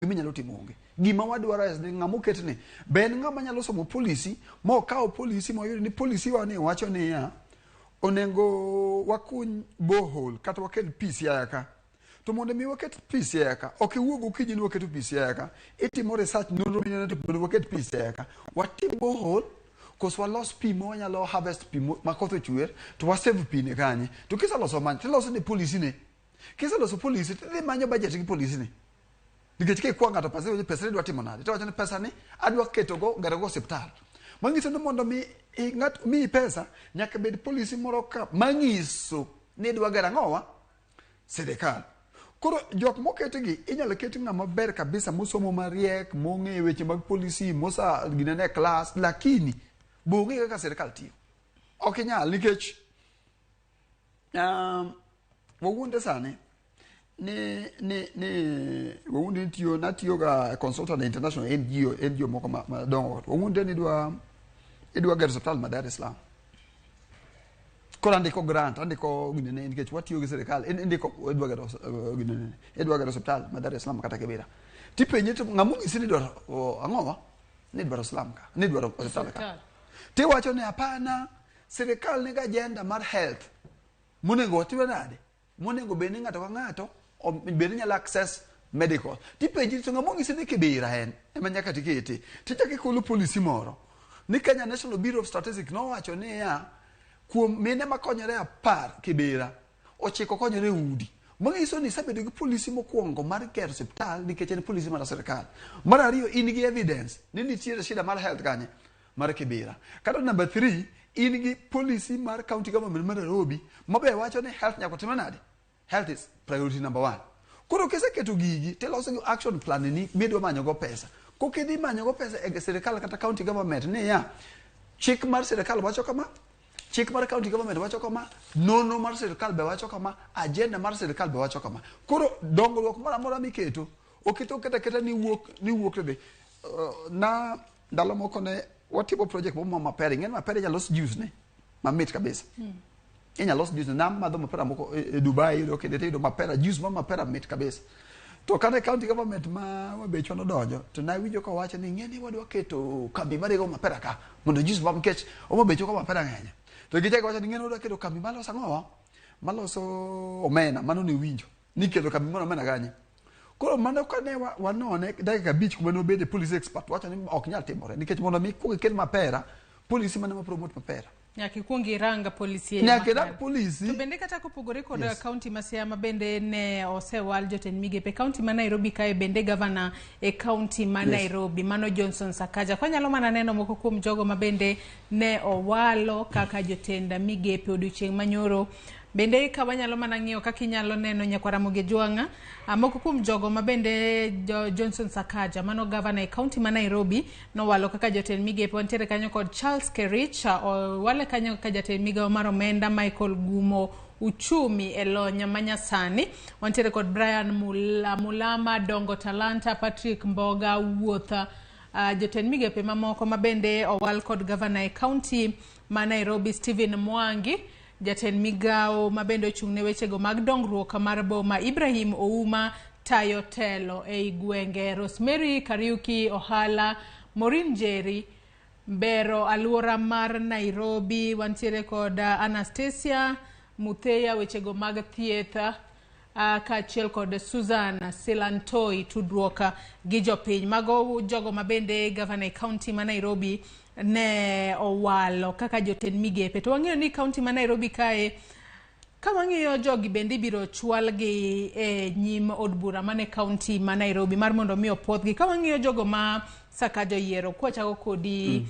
Gima timo onge. Gima wadwaro es ni ng'ama oket ni be en ng'ama nyalo somo policy ma okawo policy ma oyud ni policy wa ni wacho niya onego wakuny borehole kata wakel pi Siaya ka. To mondo mi waket pi Siaya ka, ok iwuog gokinyi ni waketo pi Siaya ka. Itimo research nonro mineno to mondo waket pi Siaya ka. Watim borehole koso walos pi ma wanyalo harvest pi ma koth ochwer to wasave pi ne kanye. To kiseloso mano tiloso ne policy ne. Kiseloso policy tidhi manyo budget gi policy ni. Nikech kikwa ng'ato pesa, iwacho pesa ni idwa timo nade? To wacho ni pesa ni adwa keto go gero go osiptal. Manyiso ni mondo mi ng'at miyi pesa nyaka bed policy moro ka manyiso ni idwa gero ang'owa sirikal. Koro jok moketgi inyalo ket ng'ama ber kabisa mosomo mariek mong'eyo weche mag policy mosa ginene e class lakini be ong'e kaka sirikal tiyo. Ok inyal nikech wawuonde sani ni wawuonde ni tiyo natiyo ga consultant international NGO NGO moko madongo wawuonde ni idwa gero osiptal ma Dar es Salaam. Koro andiko grant andiko ginene nikech watiyo gi sirikal indiko idwa gero ginene idwa gero osiptal ma Dar es Salaam kata Kibera. Tipenje to ng'ama onyisi ni idwaro ang'owa ni idwaro slum ka ni idwaro osiptal ka. Tiwacho ni hapana sirikal nigi agenda mar health monego watime nade monego bed ni ng'ato ka ng'ato bed ni nyalo access medical. Tipenji to ng'ama onyisi ni Kibera en ema nyaka tikete. Tichako ikolo policy moro ni Kenya National Bureau of Statistics nowacho niya kuom mine makonyore 10 Kibera 9 konyore e udi. Manyiso ni isebedo gi policy mokwongo mar gero osiptal nikech en policy mar sirikal. Mar ariyo in gi evidence ni nitiere shida mar health kanye mar Kibera. Kata number 3 in gi policy mar county government mar Nairobi mabe wacho ni health nyaka time nade? Health is priority number 1. Koro kiseketo gigi tiloso gi action plan ni midwa manyo go pesa. Kokidhi manyo go pesa e sirikal kata county government niya chik mar sirikal wacho kama, chik mar county government wacho kama, nonro mar sirikal be wacho kama, agenda mar sirikal be wacho kama. Koro dongruok moro amora miketo oketo kata kata ni wuok to dhi. Na ndalo moko ne watimo project moro mapera, ing'e ni mapera inyalo los juice ne mamit kabisa. Inyalo los juice ne, namadho mapera moko e Dubai iyudo kinde tiyudo mapera juice mar mapera mit kabisa. To kane county government ma Wabechwa nodonjo to nawinjo ka wacho ni ing'e ni wadwa keto kambi marego mapera ka mondo juice ma nikech Homa Bay ka mapera ng'eny. To gichako wacho ni ing'e ni wadwa keto kambi maloso ang'owa maloso omena mano ne winjo ni keto kambi mar omena kanye. Koro mano kane wanone dakika 5 kuma nobede policy expert wacho ni ok nyal timore nikech mondo mi kuong ikel mapera policy mane ma promote mapera. Nyaka ikuong irang policy e Nyaka irang policy. To bende kata kopogore kod county ma Siaya ma bende ne osewal jotend migepe, county ma Nairobi kae bende governor e county ma Nairobi mano Johnson Sakaja. Kwanyalo mana neno moko kuom jogo ma bende ne owalo kaka jotend migepe odiochieng' manyoro. Bende ka wanyalo mana ng'iyo kaka inyalo neno nyakwar Ramogi Ojwang', moko kuom jogo ma bende Johnson Sakaja mano governor e county ma Nairobi nowalo kaka jotend migepe. Wantiere kanyo kod Charles Kerich, owale kanyo kaka jatend migawo mar omenda, Michael Gumo uchumi e lony manyasani. Wantiere kod Brian Mulama, Dongo Talanta, Patrick Mboga, Wuotha, jotend migepe mamoko ma bende owal kod governor e county ma Nairobi, Stephen Mwangi, jatend migawo ma bende ochung' ne wechego mag dongruok mar boma, Ibrahim Ouma tayo telo ei gwenge, Rosemary Kariuki ohala, Maureen Njeri bero aluora mar Nairobi, wantiere kod Anastasia Mutheya wechego mag thieth, kaachiel kod Susan Silantoi tudruok gi jopiny. Mago jogo ma bende governor e county ma Nairobi ne owalo kaka jotend migepe. To wang'eyo ni county ma Nairobi kae ka wang'iyo jogi bende ibiro chwalgi e nyim od bura mane county ma Nairobi mar mondo mi opuodhgi. Ka wang'iyo jogo ma Sakaja oyiero, kwachako kodi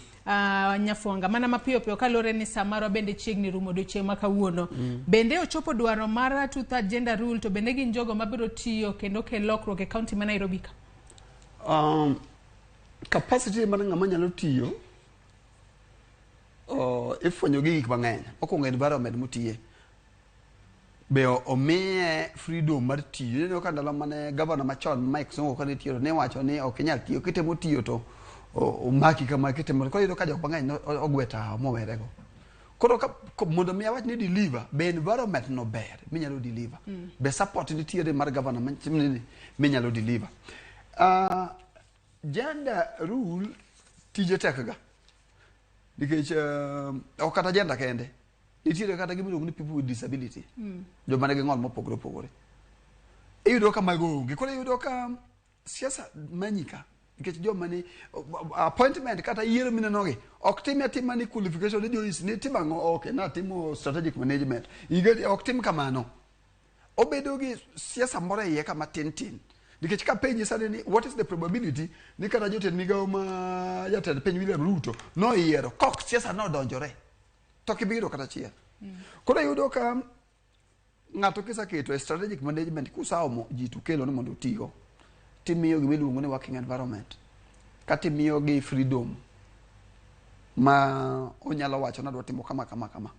Nyafwanga mana mapiyo piyo kaluwore ni saa marwa bende chiegni rumo odiochieng' ma kawuono. Bende ochopo dwaro mar two-third gender rule to bende gin jogo mabiro tiyo kendo kel lokruok e county ma Nairobi ka? Capacity mar ng'ama nyalo tiyo ifwenyo gi gik mang'eny. Mokwongo environment motiye. Be omiye freedom mar tiyo. Ineno ka ndalo mane governor machon Mike Sonko kane tiyo ne wacho ni ok inyal tiyo kitemo tiyo to omaki kama kitemo. Koro iyudo ka jok mang'eny ogwe tawo mowerego. Koro mondo mi awach ni deliver, be environment no ber minyalo deliver. Be support nitiere mar governor minyalo deliver. Gender rule tije tek ga nikech ok kata gender kende, nitiere kata gima iluongo ni people with disability, joma nigi ng'ol mopogore opogore. Iyudo ka mago onge. Koro iyudo ka siasa manyi ka nikech joma ni appointment kata yiero minenogi ok tim atima ni qualification ni Joyce ni timo ang'o. Ok natimo strategic management. Ok tim kamano, obedo gi siasa moro e iye kama tin tin, nikech ka penji sani ni what is the probability ni kata jotend migawo ma jatend piny William Ruto noyiero kok siasa nodonjore, to ok ibi yudo kata achiel. Koro iyudo ka ng'ato kiseketo e strategic management, kusaomo ji to kelo ni mondo otigo, timiyo gima iluongo ni working environment, kata imiyogi freedom ma onyalo wacho ni adwa timo kama kama kama,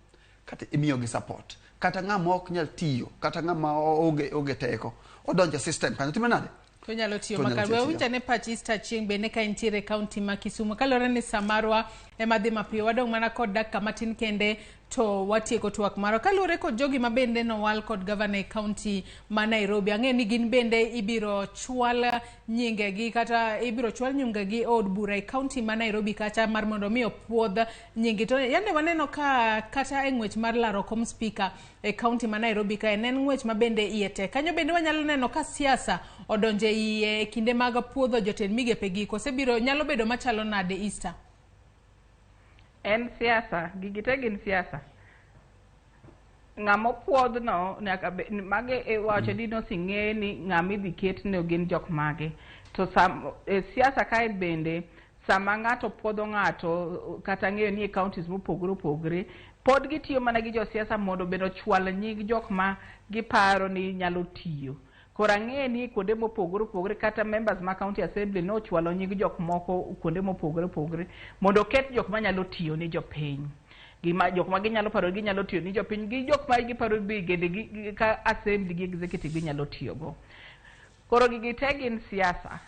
kata imiyogi support, kata ng'ama ok nyal tiyo, kata ng'ama onge teko odonjo e system kanyo, timo nade? To onyalo tiyo. To onyalo makare. tiyo. We winj ane pach Easter Chieng' bende ka entiere e kaunti ma Kisumu. Kaluwore ni sa marwa ema dhi mapiyo, wadong' mana kod dakika matin kende to watieko twak marwa. Kaluwore kod jogi ma bende nowal kod gavana e kaunti ma Nairobi, ang'e ni gin bende ibiro chwal nyingegi kata ibiro chwal nyingegi e od bura e kaunti ma Nairobi kacha mar mondo mi opuodh nyingi. To yande waneno ka kata e ng'wech mar laro kom spika e kaunti ma Nairobi kae ne en ng'wech ma bende iye tek. Kanyo bende wanyalo neno ka siasa odonjo e iye e kinde mag puodho jotend migepe gi, kose biro nyalo bedo machalo nade, Easter? En siasa, gigi te gin siasa. Ng'ama opuodhno nyaka be mage e wacho ni nosing'e ni ng'ama idhi ketne gin jok mage. To sam, e siasa kae bende sama ng'ato puodho ng'ato kata ng'eyo ni e counties mopogore opogore pod gitiyo mana gi josiasa mondo bende ochwal nying jok ma giparo ni nyalo tiyo. Koro ang'e ni kuonde mopogore opogore kata members ma county assembly nochwalo nying jok moko kuonde mopogore opogore mondo oket jok manyalo tiyo ni jopiny. Gima jok ma ginyalo paro ginyalo tiyo ni jopiny gi jok ma giparo bende gi ka assembly gi executive ginyalo tiyogo. Koro gigi te gin siasa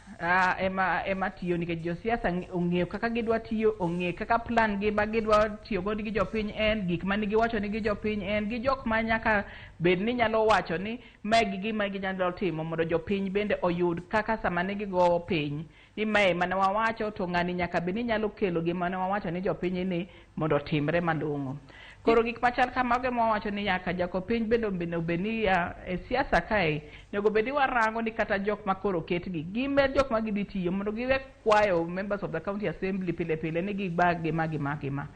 ema tiyo nikech josiasa ong'eyo kaka gidwa tiyo, ong'eyo kaka plan gi ma gidwa tiyo godo gi jopiny en, gik mane giwacho ni gi jopiny en, gi jok ma nyaka bed ni nyalo wacho ni mae gi gima ginyalo timo mondo jopiny bende oyud kaka sama ne gigowo piny ni mae mane wawacho to ng'ani nyaka bed ni nyalo kelo gima ne wawacho ni jopiny ni mondo otimre malong'o. Koro gik machal kamago ema wawacho ni nyaka jakopiny bende obed ni e siasa kae onego bed ni warango ni kata jok ma koro oketgi gimed jok ma gidhi tiyo mondo giwe kwayo members of the county assembly pile pile ni gibag gima gima gima.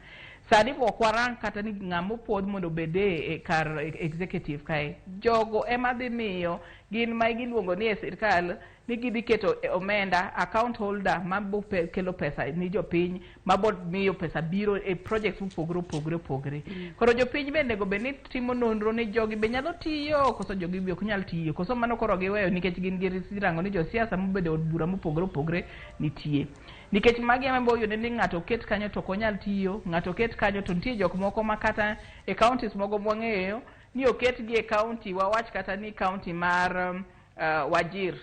Sani ok warang kata ni ng'ama opuodh mondo obed e kar executive kae. Jogo ema dhi miyo gin ma giluongo ni e sirkal ni gidhi keto omenda account holder mabo kelo pesa ni jopiny, mabo miyo pesa biro e projects mopogore opogore opogore. Koro jopiny bende onego bed ni timo nonro ni jogi be nyalo tiyo koso jogi be ok nyal tiyo, koso mano koro giweyo nikech gin girango ni josiasa mobedo e od bura mopogore opogore nitie. Nikech magi ema bo yudo ni ng'ato oket kanyo to ok onyal tiyo, ng'ato oket kanyo to nitie jok moko ma kata e counties moko mwang'eyo ni oketgi e county, wawach kata ni county mar Wajir,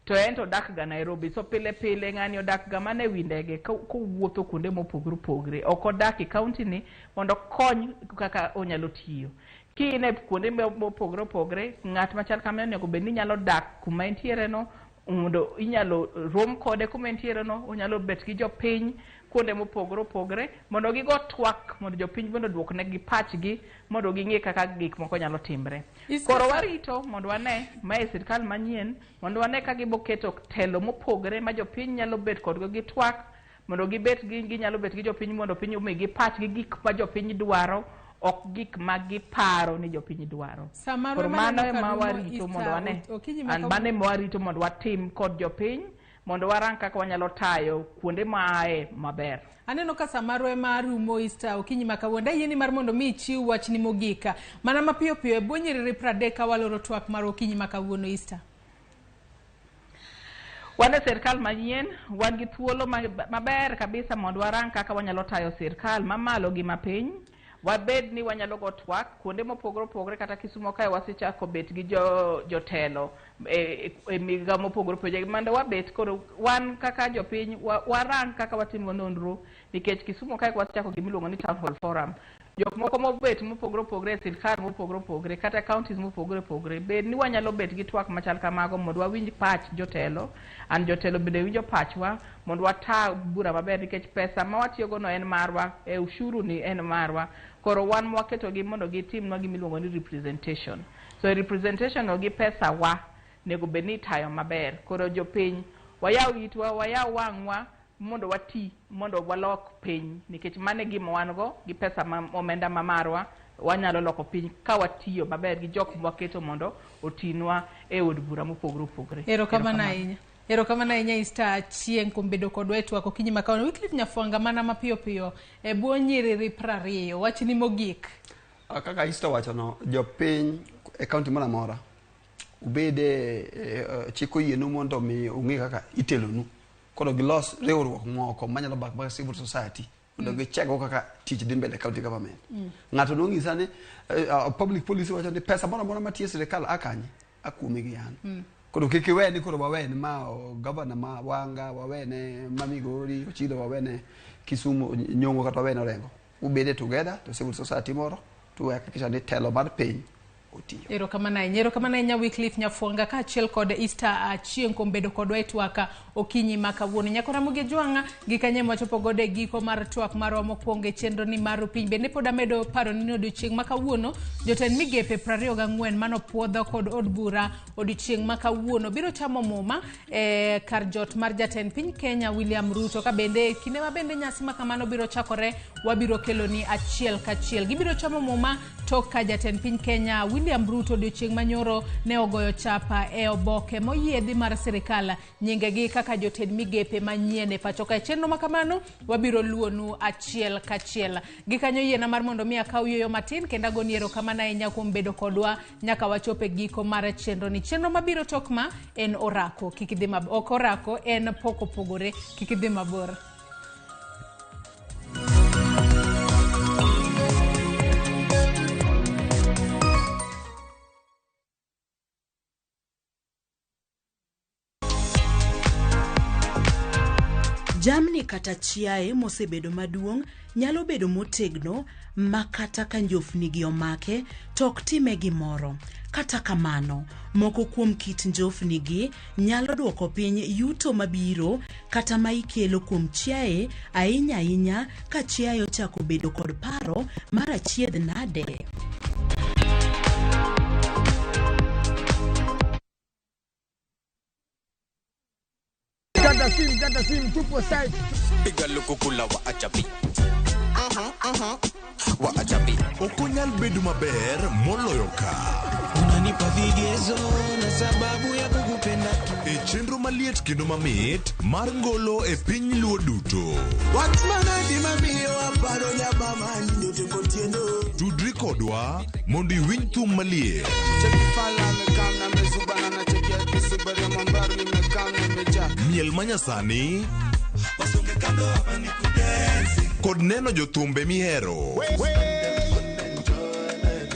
to en to odak ga Nairobi. So pile pile ng'ani odak ga mana ewi ndege kowuotho kuonde mopogore opogore. Ok odak e county ni mondo okony kaka onyalo tiyo. Ki in e kuonde mopogore opogore, ng'at machal kamano onego bed ni nyalo dak kuma entiere no, mondo inyalo rom kode kuma entiere no, onyalo bet gi jopiny kuonde mopogore opogore mondo gigo twak, mondo jopiny bende oduoknegi pachgi mondo ging'e kaka gik moko nyalo timre. Koro warito mondo wane mae sirkal manyien, mondo wane ka gibo keto telo mopogore ma jopiny nyalo bet kodgo gi twak, mondo gibet gi ginyalo bet gi jopiny mondo piny omigi pachgi gik ma jopiny dwaro, ok gik ma giparo ni jopiny dwaro. Samaro Koro mano mano ema karumo warito mondo Easter wane. okinyi ma An kawuono. mano ema warito mondo watim kod jopiny mondo warang kaka wanyalo tayo kuonde maaye maber. Aneno ka samaro ema rumo Easter okinyi ma kawuono. Dayieni mar mondo mi ichiw wachni mogik mana mapiyo piyo e bwo nyiriri 30 ka waloro twak mar okinyi ma kawuono, Easter. Wan e sirkal manyien, wan gi thuolo maber kabisa mondo warang kaka wanyalo tayo sirkal mamalo gi mapiny. Wabed ni wanyalo go twak kuonde mopogore opogore, kata Kisumo kae wasechako bet gi jotelo e migawo mopogore opogore mondo wabet koro wan kaka jopiny warang kaka watimo nonro, nikech Kisumo kae wasechako gimiluongo ni town hall forum. Jok moko mobet mopogore opogore e sirkal mopogore opogore kata counties mopogore opogore, bed ni wanyalo bet gi twak machal kamago mondo wawinj pach jotelo, and jotelo bende winjo pachwa mondo wata bura maber, nikech pesa ma watiyogo no en marwa, e ushuru ni en marwa. Koro wan mwaketogi mondo gitimnwa gima iluongo ni representation. So e representation no gi pesa wa nego bed ni itayo maber. Koro jopiny, wayaw itwa, wayaw wang'wa mondo wati, mondo walok piny, nikech mano e gima wan go gi pesa ma omenda ma marwa. Wanyalo loko piny ka watiyo maber gi jok mwaketo mondo otinwa e od bura mopogore opogore. Erokamano ahinya. Erokamano ahinya Esther Achieng' kuom bedo kodwa e twak okinyi ma kawuono. Wycliffe Nyafwanga, mana mapiyo piyo e bwo nyiriri 20, wachni mogik. Kaka Esther owachono, jopiny e kaunti moro amora ubede chik oyienu mondo mi ung'e kaka itelonu. Koro gilos riwruok moko manyalo bak mag civil society mondo gichego kaka tich dhi mbele county government. Ng'ato nong'isa ni public policy wacho ni pesa moro amora matiyo e sirikal a kanye? A kuome gi an. Koro kik iwe ni koro wawe ni ma governor ma Wanga, wawe ne ma Migori, Ochilo, wawe ne Kisumu, Nyong'o kata wawe ne Orengo. Ubede together to civil society moro to hakikisha ni telo mar piny otiyo. Erokamano ahinya. Erokamano ahinya Wycliffe Nyafwanga kaachiel kod Esther Achieng' kuom bedo kodwa e twak okinyi ma kawuono. Nyako Ramogi Jwang'a gi kanye mwachopo godo e giko mar twak marwa mokwongo e chenro ni mar piny. Bende pod amedo paro ni odiochieng' ma kawuono jotend migepe 24 manopuodho kod od bura odiochieng' ma kawuono biro chamo muma e kar jot mar jatend piny Kenya William Ruto. Ka bende kinde ma bende nyasi ma kamano biro chakore, wabiro kelo ni achiel kachiel. Gibiro chamo muma tok ka jatend piny Kenya William Ruto odiochieng' manyoro ne ogoyo chapa e oboke moyiedhi mar sirikal nyingegi kaka jotend migepe manyien e pacho ka. E chenro ma kamano wabiro luonu achiel kachiel. Gikanyo yiena mar mondo mi akaw yueyo matin kendo agoni erokamano ahinya kuom bedo kodwa nyaka wachop e giko mar chenro ni. Chenro mabiro tok ma en orako, kik idhi mabor. Ok orako, en pok opogore, kik idhi mabor. Jamni kata chiaye mosebedo maduong' nyalo bedo motegno ma kata ka njofnigi omake to ok time gimoro. Kata kamano, moko kuom kit njofnigi nyalo duoko piny yuto mabiro kata ma ikelo kuom chiaye, ahinya ahinya ka chiaye ochako bedo kod paro mar achiedh nade. Kata sim, kata sim, tupo site. Piga lukukula wa achapi. Wa achapi. Ok onyal bedo maber moloyo ka. Unanipa vigezo na sababu ya kukupenda. E chenro maliet kendo mamit mar ngolo e piny Luo duto. Wach manadi mamiyo aparo nyabama nyote kotieno. Tudri kodwa mondo iwinj thum maliet. Cheki fala amekam na mezubana na cheki ya kisubari ya mambaru nimekam nimejaa. Miel manyasani kod neno jothumbe mihero.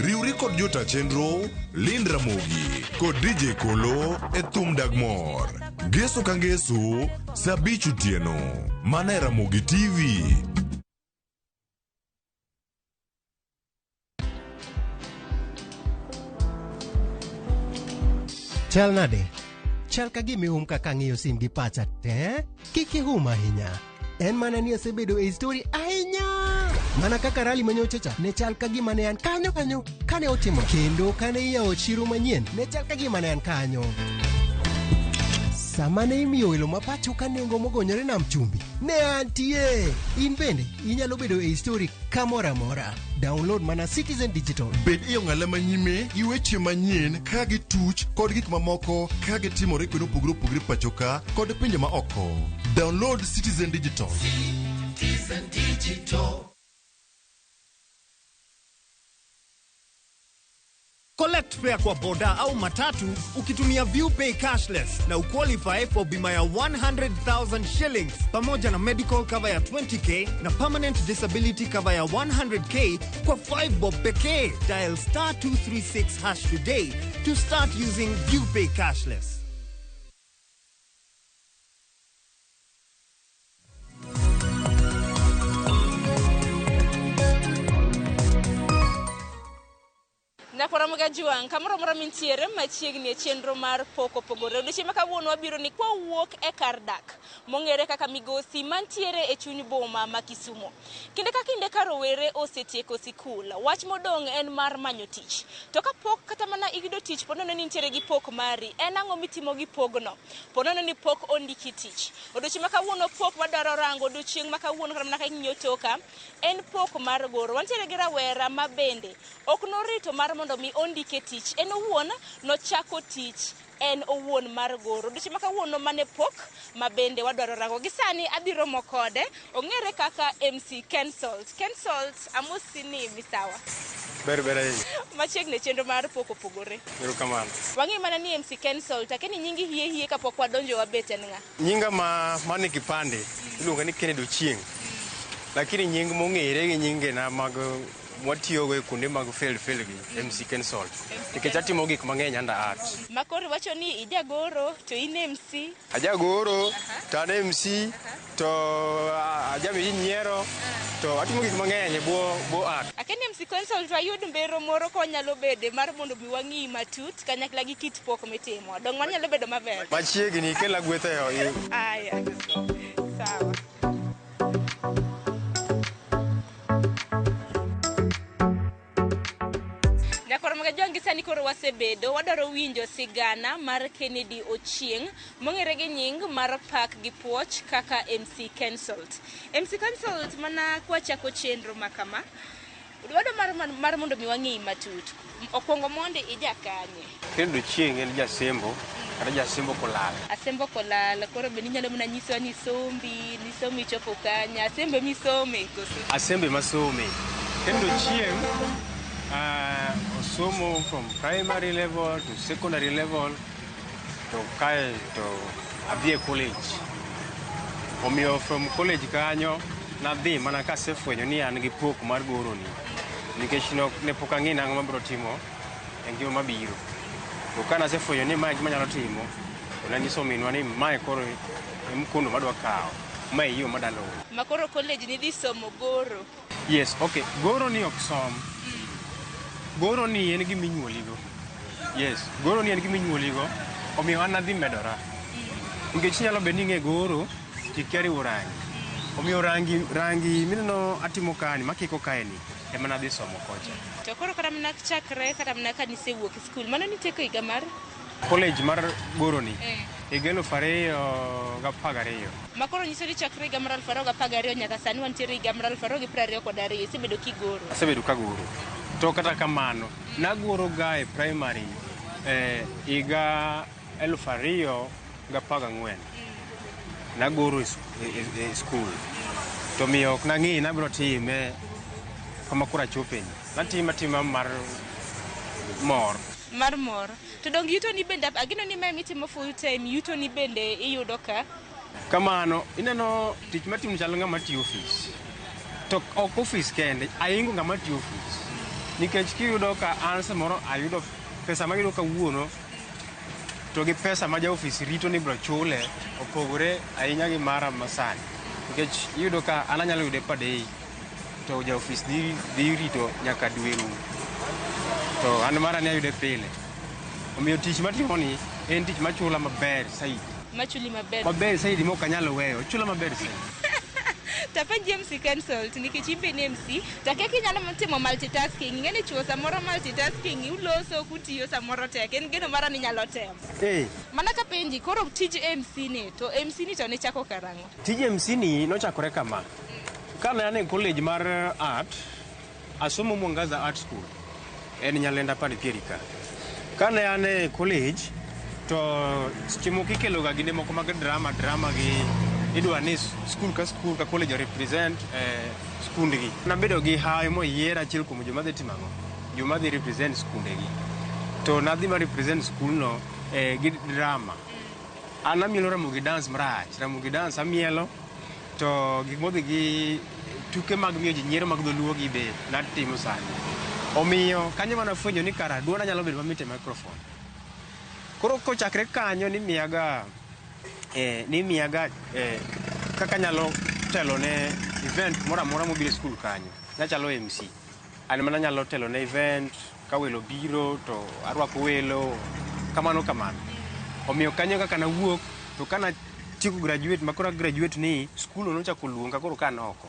Riwri kod jota chenro Lind Ramogi kod DJ Kolo e thum dag mor. Ngeso ka ngeso saa 5 otieno. Mana e Ramogi TV. Chal nade? Chal ka gima ihum kaka ang'iyo sim gi pacha te? Kik ihum ahinya. En mana ni asebedo e story ahinya. Mana kaka rally manyocha cha ne chal ka gima ne an kanyo kanyo kane otimo. Kendo kane iyawo chiro manyien ne chal ka gima ne an kanyo. Sama ne imiyo welo ma pacho ka nengo mogonyore nam chumbi, ne antie. In bende inyalo bedo e story kamoro amora. Download mana Citizen Digital. Bed e ong'ala manyime gi weche manyien ka gituch kod gik mamoko ka gitimore kuonde mopogore opogore pacho ka kod pinje ma oko. Download Citizen Digital. Citizen Digital. Collect fare kwa boda au matatu ukitumia ViewPay cashless na uqualify for bima ya 100,000 shillings pamoja na medical cover ya 20K na permanent disability cover ya 100K kwa 5 bob pekee. Dial star 236 hash today to start using ViewPay cashless. Nyakwara Juang, kamoro amora mintiere machiegni e chenro mar Pok Opogore. Odiochieng' ma kawuono wabiro ni kwawuok e kar dak mong'ere kaka Migosi mantiere e chuny boma ma Kisumo. Kinde ka kinde ka rowere osetieko sikul, wach modong' en mar manyo tich. To kapok kata mana iyudo tich, po nono ni nitiere gi pok mari, en ang'o mitimo gi pogno? Po nono ni pok ondiki tich. Odiochieng' ma kawuono pok wadwaro rango odiochieng' ma kawuono kata mana ka ing'iyo toka, en pok mar goro. Wantiere gi rawera ma bende ok norito mar mondo mi ondike tich, en owuon nochako tich en owuon mar goro. Odiochieng' ma kawuono mane pok ma bende wadwaro rango. Gi sani adhi romo kode, ong'ere kaka MC Kensalt. Kensalt, amosi ni misawa. Ber ber ahinya. Machiegni e chenro mar Pok Opogore. Erokamano. Wang'e mana ni MC Kensalt, akia ni nyingi hie hie kapok wadonjo wabet en ng'a? Nyinga ma mane kipande iluonga ni Kennedy Ochieng. Lakini nying mong'ere gi nyingena mag mwatiyogo e kuonde mag field field gi MC Kensalt. Nikech atimo gik mang'eny under art. Ma koro iwacho ni ijagoro to in MC. Ajagoro to an MC to ajami ji nyiero to atimo gik mang'eny e bwo art. Akia ni MC Kensalt wayud mbero moro konyalo bede mar mondo mi wang'i matut kanyakla gi kit pok mitimo. Dong' wanyalo bedo maber. Machiegni kela gweth e Aya. Sawa. Nyakwar Magajuang' gi sani koro wasebedo, wadwaro winjo sigana mar Kennedy Ochieng' mong'ere gi nying mar pak gi puoch kaka MC Kensalt. MC Kensalt, mana kwachako chenro ma kama, wadwa mar mondo mi wang'eyi matut. Okwongo mondi ija kanye? Kennedy Ochieng' en jasembo kata jasembo kolal. Asembo kolal, koro bende inyalo mana nyisowa ni sombi, nisomo ichopo kanye, asembe misome koso? Asembe masome. Kennedy Ochieng' osomo from primary level to secondary level to kae to adhi e college. Omiyo from college kanyo nadhi mana kasefwenyo ni an gi pok mar goroni. Nikech ne pok ang'e nang'o mabiro timo e ngima mabiro. To ka nasefwenyo ni mae gima anyalo timo, to nanyiso minwa ni mae koro e mkondo madwa kawo. Mae e yo madwa luwo. Ma koro college nidhi somo goro. Yes, okay. Goro ni ok som. Goro ni en gima inyuoligo. Yes, goro ni en gima inyuoligo. Omiyo an adhi medora. Nikech inyalo bedo ni ing'e goro, tikia riwo rangi. Omiyo rangi mineno atimo kani, makiko kaeni, ema nadhi somo kocha. To koro kata mana chakre, kata mana ka nisewuok e skul, mano nitieko higa mar? College mar goro ni, higa 2012. Ma koro nyiso ni chakre higa mar 2012 nyaka sani wantiere higa mar 2022, isebedo kigoro. Asebedo kagoro. To kata kamano, nagoro ga e primary higa 2014. Nagoro e skul. To miyo ok nang'i nabiro time kama koro achopeni. Natime atima mar mor. Mar mor. To dong yuto ni bende, ageno ni mae mitimo full time, yuto ni bende iyudo ka? Kamano, ineno tich matimo chalo ng'ama tiyo ofis. To ok ofis kende, ahingo ng'ama tiyo ofis. Nikech kiyudo ka an samoro ayudo pesa mayudo kawuono to gi pesa ma ja ofis rito ni biro chule opogore ahinya gi mara masani. Nikech iyudo ka an anyalo yude per day to ja ofis dhi rito nyaka dwe rum. To an mara ni ayude pile. Omiyo tich matimo ni en tich machula maber saidi. Machuli maber. Maber saidi mok anyal weyo, chula maber saidi. Tapenji MC Kensalt nikech in be ni MC, to akia kinyalo timo multitasking. Ing'e ni chuo samoro multitasking uloso kutiyo samoro tek. En geno mara ni inyalo temo. Mana kapenji, koro tij MC ni, to MC ni to nichako karang'o? Tij MC ni nochakore kama. Kane an e college mar art, asomo Mwangaza Art School. En Nyalenda pad Pieri ka. Kane an e college, to seche moko ikelo ga gine moko mag drama gi idwa ni school ka school ka college represent skundgi. Nabedo gi hawi moyiera achiel kuom joma dhi timo ang'o? Joma dhi represent skundegi. To nadhi ma represent skulno gi drama. An amielo Ramogi dance marach. Ramogi dance amielo to gik modhi gi tuke mag miyo ji nyiero mag dholuo gi be natimo sani. Omiyo kanyo mana fwenyo ni kara duonda nyalo bedo mamit e microphone. Koro kochakre kanyo nimiyaga kaka nyalo telo ne event moro amora mobiro e skul kanyo. Nachalo MC. An mana nyalo telo ne event Ka welo biro to arwako welo kamano kamano. Omiyo kanyo kaka nawuok to kana tieko graduate ma koro graduate ni skul nochako luonga koro ka an oko.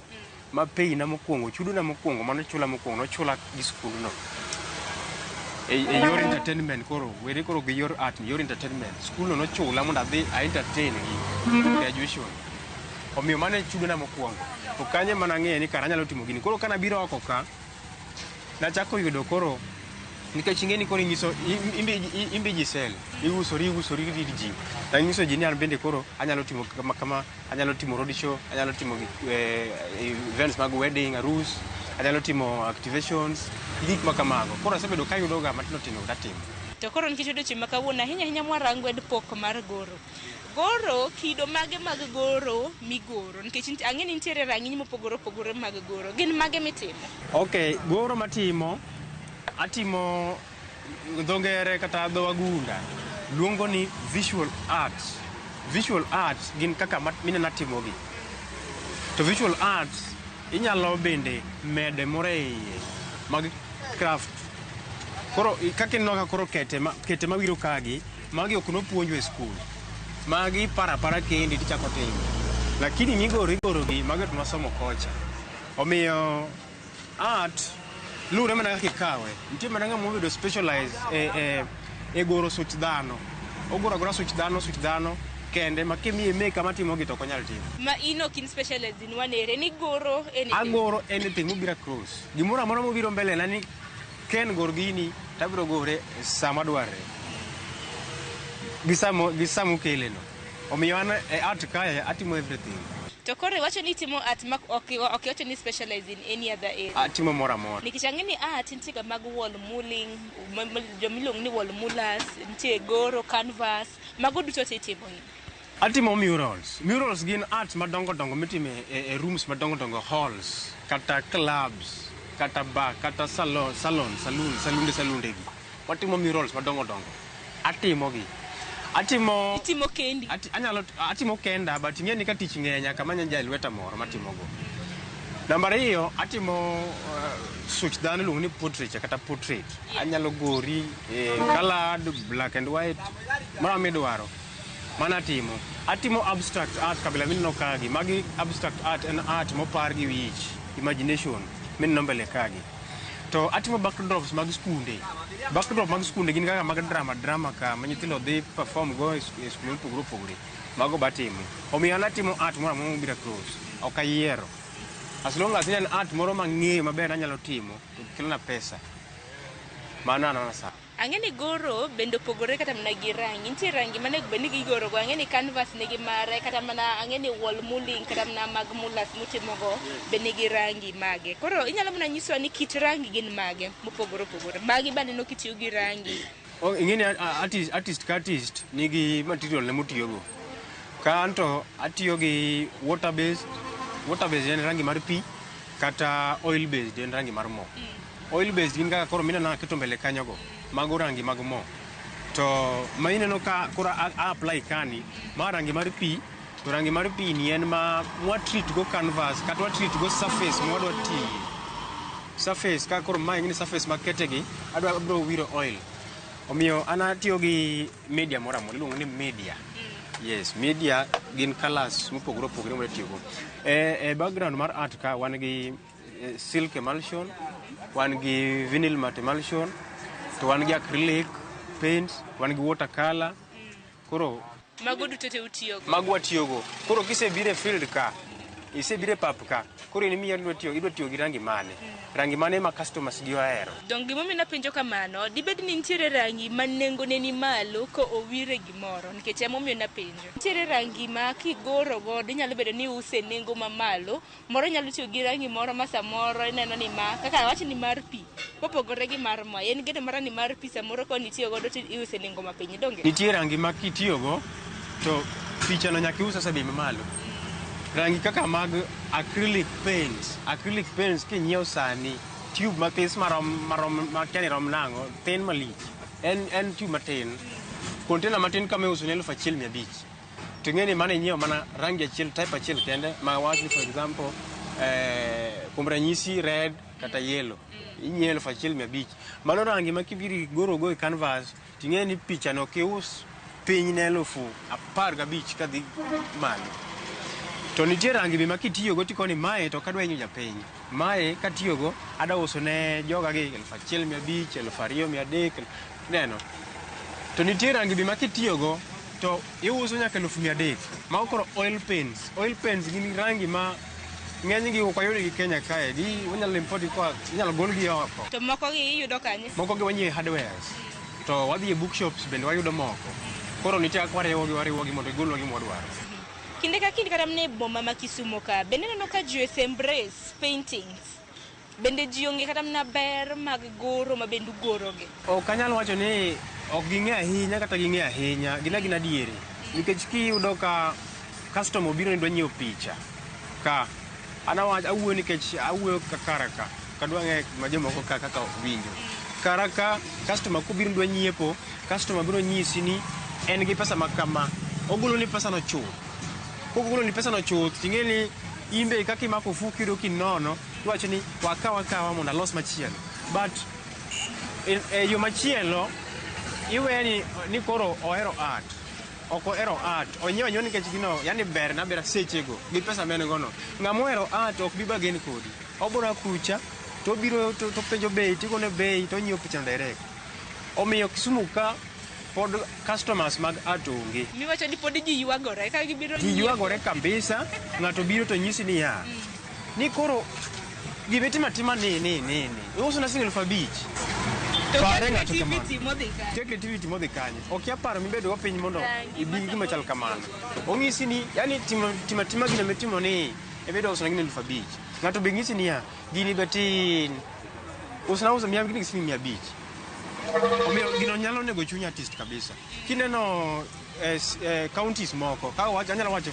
Ma pay na mokwongo, chudo na mokwongo, mano chula mokwongo, nochula gi skundno. E yor entertainment koro, were koro gi yor art, yor entertainment. Skul no nochula mondo adhi a entertain gi graduation. Omiyo mano e chudo na mokwongo. To kanyo ema nang'eyo ni kara anyalo timo gini. Koro kana biro oko ka, nachako yudo koro nikech ing'e ni koro inyiso imbe ji sell, iusori iusori ir ji. Tanyiso ji ni an bende koro anyalo timo kama kama, anyalo timo road show, anyalo timo events mag wedding, arus, anyalo timo activations, gik ma kamago. Koro asebedo kayudo ga matindo tindo tatimo. To koro nikech odiochieng' ma kawuono ahinya ahinya mwarango en pok mar goro. Goro, kido mage mag goro migoro? Nikech ang'e ni nitiere rang'iny mopogore opogore mag goro. Gin mage mitimo? Okay, goro matimo, atimo dho ngere kata dho wagunda luongo ni visual arts. Visual arts gin kaka mineno atimogi. To visual arts inyalo bende mede moro e iye mag craft. Koro kaka ineno ka koro kete ma, kete mawiro kagi, magi ok nopuonjwa e skul. Magi iparo apara kendi tichako timo. Lakini migoro igoro gi, magi to nasomo kocha. Omiyo art luwore mana kaka ikawe. Nitie mana ng'ama obedo specialized e goro such dhano. Ogoro agora such dhano kende ma kimiye make matimo gi to ok onyal timo. Ma in ok in specialized in one area, ni goro anything. Agoro anything mobiro across. Gimoro amora mobiro mbele na ni ken gor gini tabiro gore sama dwarre. Gi sama okele no. Omiyo an e art kae atimo everything. To koro iwacho ni itimo art ma ok iwacho ni specialize in any other area. Atimo moro amora. Nikech ang'e ni art nitie ga mag wall mulling, jomiluongo ni wall mullers, nitie goro, canvas, mago duto te itimo in. Atimo murals. Murals gin art madongo dongo mitimo e rooms madongo dongo, halls, kata clubs, kata bar, kata salon, salon, saloon, salunde, salunde gi. Watimo murals madongo dongo. Atimo gi. Atimo Itimo kendi. Anyalo atimo kenda, but ing'e ni ka tich ng'eny nyaka many ja lweta moro matimogo. Namba ariyo, atimo such dhano iluongo ni portraiture kata portrait. Anyalo gori colored, black and white, moro midwaro. Mano atimo. Atimo abstract art kabila mineno kagi. Magi abstract art en art mopar gi wich, imagination mineno mbele kagi. To atimo backdrops mag skunde. Backdrop mag skunde gin kaka mag drama ka ma nyithindo dhi perform go e skul mopogore opogore. Mago be atimo. Omiyo an atimo art moro amora mobiro across. Ok ayiero. As long as en art moro mang'eyo maber anyalo timo to kelona pesa. Mano anena sawa. Ang'e ni goro bende opogore kata mana gi rangi. Nitie rangi manego bed ni gigoro go. Ang'e ni canvas nigi mare, kata mana ang'e ni wall mulling, kata mana mag mullers mutimogo be nigi rangi mage. Koro inyalo mana nyisowa ni kit rangi gin mage mopogore opogore. Magi be aneno kitiyo gi rangi. Ing'e ni artist ka artist nigi material ne motiyogo. Ka anto atiyo gi water based. Water based en rangi mar pi kata oil based en rangi mar mo. Oil based gin kaka koro mineno aketo mbele kanyogo. Mago rangi mag mo. To ma ineno ka koro a apply kani, ma rangi mar pi, to rangi mar pi ni en ma mwa treat go canvas kata wa treat go surface ma wadwa tiye. Surface ka koro ma ing'e ni surface makete gi, adwa abiro wiro oil. Omiyo an atiyo gi media moro amora, iluongo ni media. Yes, media gin colors mopogore opogore ma itiyogo. E background mar art ka wan gi silk emulsion, wan gi vinyl matte emulsion, to wan gi acrylic paint, wan gi watercolor. Koro mago duto te utiyogo. Mago watiyogo. Koro kisebiro e field ka, isebiro e pap ka, koro in imiyo idwa tiyo gi rangi mane? Rangi mane ma customers gi ohero? Dong gimomiyo napenjo kamano, dibed ni nitiere rangi ma nengone ni malo ko owire gimoro, nikech emomiyo napenjo. Nitiere rangi ma kigoro godo inyalo bedo ni iuse nengo mamalo, moro nyalo tiyo gi rangi moro ma samoro ineno ni ma, kaka awach ni mar pi, kopogore gi mar mo, en geno mara ni mar pi samoro koni itiyo godo to iuse nengo mapiny, donge? Nitie rangi ma kitiyogo to pichano nyaka iuse e bei mamalo. Rangi kaka mag acrylic paints, acrylic paints kinyiewo sani, tube mathis marom makia ni rom nang'o, thin malich. En tube matin. Container matin kama iuso ni 1500. To ing'e ni mano inyiewo mana rangi achiel, type achiel kende, ma wach ni for example, kuom ranyisi red, kata yellow. Inyiewo 1500. Mano rangi ma kibiro igorogo e canvas, ting'e ni pichano kius piny ne 15,000 kadhi malo. To nitie rangi be ma kitiyogo tikoni mae to ok adwa hinyo japiny. Mae katiyogo adwa uso ne joga gi 1500, 2300, ineno. To nitie rangi be ma kitiyogo to iuso nyaka 300,000. Mago koro oil paints. Oil paints gin rangi ma ng'enygi ok wayudgi Kenya kae. Gi wanyalo import gi koa, inyalo golgi oko. To moko gi iyudo kanye? Moko gi wanyiewo e hardwares. To wadhi e bookshops bende wayudo moko. Koro nitie kaka wariwogi wariwogi mondo gigolnwa gima wadwaro. Kinde ka kinde kata mana e boma ma Kisumu ka, bende ineno ka ji ose embrace paintings. Bende ji ong'e kata mana ber mag goro ma bende ugorogi? Ok anyal wacho ni ok ging'e ahinya kata ging'e ahinya, gin agina diere. Nikech kiyudo ka customer obiro ni dwa nyiewo picha ka, an awach awuoyo nikech awuoyo ka kara ka, ok adwa ng'e ma jomoko ka kaka winjo. Kara ka customer kobiro ni dwa nyiepo, customer biro nyisi ni en gi pesa ma kama, ogolo ni pesa no chuth. Kogolo ni pesa no chuth, ting'e ni in be kaka imako ofuku iyudo kinono, iwacho ni wakaw akawa mondo alos machielo. But e yo machielo, iwe ni koro ohero art. Ok ohero art, onyiewo anyiewa nikech gino, yani ber na bera sechego, gi pesa ma en go no. Ng'ama ohero art ok bi bargain kodi. Obiro kucha, to obiro to penjo bei, tigone bei, to onyiewo picha no direct. Omiyo Kisumu ka, pod customers mag art onge. Miwacho ni pod ji ywagore ka gibiro Ji ywagore kabisa, ng'ato biro to nyisi niya, ni koro gima itimo atima ni ni ni ni, iuso na siling 5000. To Pare ng'ato kamano. creativity modhi kanye? Kia creativity modhi kanye. Okia paro mibedo go piny mondo Rangi ibi ma gima chal samoro kamano. itiyogo. Ong'isi ni, yani timo timo atima gino mitimo ni, ibedo uso na gino 5000. Ng'ato be ng'isi niya, gini be tin. Usna uso miya gini siling 500. Omiyo gino nyalo nego chuny artist kabisa. Kineno counties moko, ka wach, anyalo wacho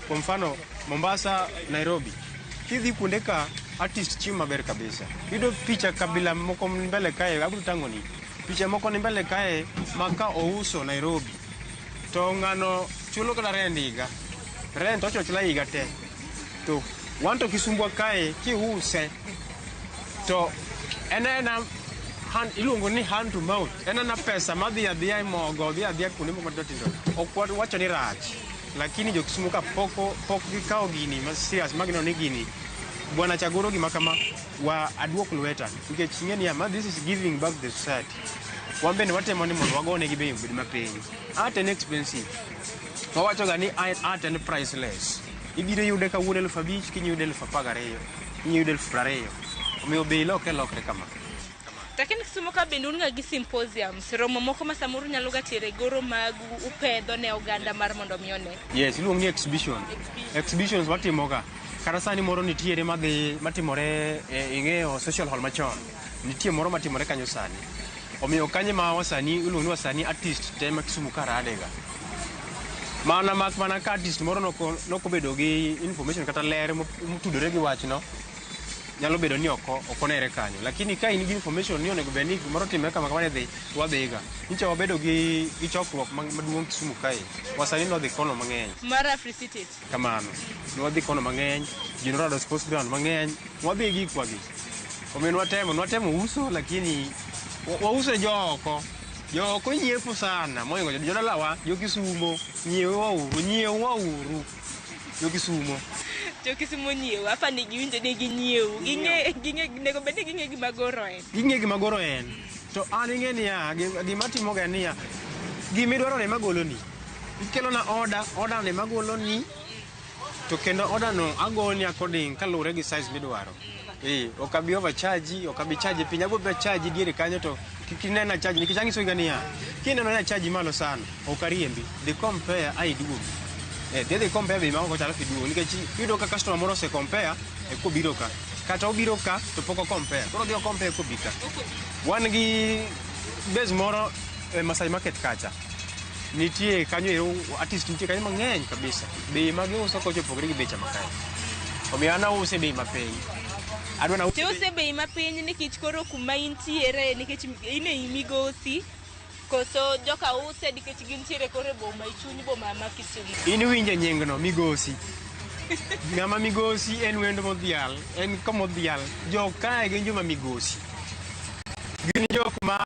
kwa mfano Mombasa, Nairobi. Kidhi kuonde ka artist chiemo maber kabisa. Iyudo picha kabila moko ni mbele kae, abiro tang'oni. Picha moko ni mbele kae ma ka ouso Nairobi to ng'ano chulo kata rent higa. Rent ochulo achula higa te. To wan to Kisumbwa kae kiuse to en ena hand, iluongo ni hand to mouth. En ena pesa madhi adhiya e mogo, dhi adhiya kuonde moko matindo tindo. Ok wacho ni rach. Lakini jo Kisumu ka pok gikawo gini ma serious ma gineno ni gini bwana cha goro gima kama wa aduok lweta nikech ing'e niya ma this is giving back the society. Wan bende watemo ni mondo wagone gi bei obed mapiny. Art en expensive. Wawacho ga ni art en priceless. Ibiro yude kawuono 5000, kiny iyude 12,000, kiny iyude 20,000. Omiyo bei lokre lokre kama. Lakini Kisumu ka bende un ga gi symposiums, romo moko ma samoro nyalo ga tere goro magu upedho ne oganda mar mondo mi one. Yes, iluongo ni exhibition. Exhibitions watimo ga. Kata sani moro nitiere madhi matimore ing'eyo social hall machon. Nitie moro matimore kanyo sani. Omiyo kanyo ma wasanii iluongo ni wasanii artist te ma Kisumu ka radega. Mana mak mana ka artist moro nokobedo gi information kata ler motudore gi wachno, nyalo bedo ni ok onere kanyo. Lakini ka in gi information ni onego bed ni gimoro timore kama kama ne dhi, wadhiga. Nyicha wabedo gi chokruok maduong' Kisumu kae. Wasanii nodhi kono mang'eny. Mar Africities. Kamano. Nwadhi kono mang'eny, ji norado sports ground mang'eny, wadhi gi gikwa gi. Omiyo nwatemo uso lakini wauso ne jooko. Jooko nyiepo sana, mohingo jodalawa, jo Kisumo, nyiewa uru, nyiewa uru. Jo Kisumo. Jo Kisumo nyiewo, apa ni giwinjo ni ginyiewo. Ging'e nego bed ni ging'e gima goro en. Ging'e gima goro en. To an ing'e niya, gima timo ga en niya, gimidwaro no ema agoloni. Ikelona order, order no ema agoloni, to kendo order no agoni according kaluwore gi size midwaro. Ok abi overcharge, ok abi charge piny, abo biro charge diere kanyo to kik inena charge, nikech ang'iso ga niya, kineno ni charge malo sana, ok ariembi, dhi compare a iduogi. Dhi compare bei maoko cha alafu iduogi, nikech iyudo ka customer moro ose compare e kobiro ka. Kata obiro ka to pok o compare, koro odhi o compare kobi ka. Wan gi base moro e Masai Market kacha. Nitie kanyo ero artist nitie kanyo mang'eny kabisa. Bei ma giuso kocha opogore gi becha ma kae. Omiyo an ause bei mapiny. Adwa na Tiuse bei mapiny nikech koro kuma intiere nikech in ei migosi koso joka use nikech gintiere koro e boma e chuny boma ma Kisumu. In iwinje nyingno migosi. Ng'ama migosi en wendo modhial, en komodhial. Jo kae gin joma migosi. Gin jok ma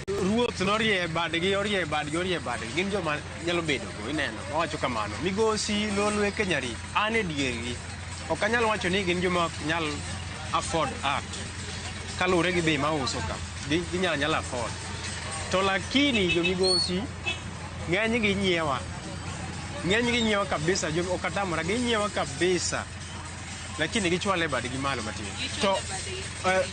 ruoth norie badgi, orie badgi, orie badgi. Gin joma nyalo bedo go, ineno. Wawacho kamano. Migosi Lolwe Kenyari, an e diergi. Ok anyal wacho ni gin joma ok nyal afford art. Kaluwore gi bei mauso ka. Ginyalo anyala afford. To lakini jomigosi ng'eny gi nyiewa. Ng'eny gi nyiewa kabisa, ok atamora, ginyiewa kabisa. Lakini gichwale badgi malo matin.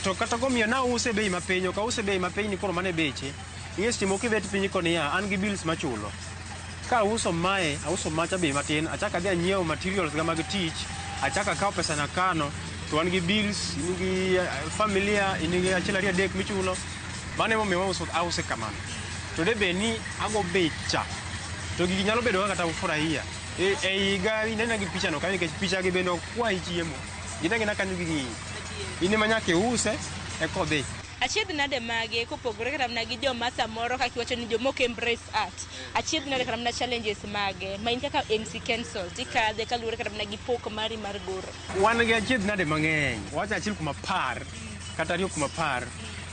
To kata komiyo nause bei mapiny, ok ause bei mapiny ni koro mano e beche. Ing'e seche moko ibet piny koni ya, an gi bills machulo. Ka auso mae, auso macha bei matin, achako adhi anyiewo materials ga mag tich, achako akawo pesa na kano, to wan gi bills, in gi familia, in gi achiel ariyo adek michulo. Mano emomiyo wauso ause kamano. To de bed ni ago bei cha, to gigi nyalo bedo kaka kata ufurahia. E higa inena gi picha no kanyo nikech picha gi bende ok kwayi chiemo. Gin agina kanyo ging'iyi. In ema nyaka iuse eka odhi. Achiedh nade mage kopogore kata mana gi joma samoro kaka iwacho ni joma ok embrace art. Achiedh nade kata mana challenges mage ma in kaka MC Kensalt ikadhe kaluwore kata mana gi pok mari mar goro. Wan gi achiedh nade mang'eny. Wacho achiel kuom 10 kata 2 kuom 10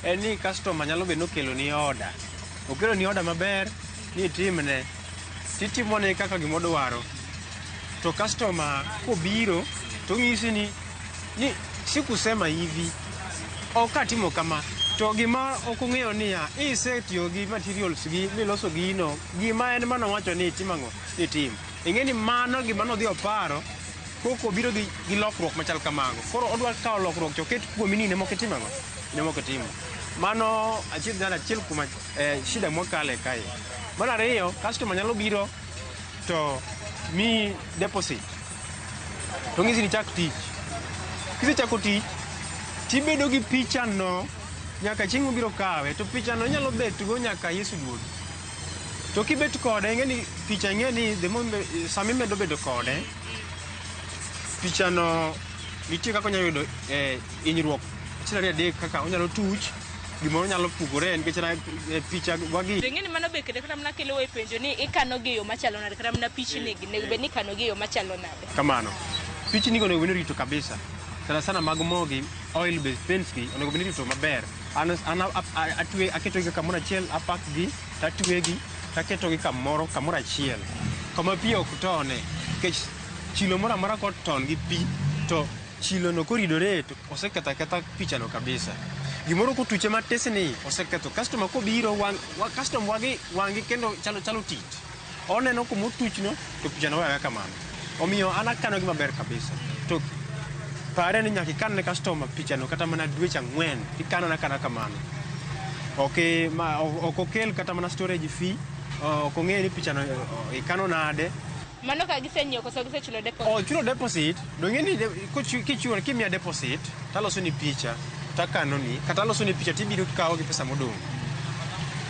en ni customer nyalo bedo ni okelo ni order. Okelo ni order maber ni itimne. Titimone kaka gimodwaro. To customer kobiro to ng'isi ni sikusema hivi. Ok atimo kama. To gima ok ong'eyo niya, isetiyo gi materials gi miloso gino, gima en manowacho ni itim ang'o? Itim. Ing'e ni mano gima nodhi oparo koko obiro gi lokruok machal kamago. Koro odwa kawo lokruok to oket kuomi ni in ema ok itimo ang'o? In ema ok itimo. Mano achiel achiel kuom shida mwakale kae. Mar ariyo, customer nyalo biro to miyi deposit. To ng'isi ni chak tich. Kisechako tich, tibedo gi picha no nyaka chieng' mobiro kawe. To picha no inyalo bet go nyaka Yesu duogi. To kibet kode, ing'e ni picha ing'e ni the more sama imedo bedo kode, picha no nitie kaka onyalo yudo hinyruok achiel ariyo adek kaka onyalo tuch, gimoro nyalo pukore nikech picha wagi To ing'e ni mano be kendo kata mana kelo e penjo ni ikano gi e yo machalo nade kata mana pichni gi onego bed ni ikano gi e yo machalo nade. Kamano. Pichni go onego bed ni irito kabisa. Sana sana mag mo gi oil based paints gi onego bed ni irito maber. An atwe aketo gi kamoro achiel, apak gi, tatwe gi, taketo gi kamoro achiel. Kama pi ok tone. Nikech chilo moro amora koton gi pi to chilo no koridore to oseketho aketha picha no kabisa. Gimoro kotuche matisni oseketho. Customer kobiro wang, wa, customer wagi wang'gi kendo chalo tit. Oneno kumotuchno to picha no weyo aweya kamano. Omiyo an akano gi maber kabisa. To pare ni nyaka ikan ne customer picha no kata mana dweche 4 ikano akana kamano. Ok ma ok okel kata mana storage fee, ok ong'e ni picha no ikano nade. Mano ka gisenyiewo koso gisechulo deposit. Oh, chulo deposit, dong' ni kichulo kimiya deposit, taloso ni picha, takano ni, kata aloso ni picha tibiro kawo gi pesa modong'.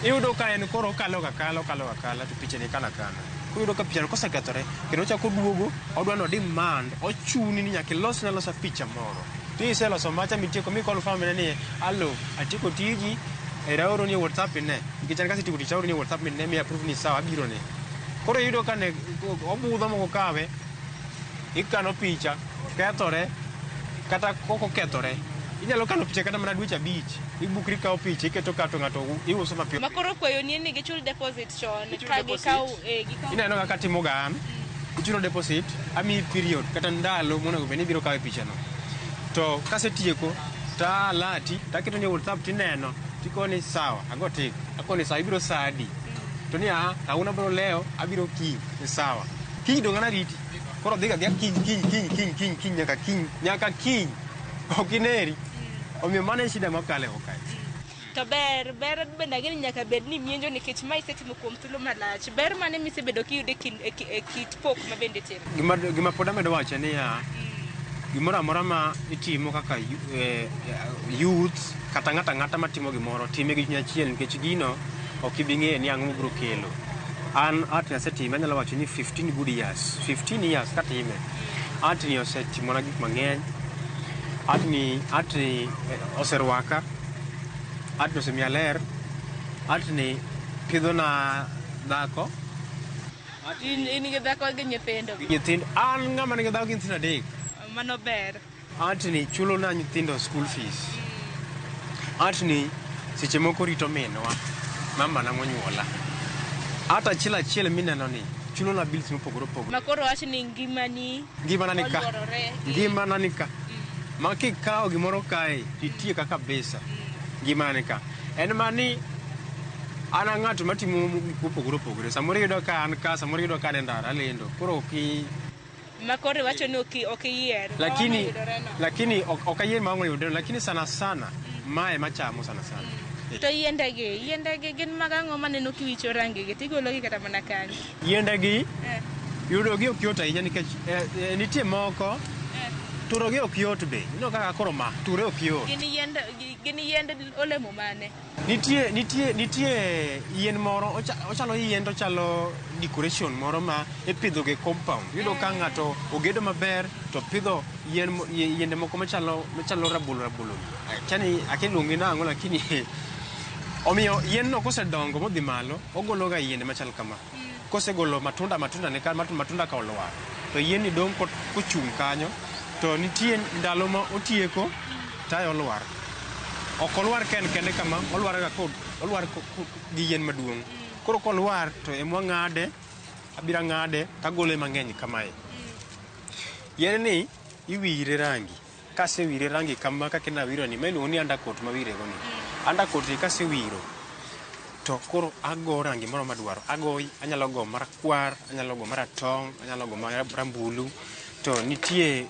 Iyudo ka en koro okalo ga kala, okalo ga kala to picha ni ikano akana. Koro iyudo ka picha no kosekethore, kendo ochako oduogo, odwa ni o-demand, ochuni ni nyaka ilosne alosa picha moro. To iseloso macha mitieko mi confirm ne ni, alo, atieko tiji, ero aoroni e WhatsApp ine. Nikech an kasetieko tich aoroni e WhatsApp mine mi approve ni sawa abiro ne. Koro iyudo ka ne obudho moko kawe, ikano picha, kethore, kata kok okethore. Inyalo kano picha kata mana dweche 5, ibukri ikawo picha iketo ka to ng'ato iuso mapiyo. Ma koro kwayo ni ni gichul deposit chon Gichul ka deposit. gikaw gikaw Ineno kaka atimo ga an, ichulo deposit, amiyi period kata ndalo monego bed ni ibiro kawe picha no. To kasetieko, ta alati, taketo ni e WhatsApp tineno, tikoni sawa, ago tik, akoni sawa, ibiro sa adi? To ni a, kawuono abiro lewo, abiro kiny, ni sawa. Kiny dong' an ariti. Koro dhiga adhiya kiny, kiny, kiny, kiny, kiny, kiny, nyaka kiny, nyaka kiny. Ok ineri. Omiyo mano e shida makale go kae. To ber bende ageno ni nyaka bed ni mienjo nikech ma isetimo kuom thuolo malach. Ber mane misebedo kiyudo e kit pok ma bende itimo? Gima pod amedo wacho niya, gimoro amora ma itimo kaka youth kata ng'ato ang'ata matimo gimoro time gi chuny achiel nikech gino ok ibi ng'eyo ni ang'o mobiro kelo. An art ni asetime anyalo wacho ni 15 good years, 15 years katime. Art ni osetimona gik mang'eny. Art ni oserwaka. Art ni osemiya ler. Art ni pidhona dhako. In in gi dhako gi nyithindo. Nyithindo an ng'ama nigi dhako gi nyithindo adek. Mano ber. Art ni chulo na nyithindo school fees. Art ni seche moko rito minwa, mama na monyuola. Art achiel achiel mineno ni chulo na bills mopogore opogore. Ma koro wach ni ngimani Ngimana ni ka. oluorore gi- Ngimana ni ka. Ma kikawo gimoro kae titieka kabisa. Ngimana ni ka. En mani an a ng'ato matimo gik mopogore opogore. Samoro iyudo ka an ka, samoro iyudo ka an e ndara alendo. Koro ok i Ma koro iwacho ni ok ok iyier. lakini Oyudore no. lakini ok ok ayier ma ang' oyudore lakini sana sana mae machamo sana sana. To yiendegi, yiendegi gin mag ang'o maneno kiwicho rangi gi tigologi kata mana kanye? Yiendegi Eh. yudogi ok yot ahinya nikech nitie moko turogi ok yot be. Ineno kaka koro ma ture ok yot. Gin yiend gin yiend olemo mane? Nitie nitie nitie yien moro ochalo yien to ochalo decoration moro ma ipidho gi compound. Iyudo ka ng'ato ogedo maber to pidho yien yiende moko machalo machalo rabolo rabolo. Akia ni akia iluonge nang'o lakini omiyo yien no kosedongo modhi malo ogolo ga yiende machal kama. Kosegolo matunda matunda ne ka matunda ka olwar to yien ni dong' kochung' kanyo to nitie ndalo ma otieko tae olwar. Ok olwar ka en kende kama, olwar ga ko olwar gi yien maduong'. Koro kolwar to ema wang'ade, abiro ang'ade tagole mang'eny kamae. Yien ni iwire rangi. Kasewire rangi kama kaka nawiro ni, ma iluongo ni undercoat mawire go ni. Undercoat ni kasewiro to koro ago rangi moro madwaro. Ago anyalo go marakwar, anyalo go maratong', anyalo go marambulu. To nitie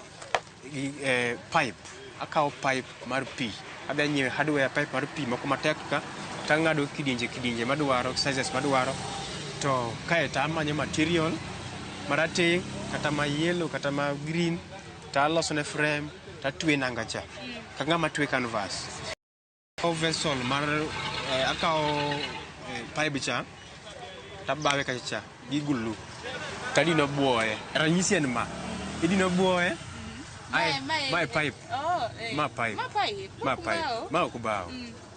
pipe. Akawo pipe mar pi. Adhi anyiewo hardware pipe mar pi moko matek ka tang'ado kidienje kidienje madwaro, sizes madwaro. To kae to amanyo material marateng' kata ma yellow kata ma green to aloso ne frame tatwe nanga cha. Ka ng'ama twe canvas. Akawo vessel mar akawo pipe cha tabawe kacha cha gi glue tadino buoye. Ranyisi en ma. Idino buoye. Ae, mae pipe. Oh, eh. Ma pipe. Ma pipe. Ma pipe. Bao. Ma ok bao.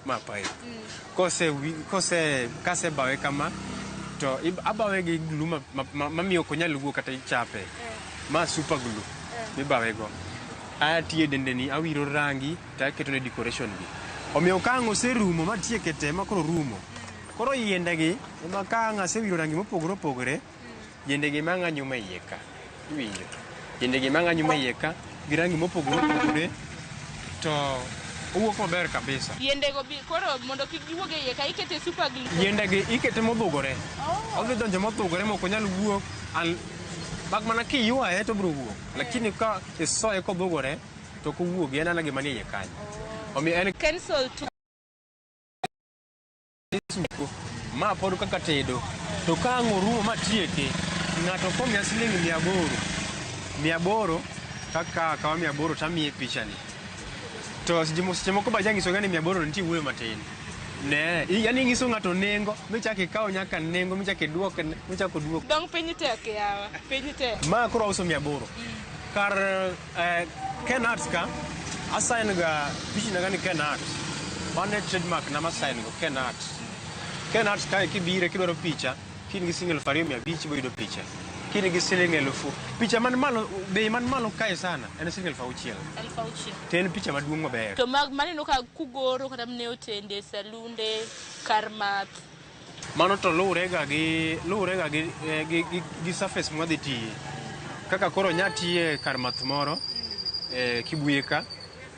Ma pipe. Kose kose kasebawe kama to abawe gi glue mamiyo ok onyal wuok kata ichape. Ma super glue mibawe go. Atiye dende ni awiro rangi to aketo ne decoration gi. Omiyo ka ang' oserumo matieke te ma koro orumo. Koro yiende gi ema ka ang' asewiro rangi mopogore opogore, yiende gi ema ang' anyumo e iye ka. Iwinjo? Yiende gi ema ang' anyumo e iye ka gi rangi mopogore opogore to owuok maber kabisa. Yiende go bi koro mondo kik giwuog e iye ka ikete super glue. Yiende gi ikete modhugore. Odhi donjo modhugore mok onyal wuok. Mak mana kiywaye to obiro wuok. Lakini ka isoye kodhugore to ok owuogi en ana gima nie iye kanyo. Omiyo en Cancel to suko. Ma pod kaka tedo. To ka ang' orumo matieke, ng'ato komiya siling 800, 800 kaka akawa 800 tamiye picha ni. To seche moko be ajanyisoga ni 800 nitie wuoyo matin. Ne, yani ing'iso ng'ato nengo, michak ikaw nyaka nengo, michak iduok, michak oduok. Dong piny tek yawa, piny tek. Ma koro auso 800. Kar Ken Arts ka, asign ga pichni ga ni Ken Arts. Mano e trademark na masign go Ken Arts. Ken Arts kae kibire kidwaro picha, ka in gi siling 2500 ibo yudo picha. Ka in gi siling 1000, picha man malo, bei man malo kae sana en siling 6000. 6000. To en picha maduong' maber. To mag maneno ka kugoro kata mne otende, salunde, kar math. Mano to luwre ga gi luwre ga gi, gi surface mwadhi tiye. Kaka koro nya tiye kar math moro Kibuye ka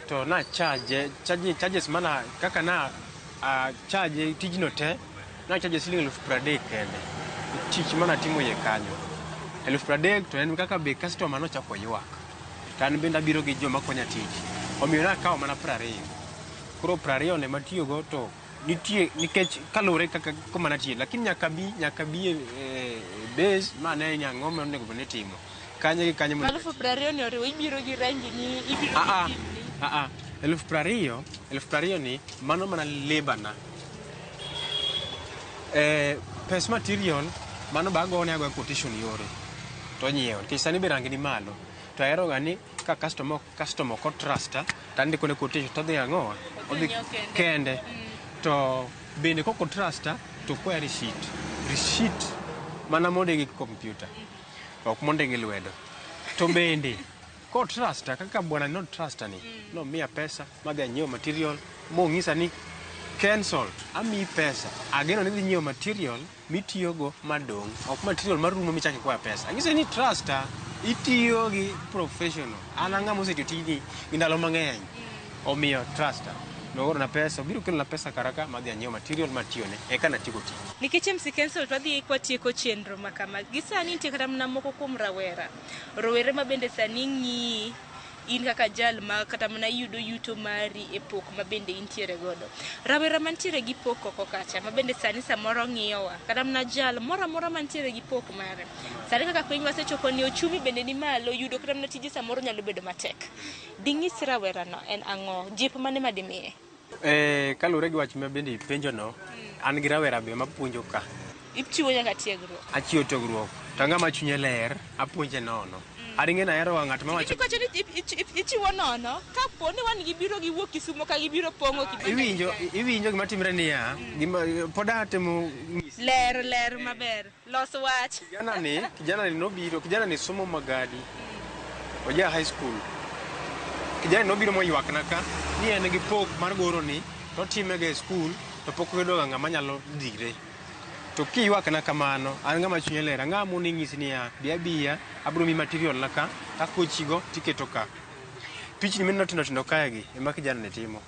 to na charge, charge charges mana kaka na charge tijno te na charge siling 30,000 kende. Tich mana timo iye kanyo. 30,000 to en kaka be customer nochako ywak. To an bende abiro gi joma konya tich. Omiyo nakawo mana 20. Koro 20 ne matiyogo to nitie nikech kaluwore kaka kuma natiye lakini nyaka bi e base ma ne ni ang'o ma onego bed ni itimo. Kanye gi kanye mondo 20,000 ni oriwo ibiro gi rangi ni, ibiro gi theme ni. 20,000, 20,000 ni mano mana labor na. Pes material mano be agone agoya quotation yore to onyiewo nikech sani be rangi ni malo. To ahero ga ni ka customer customer ok otrusta to andiko ne quotation to odhi ang'o? Odhi kende. To bende kok otrusta to kwaya receipt. Receipt Mana monde gi kompyuta. Ok monde gi lwedo. To bende ko trusta kaka bwana no trusta ni. Nomiya pesa madhi anyiewo material mong'isa ni cancel amiyi pesa ageno ni idhi nyiewo material mitiyogo madong' ok material marumo michako ikwaya pesa ang'ise ni trusta itiyo gi professional an ang'ama osetiyo tijni gi ndalo mang'eny omiyo trusta noorona pesa obiro kelona pesa kara ka madhi anyiewo material matiyone eka natieko tich Nikech MC Kensalt wadhi kwatieko chenro ma kama. Gi sani nitie kata mana moko kuom rawera. Rowere ma bende sani ng'iyi in kaka jal ma kata mana iyudo yuto mari e pok ma bende intiere godo. Rawera mantiere gi pok oko kacha ma bende sani samoro ng'iyowa kata mana jal moro amora mantiere gi pok mare. Sani kaka piny wasechopo ni ochumi bende ni malo yudo kata mana tije samoro nyalo bedo matek. Ding'is rawerano en ang'o? Jip mane ma dimiye? Eh, kaluwore gi wach ma bende ipenjono, an gi rawera be mapuonjo ka. Ichiwo nyaka tiegruok. Achiwo tiegruok. To ng'ama chunye ler, apuonje nono. An ing'e ni ahero ga ng'at mawacho Nikech iwacho ni ichiwo nono, kapo ni wan gibiro giwuok Kisumo ka gibiro pong'o kibanda. Iwinjo, iwinjo gima timre niya, gima pod atemo nyisi. Ler, ler maber. Los wach. Kijana ni, kijana ni nobiro, kijana ni somo Magadi. Oja high school. Kijana ni nobiro moywakna ka ni en gi pok mar goro ni to otime ga e school to pok oyudo ga ng'ama nyalo dhire. To kiywakna kamano, an ng'ama chunye ler, ang'ama mono inyisi niya, bi abiya, abiro miyi material na ka, takochigo tiketo ka. Pichni mineno tindo tindo kae gi ema kijana ni timo.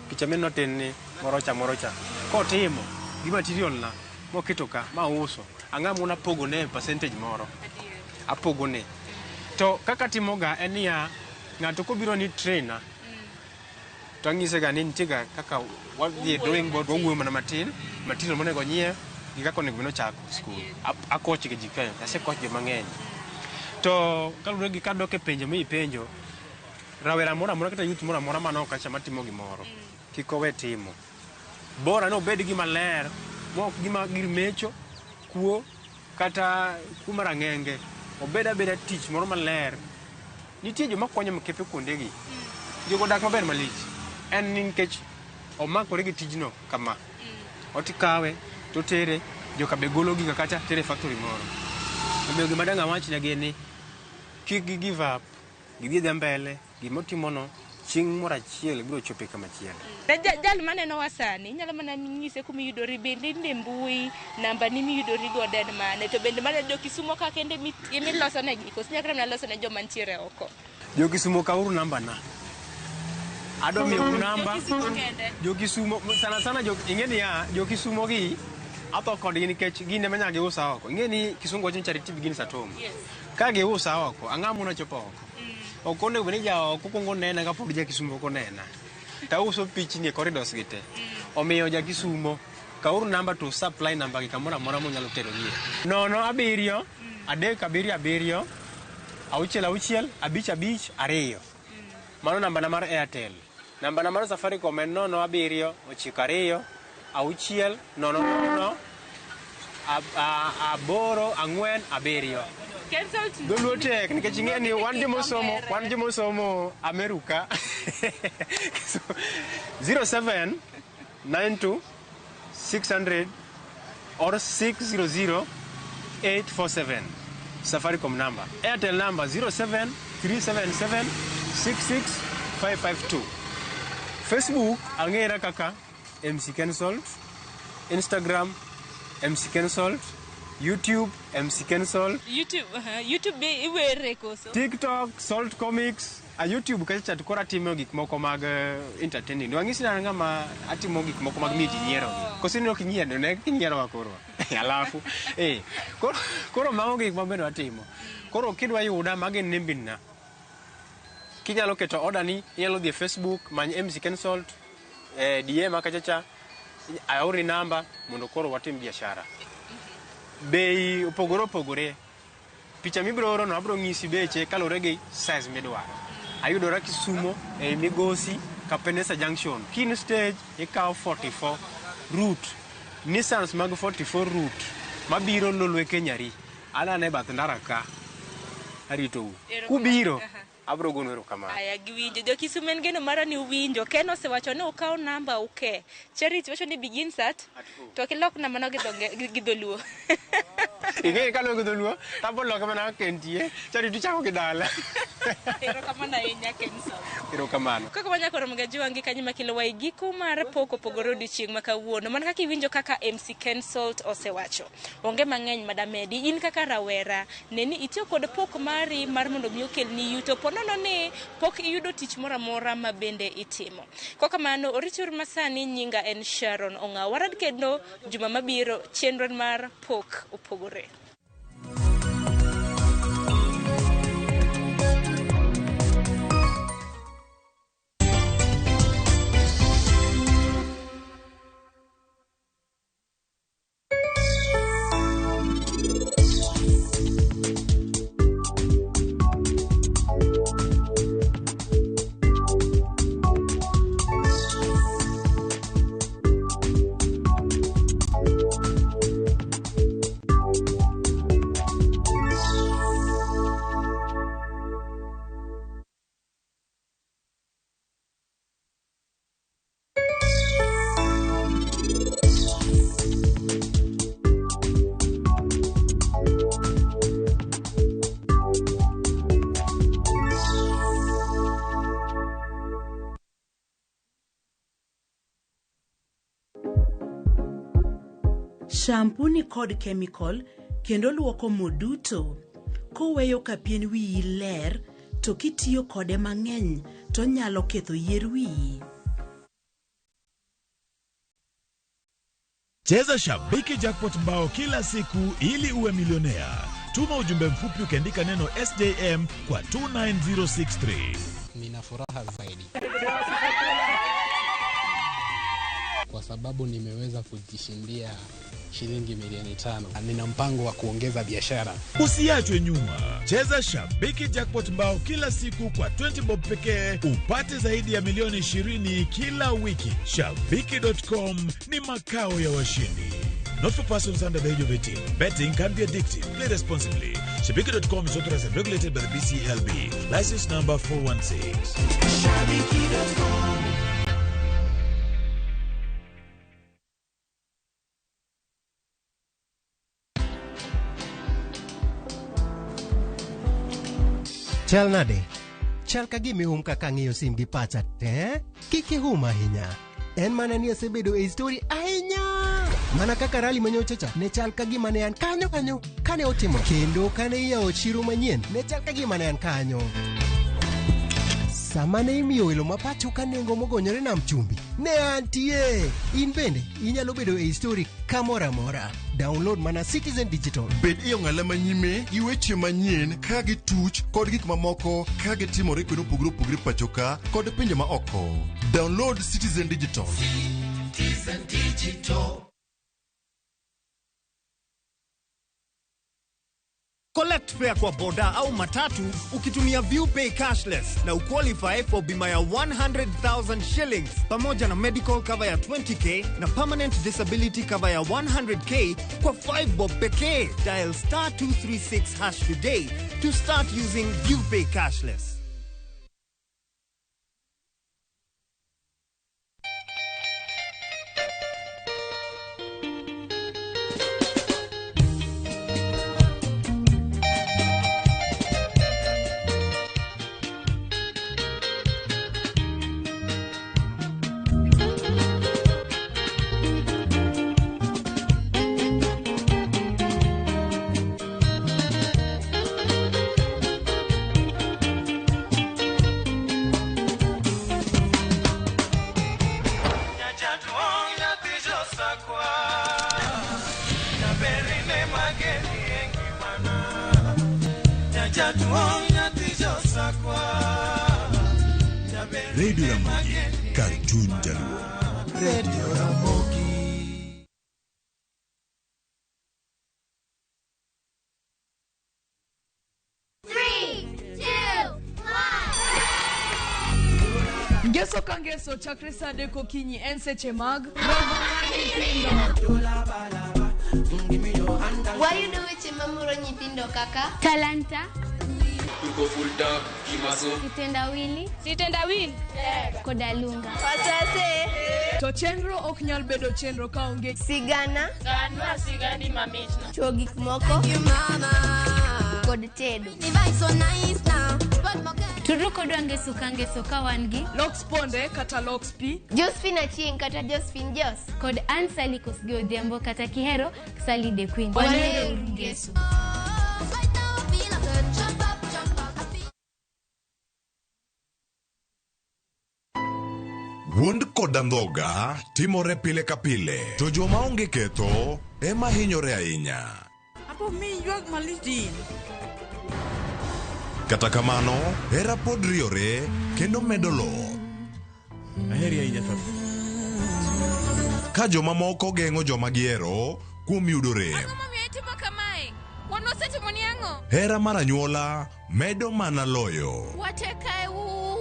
Picha mineno tin ni moro cha moro cha. Kotimo gi material na moketo ka ma uso, ang'ama mono apogone percentage moro. Apogone. To kaka atimoga en niya, ng'ato kobiro ni trainer, to ang'ise ga ni nitie ga kaka wadhi e drawing board wawuoyo mana matin, material monego onyiew gi kaka onego bed ni ochako school. Akoch ga ji kae, asekoch ji mang'eny. To kaluwore gi kadok e penjo mipenjo, rawera moro amora kata youth moro amora man oko kacha matimo gimoro, kik owe timo. Bora ni obed gima ler, mok gima gir mecho, kuo, kata kuo mar ang'enge. Obed abeda tich moro maler. Nitie joma kwanyo mkepe kuondegi. Jogo dak maber malich. En ni nikech omakore gi tijno kama. Otikawe, totere, joka be golo giga kacha tere e factory moro. Omiyo gima dang' awachnegi en ni kik gi give up, gidhi adhiya mbele, gimotimono chieng' moro achiel biro chope kama chielo. Ne jal manenowa sani, inyalo mana nyise kuma iyudori, bende in e mbui, namba ni miyudori godo en mane, to bende mana jo Kisumo ka kende emiloso negi, koso inyalo kata mana loso ne joma nitiere oko? Jo Kisumo kawuru namba na. Adwa miyou namba. Jo Kisumo kende. Jo Kisumo, sana sana jo, ing'e niya, jo Kisumo gi, atho kodgi nikech gin ema nyaka giusa oko. Ing'e ni Kisungu wacho ni charity begins at home. Yes. Ka giusa oko, ang'o mono chopo oko? Ok onego bed ni ja oko kuongo nena kapod ja Kisumo pok onena. Tauso pichni e corridors gi te. Omiyo ja Kisumo, kawuru namba to supply namba gi kamoro amora munyalo terogie. 0 7 3 7 7 6 5 5 2. Mano namba na mar Airtel. Namba na mar Safaricom en 0 7 9 6 0 0 8 4 7. Dholuo tek nikech ing'e ni wan jomosomo, wan jomosomo Ameruka. 07 92 600 or 600 847. Safaricom number. Airtel number 07 377 66552. Facebook ang'era kaka MC Kensalt, Instagram MC Kensalt, YouTube MC Kensalt, YouTube, YouTube be iwere koso? TikTok Salt Comics, a YouTube kacha cha to koro atimo gik moko mag entertaining. Wang'isi ni an ng'ama atimo gik moko mag miyo ji nyiero. Koso in ok inyiero, ne inyiero wa koro. Alafu, koro, koro mago gik ma bende watimo. Koro kidwa yuda, mago en nembni na. Kinyalo keto order ni, inyalo dhi e Facebook, many MC Kensalt, DM kacha cha, aorni namba mondo koro watim biashara. Bei opogore opogore. Picha mibiro oro no abiro ng'isi beche kaluwore gi size midwaro. Ayudora Kisumo ei Migosi, Kapenesa Junction. Kin stage ikawo 44 route. Nissans mag 44 route mabiro Lolwe Kenyari. Anane e bath ndara ka. Aritou. Kubiro abiro gonu erokamano. Aya, giwinjo. Jo Kisumu en geno mara ni uwinjo. Ken osewacho ni ukaw namba uke. Charity wacho ni begins at to kilok namba no gi dho gi dholuo. Ing'e kaluwo gi dholuo, taboloke mana kaka entie, chadi tichako gi dala. Erokamano ahinya Kenson. Erokamano. Kaka wanyako romo ga jiwangi kanyo makelo wa e giko mar pok opogore odiochieng' ma kawuono. Mana kaka iwinjo kaka MC Kensalt osewacho. Onge mang'eny madamedi. In kaka rawera, ne ni itiyo kod pok mari mar mondo mi okelni yuto. Po nono ni pok iyudo tich moro amora ma bende itimo. Kokamano, oriti uru masani, nyinga en Sharon Ong'aw. Warad kendo juma mabiro, chenro mar pok opogore. Shampoo ni kod chemical kendo luoko mo duto. Koweyo ka pien wiyi ler to kitiyo kode mang'eny to nyalo ketho yier wiyi. Cheza Shabiki Jackpot Mbao kila siku ili uwe milionea. Tuma ujumbe mfupi ukiandika neno SJM kwa 29063. Nina furaha zaidi kwa sababu nimeweza kujishindia shilingi milioni 5. Nina mpango wa kuongeza biashara. Usiachwe nyuma. Cheza Shabiki Jackpot Mbao kila siku kwa 20 bob pekee upate zaidi ya milioni 20 kila wiki. Shabiki.com ni makao ya washindi. Not for persons under the age of 18. Betting can be addictive. Play responsibly. Shabiki.com is authorized and regulated by the BCLB. License number 416. Shabiki.com. Chal nade? Chal ka gima ihum kaka ang'iyo sim gi pacha te? Kik ihum ahinya. En mana ni asebedo e story ahinya. Mana kaka rally manyocha cha ne chal ka gima ne an kanyo kanyo kane otimo. Kendo kane iyawo chiro manyien ne chal ka gima ne an kanyo. Sama ne imiyo welo ma pacho ka nengo mogonyore nam chumbi, ne antie. In bende inyalo bedo e story kamoro amora. Download mana Citizen Digital. Bed e ong'ala manyime gi weche manyien ka gituch kod gik mamoko ka gitimore kuonde mopogore opogore pacho ka kod pinje ma oko. Download Citizen Digital. Citizen Digital. Collect fare kwa boda au matatu ukitumia ViewPay cashless na uqualify for bima ya 100,000 shillings pamoja na medical cover ya 20k na permanent disability cover ya 100k kwa 5 bob pekee. Dial star 236 hash today to start using ViewPay cashless. Radio Ramogi, Cartoon Jaluo. Radio Ramogi. Ngeso ka ngeso chakre saa 3 okinyi en seche mag romo mar nyithindo. Wayudo weche mamoro nyithindo kaka talanta, Tuko full tank kimaso. Sitendawili. Sitendawili. Kodalunga. Wasase. To chenro ok nyal bedo chenro kaonge sigana. Ganwa sigani mamitna. Chuo gik moko. Kod tedo. Tudru kodwa ngeso ka ngeso ka wan gi Lox Ponde kata Lox P, Josephine Achieng kata Josephine Jos kod Ann Sally Kosgei Odhiambo kata Kihero Sally the Queen. Wanere ngeso. Wuond kod andhoga timore pile ka pile, to joma onge ketho ema hinyore ahinya. Apo mi ywak malich din. Kata kamano, hera pod riore kendo medo loth. Aheri ahinya tho. Ka jomamoko geng'o joma gihero kuom yudo rem. Ang'o momiyo itimo kamae? Wan wasetimoni ang'o? Hera mar anyuola medo mana loyo. Wate kae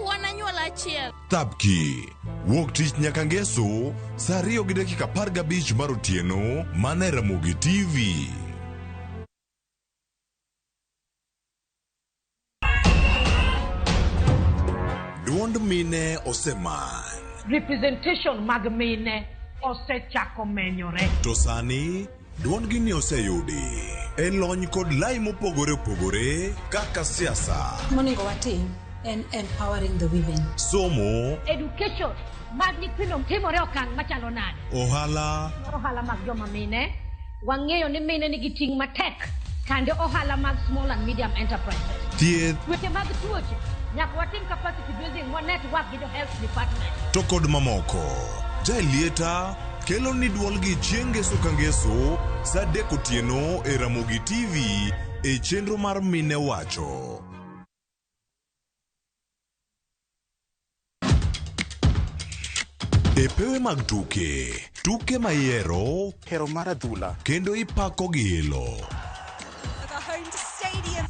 wan anyuola achiel. Thapki wuok tich nyaka ngeso saa 2:15 mar otieno mana e Ramogi TV. Duond mine osemany. Representation mag mine osechako menyore. To sani duondgi ni oseyudi e lony kod lai mopogore opogore kaka siasa, Monego watim en empowering the women. Somo, Education mag nyithindo timore okang' machalo nade? Ohala, Ohala mag joma mine, wang'eyo ni mine nigi ting' matek kande ohala mag small and medium enterprises. Thieth Weche mag tuoche, nyaka watim capacity building wa network gi jo health department. To kod mamoko. Jaelieta kelo ni duolgi chieng' ngeso ka ngeso saa 3 otieno e Ramogi TV e chenro mar Mine Wacho. E pewe mag tuke, tuke ma ihero, hero mar adhula, kendo ipako gi ilo.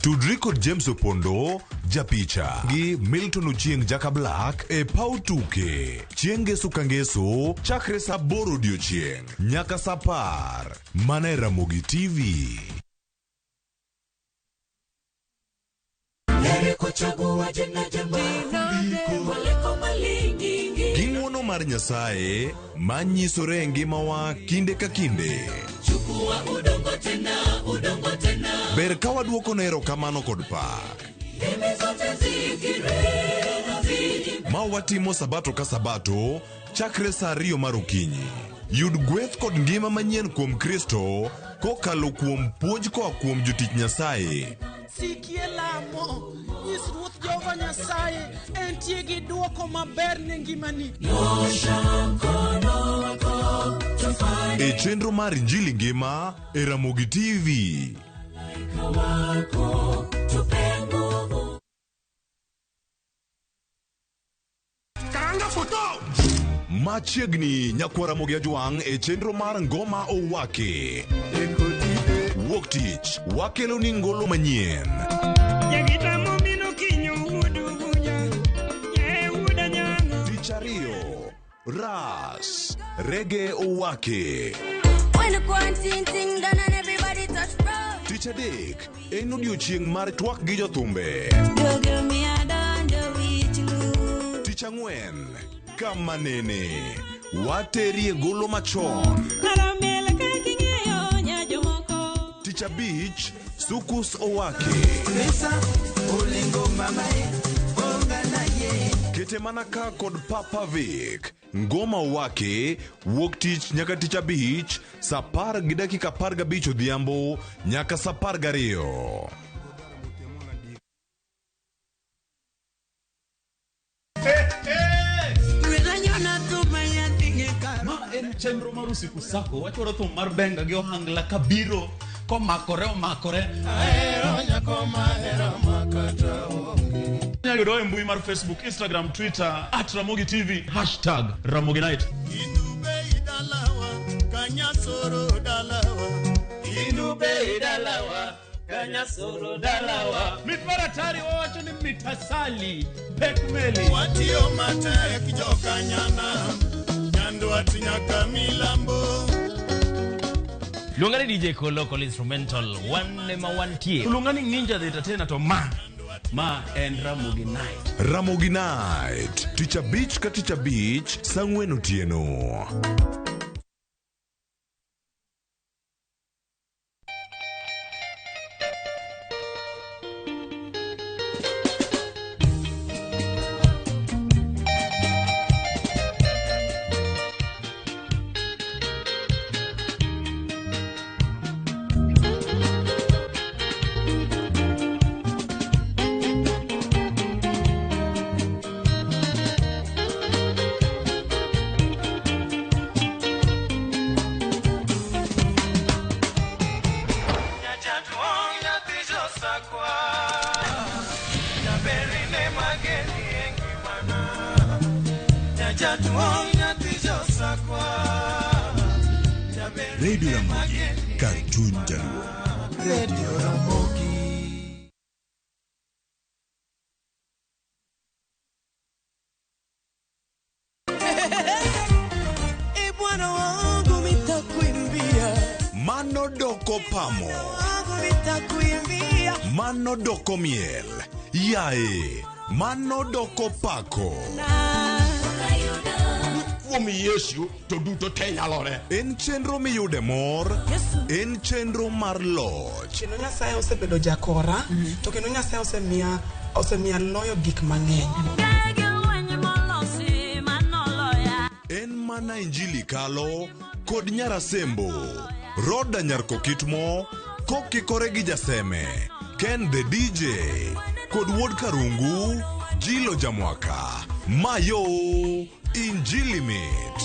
Tudri kod James Opondo, japicha, gi Milton Ochieng Jaka Black e paw tuke. Chieng' ngeso ka ngeso, chakre saa 8 odiochieng' nyaka saa 10. Mana e Ramogi TV. Gi ng'wono mar Nyasaye manyisore e ngimawa kinde ka kinde. Ber ka waduoko ne erokamano kod pak. Ma watimo sabato ka sabato chakre saa 2 mar okinyi. Yud gweth kod ngima manyien kuom Kristo kokalo kuom puonj koa kuom jotich Nyasaye. Sikie lamo, nyis Ruoth Jehova Nyasaye entie gi duoko maber ne ngimani. E chenro mar Injili Ngima e Ramogi TV. Karanga foto! Machiegni nyakwar Ramogi Ajwang' e chenro mar Ngoma Owaki. Wuok tich wakelo ni ngolo manyien. Tich ariyo, Ras Rege Owaki. Tich adek en odiochieng' mar twak gi jothumbe. Tich ang'wen kama nene waterie golo machon. Tich abich Sukus Owaki. Kete mana ka kod Papa Vic. Ngoma Owaki wuok tich nyaka tich abich saa 10:15 odhiambo nyaka saa 12. Ma en chenro mar Usiku Sako wachwaro thum mar benga gi ohangla kabiro komakore omakore. Inyalo yudowa e mbui mar Facebook, Instagram, Twitter @Ramogi TV #Ramogi Night. Mit mar atari wawacho ni mitasali pek meli. Watiyo matek jokanyana Nyandwat nyaka milambo. Luonga ni DJ Kolo Kolo Instrumental, wan ema wantie. Luonga ni Ninja the Entertainer to ma Ma en Ramogi Night. Ramogi Night, tich abich ka tich abich, saa ang'wen otieno. Radio Ramogi, kar chuny jaluo. Radio Ramogi. E Bwana wangu nitakuimbia, Mano doko pamo. wangu nitakuimbia. Mano doko miel. Yae. Mano doko pako. Kuom Yesu to duto te nyalore. En chenro miyude mor. En chenro mar loch. Kendo Nyasaye osebedo jakora, to kendo Nyasaye osemiya osemiya loyo gik mang'eny. En mana injili kalo kod nyarasembo. Roda nyarkokitmo kokikore gi jaseme. Ken the DJ kod wuod Karungu, Jilo Jamwaka. Mayo Injili mit.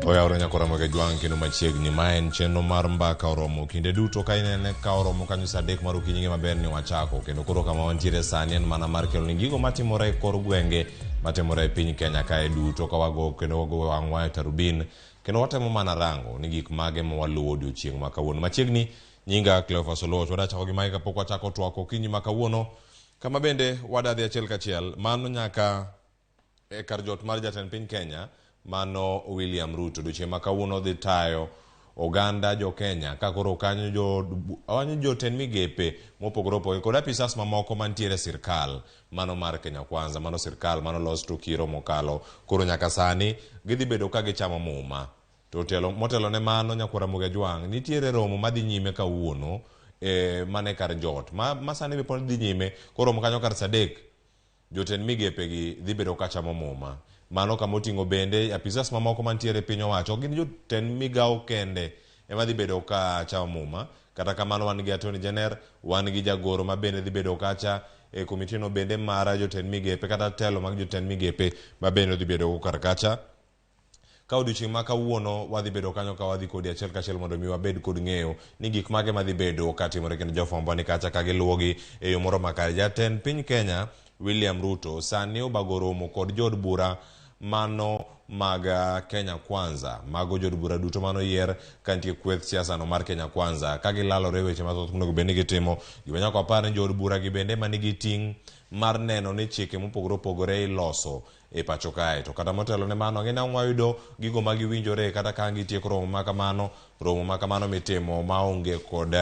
Oyawre nyakora mag jwang' kendo machiegni ma en chenro mar mbaka oromo kinde duto ka inene ka oromo kanyo saa adek mar okinyi ng'e maber ni wachako kendo koro kama wantiere sani en mana mar kelo ni gigo matimore e kor gwenge matimore e piny Kenya kae duto ka wago kendo wago wang'wa e tarubin kendo watemo mana rango ni gik mage ma waluwo odiochieng' ma kawuono machiegni nyinga Cleophas Oluoch wadachako gi magi kapok wachako twak okinyi ma kawuono kama bende wadadhi achiel kachiel mano nyaka e kar jot mar jatend piny Kenya mano William Ruto odiochieng' ma kawuono dhi tayo oganda jo Kenya ka koro kanyo jo awanyo jotend migepe mopogore opogore kod apisas mamoko mantiere e sirkal mano mar Kenya Kwanza mano sirkal mano los tok yiero mokalo koro nyaka sani gidhi bedo ka gichamo muma to telo motelo ne mano nyakwar Ramogi Ajwang' nitiere romo madhi nyime kawuono e, mana e kar jot ma, ma sani be pod dhi nyime koromo kanyo kar saa adek jotend migepe gi dhi bedo ka chamo muma mano kama oting'o bende apisas mamoko mantiere e piny owacho ok gin jotend migawo kende ema dhi bedo ka chamo muma kata kamano wan gi attorney general wan gi jagoro ma bende dhi bedo kacha e komiti no bende mar jotend migepe kata telo mag jotend migepe ma bende dhi bedo go kar kacha ka odiochieng' ma kawuono wadhi bedo kanyo ka wadhi kodi achiel kachiel mondo mi wabed kod ng'eyo ni gik mage madhi bedo katimore kendo jofwambo ni kacha ka giluwogi e yo moro makare. Jatend piny Kenya William Ruto sani obago romo kod jood bura mano mag Kenya Kwanza mago jood bura duto mano yier ka nitie kweth siasa no mar Kenya Kwanza ka gilalore weche mathoth monego bed ni gitimo. Gima nyaka wapar ni jood bura gi bende ema nigi ting' mar neno ni chike mopogore opogore iloso e pacho kae. To kata motelo ne mano, ang'e ni ang' wayudo gigo ma giwinjore kata ka ang' gitieko romo ma kamano, romo ma kamano mitimo maonge kod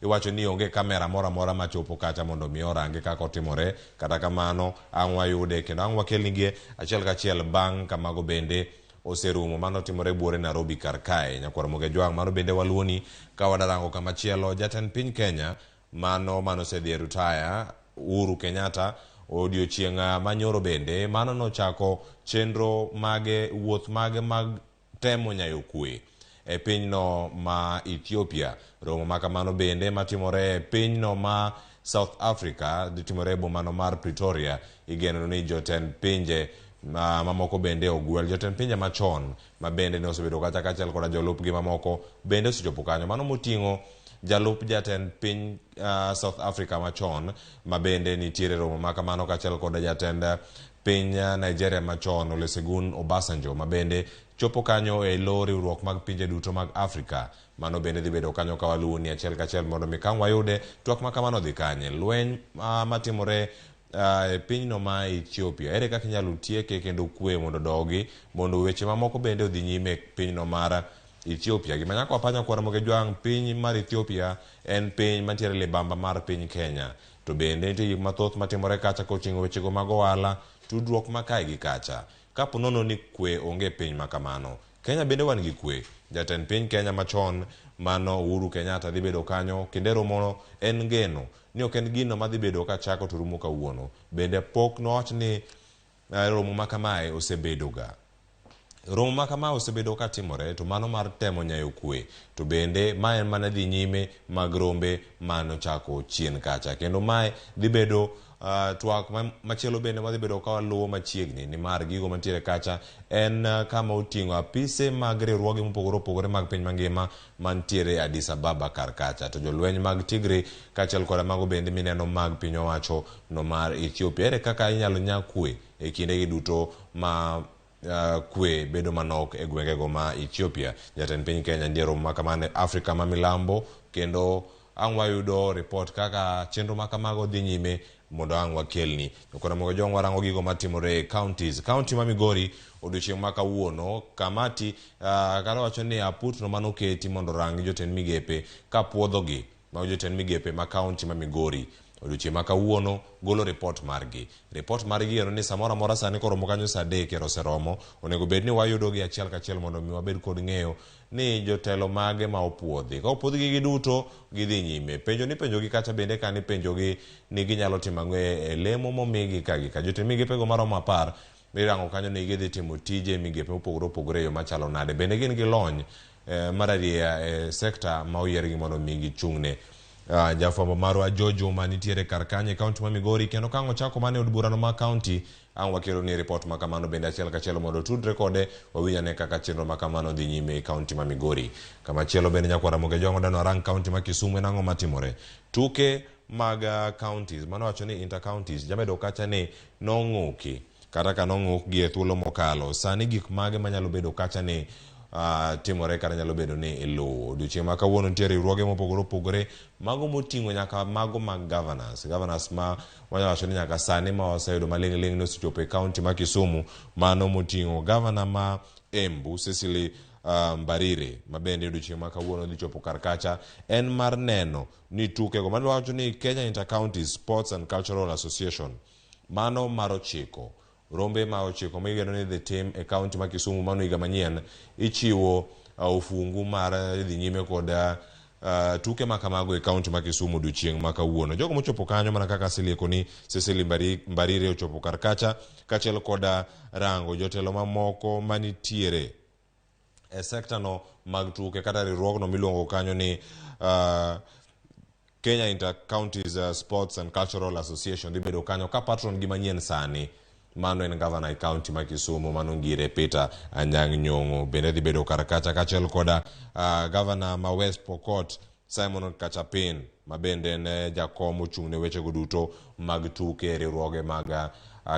iwacho ni onge kamera moro amora machopo kacha mondo mi orange kaka otimore. Kata kamano, ang' wayude kendo ang' wakelnigie achiel kachiel bang' ka mago bende oserumo. Mano timore buore Nairobi kar kae. Nyakwar Ramogi Ajwang', mano bende waluwoni ka wadarango kamachielo. Jatend piny Kenya mano manosedhi e rutaya Uhuru Kenyatta odiochieng' manyoro bende mano nochako chenro mage wuoth mage mag temo nyayo kwe e pinyno ma Ethiopia. Romo ma kamano bende matimore e pinyno ma South Africa dhi timore e bomano mar Pretoria. Igeno ni jotend pinje mamoko bende ogwel. Jotend pinje machon ma bende ne osebedo kacha kaachiel koda jolupgi mamoko bende osechopo kanyo. Mano moting'o jalup jatend piny South Africa machon ma bende nitiere romo ma kamano kaachiel koda jatend piny Nigeria machon Olusegun Obasanjo ma bende chopo kanyo e lo riwruok mag pinje duto mag Afrika. Mano bende dhi bedo kanyo ka waluwo ni achiel kachiel mondo mi kang' wayude twak ma kamano dhi kanye. Lweny matimore e pinyno ma Ethiopia, ere kaka inyalo tieke kendo kwe mondo odogi mondo weche mamoko bende odhi nyime e pinyno mar Ethiopia. Gima nyaka wapanya kwara moge jwang', piny mar Ethiopia en piny mantiere libamba mar piny Kenya. To bende nitie gik mathoth matimore kacha koting'o wechego mag ohala, tudruok ma kae gi kacha. Kapo nono ni kwe onge piny ma kamano, Kenya bende wan gi kwe. Jatend piny Kenya machon mano Uhuru Kenyatta dhi bedo kanyo kendo e romono en geno ni ok en gino madhi bedo kachako to rumo kawuono. Bende pok nowach ni romo ma kamae osebedoga. Romo ma kama osebedo ka timore to mano mar temo nyayo kwe to bende mae en mana dhi nyime mag rombe manochako chien kacha. Kendo mae dhi bedo twak machielo bende madhi bedo ka waluwo machiegni nimar gigo mantiere kacha en kama oting'o apise mag riwruoge mopogore opogore mag piny mangima mantiere Addis Ababa kar kacha. To jolweny mag Tigray kaachiel koda mago bende mineno mag piny owacho no mar Ethiopia. Ere kaka inyalo nya kwe e kindegi duto ma kwe bedo manok e gwengego ma Ethiopia. Jatend piny Kenya nitie romo ma kamano e Afrika ma milambo kendo ang' wayudo ripot kaka chenro ma kamago dhi nyime mondo ang' wakelni. Jokora mogo jong warango gigo matimore e counties. County ma Migori odiochieng' ma kawuono kamati kata wacho ni aputno manoketi mondo orang jotend migepe ka puodhogi mago jotend migepe ma county ma Migori odiochieng' ma kawuono golo ripot margi. Ripot margi ero ni samoro amora sani koromo kanyo saa 3 ero oseromo, onego bed ni wayudogi achiel kachiel mondo mi wabed kod ng'eyo ni jotelo mage ma opuodhi. Ka opuodhgi giduto, gidhi nyime. Penjo ni penjogi kacha bende ka ni penjogi ni ginyalo timo ang'o e lemo momigi ka gi ka. Jotend migepego maromo 10 irango kanyo ni gidhi timo tije migepe mopogore opogore e yo machalo nade. Bende gin gi lony mararieya e sekta ma oyiergi mondo mi gichung'ne. Jafwambo marwa Jojo ma nitiere kar kanyo e kaunti ma Migori kendo ka ang' ochako mana e od burano ma kaunti ang' wakelo ni ripot ma kamano bende achiel kachiel mondo otudre kode wawinj ane kaka chenro ma kamano dhi nyime e kaunti ma Migori. Kamachielo bende nyakwar Ramogi Ojwang' odano arang kaunti ma Kisumu en ang'o matimore. Tuke mag counties mano wacho ni inter counties jamedo kacha ni nong'uki kata ka nong'ukgi e thuolo mokalo. Sani gik mage manyalo bedo kacha ni timore kata nyalo bedo ni iluwo. Odiochieng' ma kawuono nitie riwruoge mopogore opogore mago moting'o nyaka mago mag governors. Governors ma wanyalo wacho ni nyaka sani ma waseyudo maling'ling' ni osechopo e kaunti ma Kisumu, mano moting'o governor ma Embu Cecily Mbarire ma bende odiochieng' ma kawuono dhi chopo kar kacha en mar neno ni tukego mano wacho ni Kenya Inter-County Sports and Cultural Association mano mar 9 rombe ma 9 ma igeno ni dhi tim e kaunti ma Kisumu mano higa manyien ichiwo ofungu mar dhi nyime kod tuke ma kamago e kaunti ma Kisumu odiochieng' ma kawuono. Jogo mochopo kanyo mana kaka aselieko ni Cecily Mbarire ochopo kar kacha kaachiel koda rango jotelo mamoko manitiere e sekta no mag tuke kata riwruogno miluongo kanyo ni Kenya Inter-Counties Sports and Cultural Association dhi bedo kanyo ka patron gi manyien sani mano en gavana e kaunti ma Kisumu mano Ngire Peter Anyang' Nyong'o bende dhi bedo kar kacha kaachiel koda gavana ma West Pokot Simon Kachapin ma bende en jakom ochung' ne wechego duto mag tuke e riwruoge mag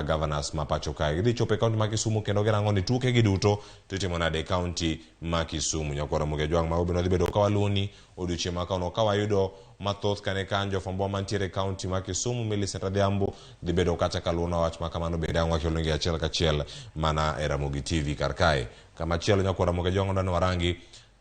governors ma pacho kae. Gidhi chopo e kaunti ma Kisumu kendo girango ni tuke gi duto titimo nade e kaunti ma Kisumu. Nyakwar Ramogi Ojwang' mago bende wadhi bedo ka waluwoni odiochieng' ma kawuono ka wayudo mathoth kane kan jofwambo mantiere e kaunti ma Kisumu Millicent Adhiambo dhi bedo kacha kaluwonwa wach ma kamano bende ang' wakelonegi achiel kachiel mana e Ramogi TV kar kae. Kamachielo Nyakwar Ramogi Ojwang' odwa ni warangi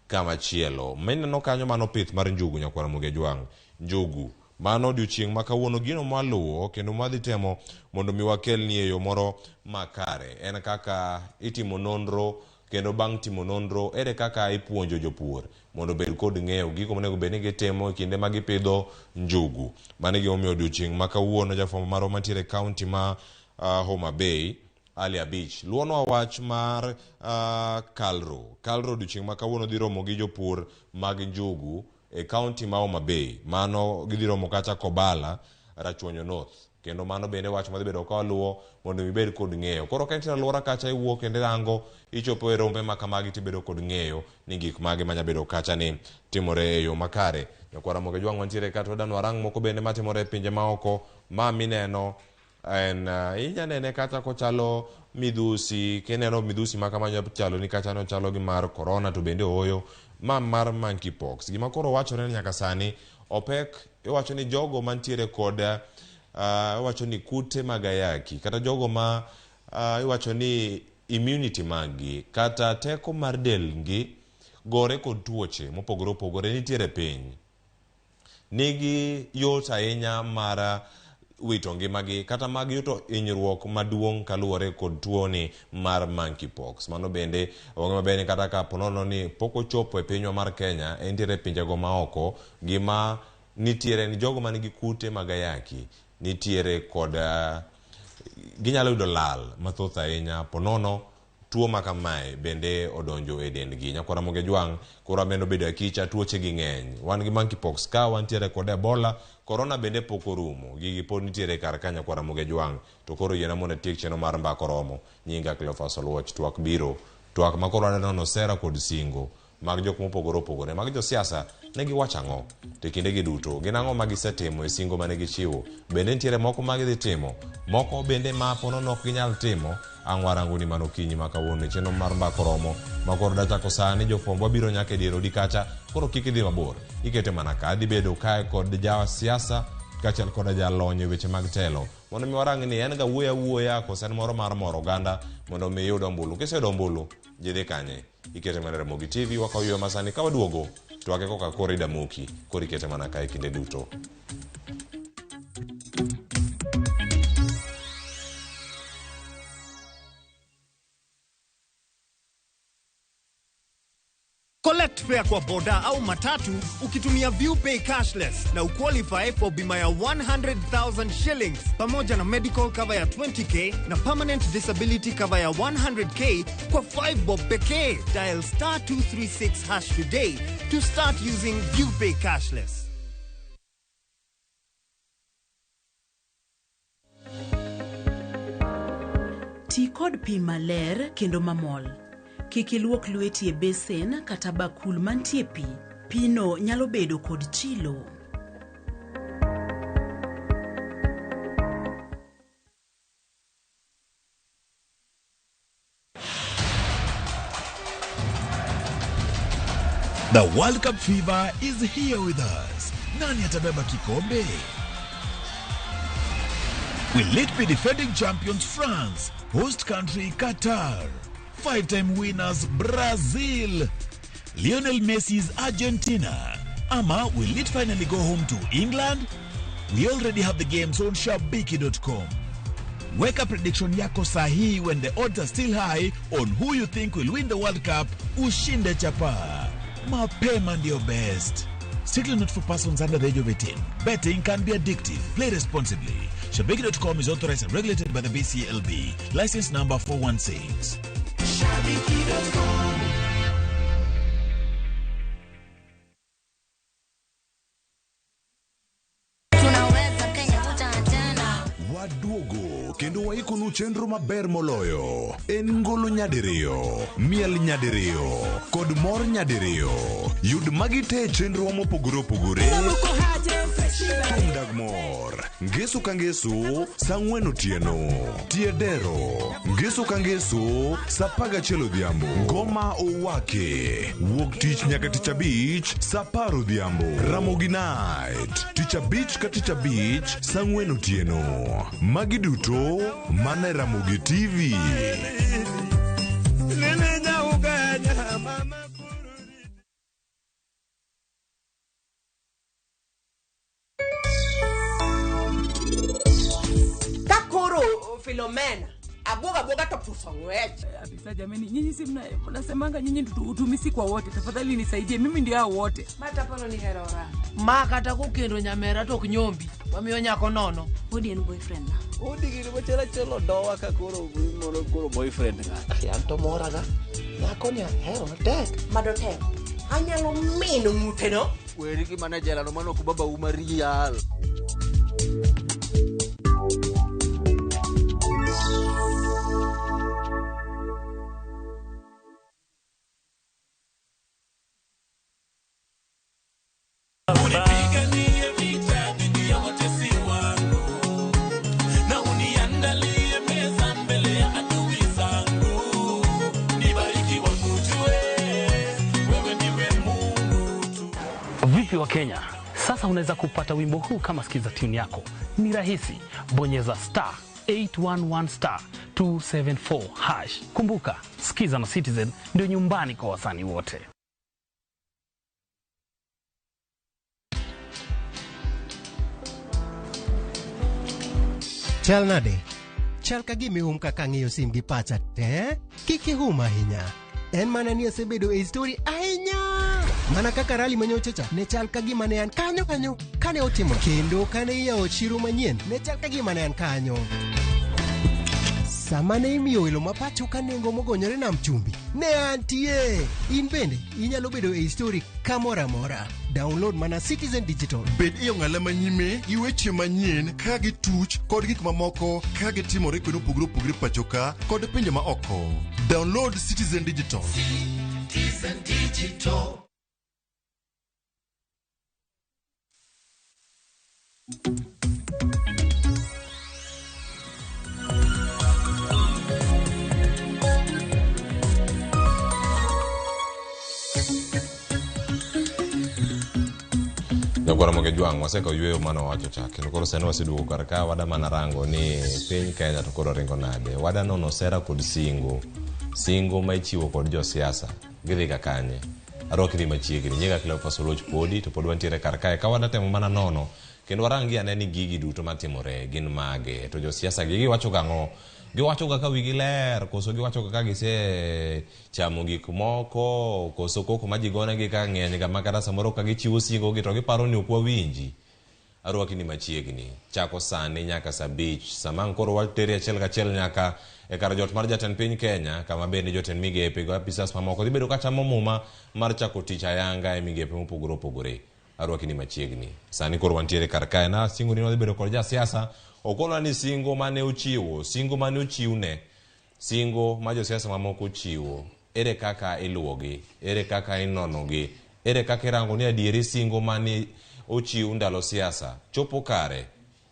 kamachielo. Mineno kanyo mano pith mar njugu Nyakwar Ramogi Ojwang'. Njugu mano odiochieng' ma kawuono gino mwaluwo kendo mwadhi temo mondo mi wakelni e yo moro makare en kaka itimo nonro kendo bang' timo nonro ere kaka ipuonjo jopur mondo obed kod ng'eyo gigo monego bed ni gitimo e kinde ma gipidho njugu. Mano e gimomiyo odiochieng' ma kawuono jafwambo marwa mantiere e kaunti ma Homa Bay Ali Abich luwonwa wach mar Kalro. Kalro odiochieng' ma kawuono dhi romo gi jopur mag njugu e kaunti ma Homa Bay. Mano gidhi romo kacha Kobala Rachuonyo North. Kendo mano bende wach madhi bedo ka waluwo mondo mi ibed kod ng'eyo. Koro ka intiere alwora kacha iwuok kendo irango ichopo e rombe ma kamagi tibedo kod ng'eyo ni gik mage manya bedo kacha ni timore e yo makare. Nyakwar Ramogi Ojwang' wantiere ka to wadwa ni warang moko bende matimore e pinje maoko ma mineno en inya nene kata kochalo midhusi kineno midhusi ma kama nyalo chalo ni kacha nochalo gi mar corona to bende ooyo ma mar monkeypox. Gima koro wachore ni nyaka sani opek iwacho ni jogo mantiere kod iwacho ni kute mag ayaki kata jogo ma iwacho ni immunity mag gi kata teko mar delgi gore kod tuoche mopogore opogore nitiere piny nigi yot ahinya mar wito ngimagi kata mag yudo hinyruok maduong' kaluwore kod tuoni mar monkeypox. Mano bende wang'e maber ni kata ka ponono ni pok ochopo e pinywa mar Kenya, entiere e pinjego maoko, gima nitiere ni jogo man gi kute mag ayaki nitiere kod ginyalo yudo lal mathoth ahinya ponono tuo ma kamae bende odonjo e dendgi. Nyakwar Ramogi Ojwang' koro ameno bedo akicha tuoche gi ng'eny. Wan gi monkeypox ka, wantiere kod Ebola, corona bende pok orumo. Gigi pod nitiere kar ka Nyakwar Ramogi Ojwang'. To koro yiena mondo atiek chenro mar mbaka oromo. Nyinga Cleophas Oluoch, twak biro. Twak ma koro adwa nono sera kod singo mag jok mopogore opogore mag josiasa ne giwacho ang'o to e kindegi duto gin ang'o ma gisetimo e singo mane gichiwo bende nitiere moko ma gidhi timo moko bende ma ponono ok ginyal timo ang' warango ni mano okinyi ma kawuono e chenro mar mbaka oromo ma koro dachako sani jofwambo wabiro nyaka e dier odi kacha koro kik idhi mabor ikete mana ka adhi bedo kae kod jasiasa kaachiel koda jalony e weche mag telo mondo mi warang ni en ga wuoyo awuoya koso en moro mar moro oganda mondo mi iyud ombulu kiseyudo ombulu ji dhi kanye ikete mana Ramogi TV wakawo yueyo masani ka waduogo twake koka koro idamoki koro ikete mana kae kinde duto. Collect fare kwa boda au matatu ukitumia ViewPay cashless na uqualify for bima ya 100,000 shillings pamoja na medical cover ya 20k na permanent disability cover ya 100k kwa 5 bob pekee. Dial star 236 hash today to start using ViewPay cashless. Ti kod pi maler kendo mamol. Kik iluok lweti e besen kata bakul mantie pi. Pino nyalo bedo kod chilo. The World Cup fever is here with us. Nani atabeba kikombe? Will it be defending champions France, host country Qatar, five-time winners Brazil, Lionel Messi's Argentina, ama will it finally go home to England? We already have the games on shabiki.com. Weka prediction yako sahihi when the odds are still high on who you think will win the World Cup. Ushinde chapa. Mapema ndio best. Strictly not for persons under the age of 18. Betting can be addictive. Play responsibly. Shabiki.com is authorized and regulated by the BCLB. License number 416. Shabiki.com. Tunaweza Kenya tena. Waduogo kendo waikonu chenro maber moloyo en ngolo nyadiriyo, miel nyadiriyo kod mor nyadiriyo. Yud magi te e chenrowa mopogore opogore. Thum dag mor, ngeso ka ngeso sa 4 otieno, tie dero, ngeso ka ngeso sa 11 odhiambo, ngoma owake, wuok tich nyaka tich abich sa 10 odhiambo, Ramogi Night, tich abich ka tich abich sa 4 otieno. Magi duto mana e Ramogi TV. Ka koro Filomena abwoga abwoga to puso ng'wech. Afisa jameni, nyinyi si mnasemanga nyinyi utumisi kwa wote. Tafadhali nisaidie, mimi ndio hao wote. Matapano ni herora. Ma kata kokendo nyamera to ok nyombi, wamiyo nyako nono. Odi en boyfriend na. Odi gini machalo chalo dowa ka koro mono koro boyfriend ng'ato. An to moraga. Nyako ni ahero matek. Mado tek. Anyalo mino ng'ute no. Weri gi manager no mano ok baba u ma real. Mkenya, sasa unaweza kupata wimbo huu kama skiza tune yako. Ni rahisi, bonyeza star 811 star 274 hash. Kumbuka, skiza na Citizen ndio nyumbani kwa wasanii wote. Chal nade? Chal ka gima ihum kaka ang'iyo sim gi pacha te. Kik ihum ahinya. En mana ni asebedo e story ahinya. Mana kaka rali manyocha cha ne chal ka gima ne an kanyo kanyo kane otimo kendo kane iyawo chiro manyien ne chal ka gima ne an kanyo. Sama ne imiyo welo ma pacho ka nengo mogonyore nam chumbi, ne antie. In bende inyalo bedo e story kamoro amora. Download mana Citizen Digital. Bed e ong'ala manyime gi weche manyien ka gituch kod gik mamoko ka gitimore kuonde mopogore opogore pacho ka kod pinje ma oko. Download Citizen Digital. Citizen Digital. Jogwaro moge jwang' wasekawo yueyo mane wawacho cha kendo koro sani waseduogo kar ka wada mana rango ni piny Kenya to koro ringo nade wada nono sera kod singo singo ma ichiwo kod josiasa gidhi ga kanye arwaki ni machiegni nyinga Cleophas Oluoch podi to pod wantiere kar kae ka wada temo mana nono kendo warangi ane ni gigi duto matimore gin mage to josiasa gi giwacho gang'o giwacho ga ka wigi ler koso giwacho ga ka gise chamo gik moko koso koko ma ji gonegi ka ng'eny ga ma kata samoro ka gichiwo singo gi to giparo ni ok wawinji arwaki ni machiegni chako sani nyaka saa abich sama ang' koro wateri achiel kachiel nyaka e kar jot mar jatend piny Kenya kama bende jotend migepe gi apisas mamoko dhi bedo ka chamo muma mar chako tich ayanga e migepe mopogore opogore arwaki ni machiegni sani koro wantiere kar kae na singo ni wadhi bedo kod jasiasa okonwa ni singo mane ochiwo singo mane ochiwne singo ma josiasa mamoko ochiwo ere kaka iluwogi ere kaka inonogi ere kaka irango ni adieri singo mane ochiw ndalo siasa chopo kare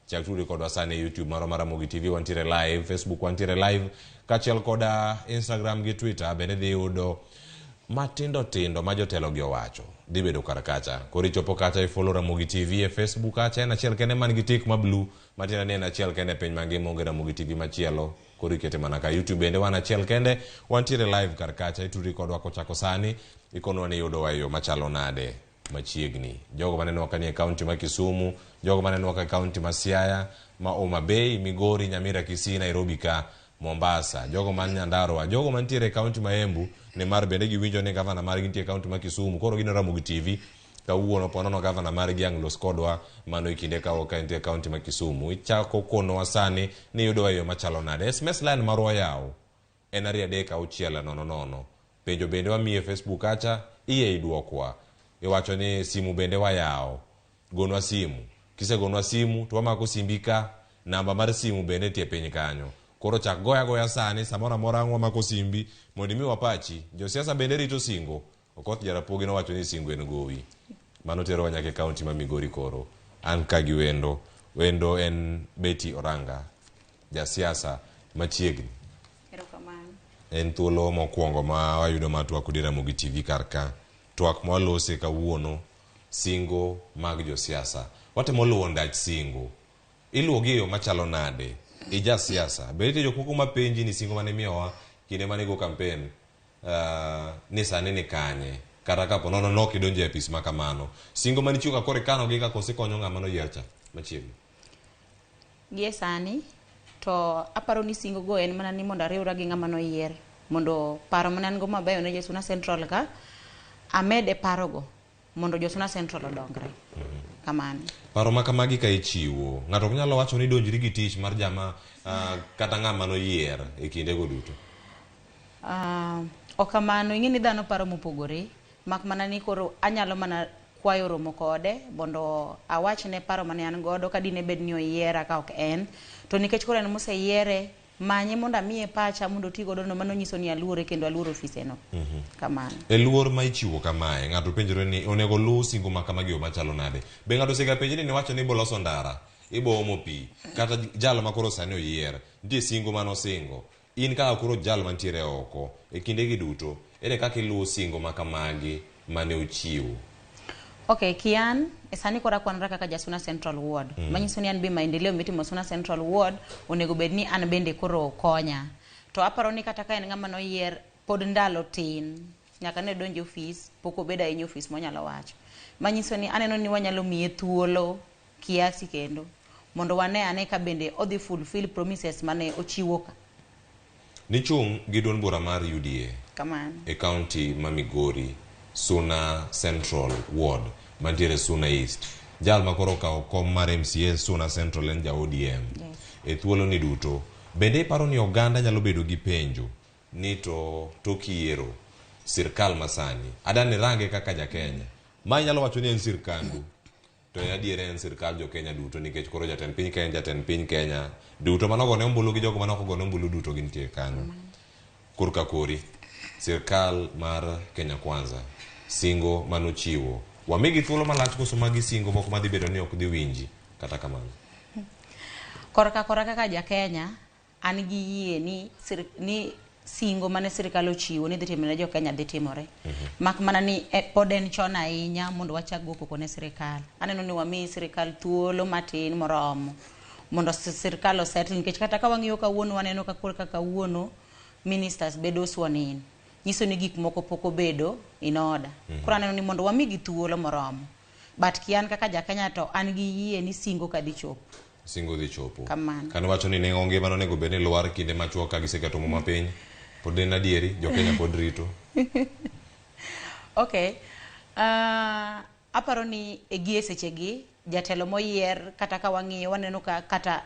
chak tudri kodwa sani e youtube marwa mar Ramogi TV wantiere live facebook wantiere live kaachiel koda instagram gi twitter bende dhi yudo matindo tindo ma jotelo gi owacho dhi bedo kar kacha koro ichopo kacha ifollow Ramogi TV e facebook kacha en achiel kende man gi tik ma blue matiende ni en achiel kende e piny mangima onge Ramogi TV machielo koro ikete mana ka youtube bende wan achiel kende wantiere live kar kacha itudri kodwa kochako sani ikonwa ni iyudowa e yo machalo nade machiegni jogo manenowa ka nie kaunti ma Kisumu jogo manenowa ka e kaunti ma Siaya ma Homa Bay Migori Nyamira Kisii Nairobi ka Mombasa jogo man Nyandarua jogo mantiere e kaunti ma Embu nimar bende giwinjo ni gavana margi nitie e kaunti ma Kisumu koro gineno Ramogi TV kawuono ponono gavana margi ang' los kodwa mano e kinde ka ka entie e kaunti ma Kisumu ichako konowa sani ni iyudowa e yo machalo nade SMS line marwa oyaw en 2 3 6 0 0 penjo bende wamiyi e Facebook kacha iye idwokwa iwacho ni simu bende wayawo gonwa simu kisegonwa simu to wamako simbi ka namba mar simu bende nitie piny kanyo koro chak goya goya sani samoro amora ang' wamako simbi mondo imiwa pachi josiasa bende rito singo Okoth Jarapogi nowacho ni singo en gowi mano terowa nyaka e kaunti ma Migori koro an ka gi wendo wendo en Betty Oranga jasiasa machiegni Erokamano. en thuolo mokwongo ma wayudo mar twak kodi Ramogi TV kar ka twak ma walose kawuono singo mag josiasa watemo luwo ndach singo iluwogi e yo machalo nade i jasiasa be nitie jok moko mapenji ni singo mane imiyowa kinde mane igo campaign ni sani ni kanye kata kapo nono nok idonjo e apis ma kamano singo mane ichiwo ka koro ikanogi ka koso ikonyo ng'ama noyier cha machiegni Gie sani to aparo ni singo go en mana ni mondo ariwra gi ng'ama noyier mondo paro mane an go mabeyo ne Josuna Central ka amed e parogo mondo Josuna Central odongre. Kamano. paro ma kamagi ka ichiwo ng'ato ok nyalo wacho ni donjri gi tich mar jama kata ng'ama noyier e kindego duto Ok kamano ing'e ni dhano paro mopogore mak mana ni koro anyalo mana kwayo romo kode mondo awachne paro mane an godo ka dine bed ni oyiera ka ok en to nikech koro en moseyiere manye mondo amiye pacha mondo oti godo no mano nyiso ni aluore kendo aluoro ofise no kamano e luor ma ichiwo kamae ng'ato penjore ni onego luw singo ma kamagi e yo machalo nade be ng'ato osega penje ni niwacho ni ibo loso ndara ibo omo pi kata jal ma koro sani oyier nitie singo manosingo in kaka koro jal mantiere oko e kindegi duto ere kaka iluwo singo ma kamagi mane ochiwo Okay, kian e sani koro akwanora kaka ja Suna Central Ward. Manyiso ni an be maendeleo mitimo Suna Central Ward onego bed ni an bende koro konya. To aparo ni kata ka en ng'ama noyier pod ndalo tin nyaka ne donj e ofis pok obedo ahinya e ofis monyalo wacho. Manyiso ni aneno ni wanyalo miye thuolo kiasi kendo mondo wane ane ka bende odhi fulfill promises mane ochiwo ka. Nichung' gi duond bura mar UDA Kamano. e kaunti ma Migori, Suna Central Ward mantiere Suna East. Jal ma koro okawo kom mar MCA Suna Central en ja ODM. Yes. E thuolo ni duto, bende iparo ni oganda nyalo bedo gi penjo ni to tok yiero sirkal masani adani range kaka ja Kenya ma inyalo wacho ni en sirkandu to en adier en sirkal jo Kenya duto nikech koro jatend piny Kenya jatend piny Kenya duto manogone ombulu gi jogo manok ogone ombulu duto gintie kanyo. Korka kori sirkal mar Kenya Kwanza singo manochiwo wamigi thuolo malach koso magi singo moko madhi bedo ni ok dhi winji kata kamano. Korka kora kaka ja Kenya an gi yie ni, ni singo mane sirkal ochiwo ni dhi timore ne jo Kenya dhi timore. Mak mana ni pod en chon ahinya mondo wachak go koko ne sirkal. Aneno ni wami sirkal thuolo matin moromo mondo sirkal osettle nikech kata ka wang'iyo kawuono waneno ka korka kawuono ministers bedo sworn in. Nyiso ni gik moko pok obedo in order. Koro aneno ni mondo wamigi thuolo moromo. But kian kaka ja Kenya to an gi yie ni singo ka dhi chopo. Singo dhi chopo. Kamano. Kane wacho ni nengo ngima nonego bed ni lwar kinde machuok ka giseketo muma piny. Pod en adieri, jo Kenya pod rito. Okay. Aparo ni e gie sechegi jatelo moyier kata ka wang'iyo waneno ka kata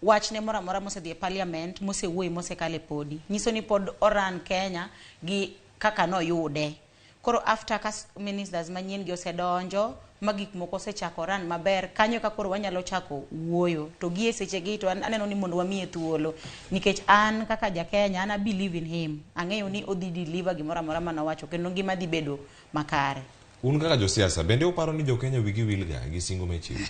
wachne moro amora mosedhi e parliament mosewuoye mosekale podi nyiso ni pod oran Kenya gi kaka noyude. Koro after ka ministers manyien gi osedonjo ma gik moko osechako ran maber kanyo ka koro wanyalo chako wuoyo to gie sechegi to an aneno ni mondo wamiye thuolo nikech an kaka ja Kenya an I believe in him ang'eyo ni odhi deliver gimoro amora manowacho kendo ngima dhi bedo makare. Un kaka josiasa bende uparo ni jo Kenya wigi wilga gi singo michiwo?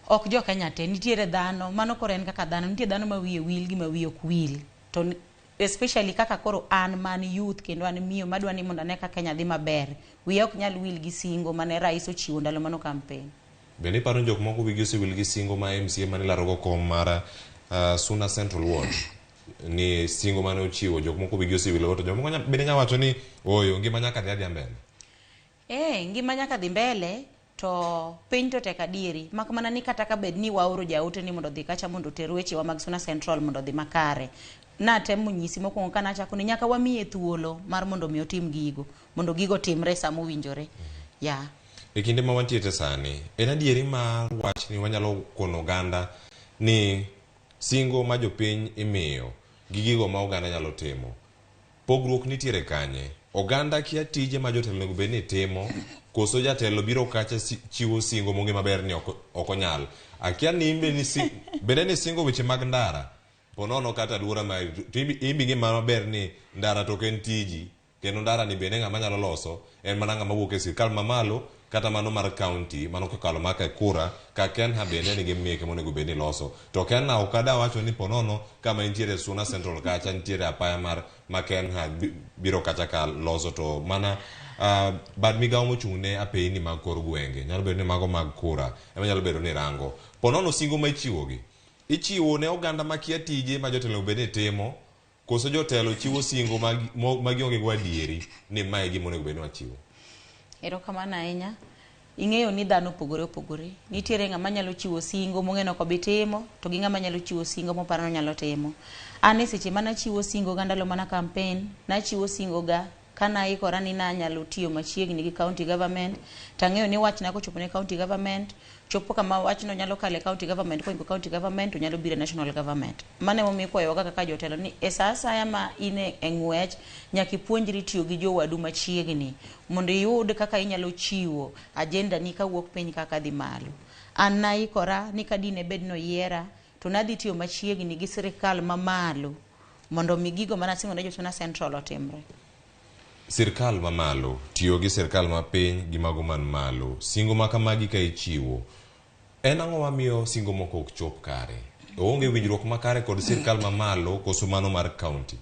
Ok jo Kenya te nitiere dhano mano koro en kaka dhano nitie dhano ma wiye wil gi ma wiye ok wil to especially kaka koro an man youth kendo an miyo madwa ni mondo ane ka Kenya dhi maber wiya ok nyal wil gi singo mane rais ochiwo ndalo mano campaign. Bende iparo ni jok moko wigi osewil gi singo ma MCA mane larogo kom mar Suna Central Ward ni singo mane ochiwo jok moko wigi osewil to jok moko bende nyalo wacho ni oyo ngima nyaka dhi adhiya mbele. Ngima nyaka dhi mbele to piny to tek adieri mak mana ni kata ka bed ni waoro jaote ni mondo odhi kacha mondo oter wechewa mag Suna Central mondo odhi makare. Natemo nyisi mokwongo ka nachako ni nyaka wamiye thuolo mar mondo mi otim gigo mondo gigo timre sama owinjore. Yeah. E kinde ma wantiere sani, en adieri mar wach ni wanyalo kono oganda ni singo ma jopiny imiyo gi gigo ma oganda nyalo timo. Pogruok nitiere kanye? Oganda kia tije ma jotelo onego bed ni timo, koso jatelo biro kacha chiwo singo mong'e maber ni ok onyal. Akia ni imbe ni bende ni singo weche mag ndara, ponono kata aluora ma to imbe ng'e maber ni ndara to ok en tiji, kendo ndara ni bende ng'ama nyalo loso en mana ng'ama wuok e sirkal mamalo kata mano mar county mano kokalo maka e kura ka Kenha bende nigi meke monego bed ni loso to Kenha ok ada wacho ni ponono kama entiere Suna Central kacha nitiere apaya mar ma Kenha biro kacha ka loso to mana bad migawo mochung' ne apeyni mag kor gwenge nyalo bedo ni mago mag kura ema nyalo bedo ni rango ponono singo ma ichiwogi ichiwo ne oganda makia tije ma jotelo bed ni timo koso jotelo chiwo singo ma gionge go adieri ni mae gima onego bed ni wachiwo. Erokamano ahinya. Ing'eyo ni dhano opogore opogore. Nitiere ng'ama nyalo chiwo singo mong'eyo ni ok obi timo, to gi ng'ama nyalo chiwo singo moparo ni onyalo timo. An e seche mana chiwo singo ga ndalo mana campaign, nachiwo singo ga ka naikora ni nanyalo tiyo machiegni gi county government, tang'eyo ni wachna kochopo ne county government, chopo kama wachno nyalo kalo e county government, koingo county government to nyalo biro e national government. Mano emomiyo ikwayowa kaka jotelo ni e sa asaya ma in e ng'wech, nyaka ipuonjri tiyo gi jowadu machiegni mondo iyud kaka inyalo chiwo agenda ni kawuok piny kaka dhi malo. An naikora ni ka dine bed ni oyiera, to nadhi tiyo machiegni gi sirikal mamalo mondo mi gigo manasingo ne jo Suna Central otimre. Sirkal mamalo tiyo gi sirkal mapiny gi mago man malo. Singo ma kamagi ka ichiwo, en ang'o mamiyo singo moko ok chop kare? Oonge winjruok makare kod sirkal mamalo koso mano mar county?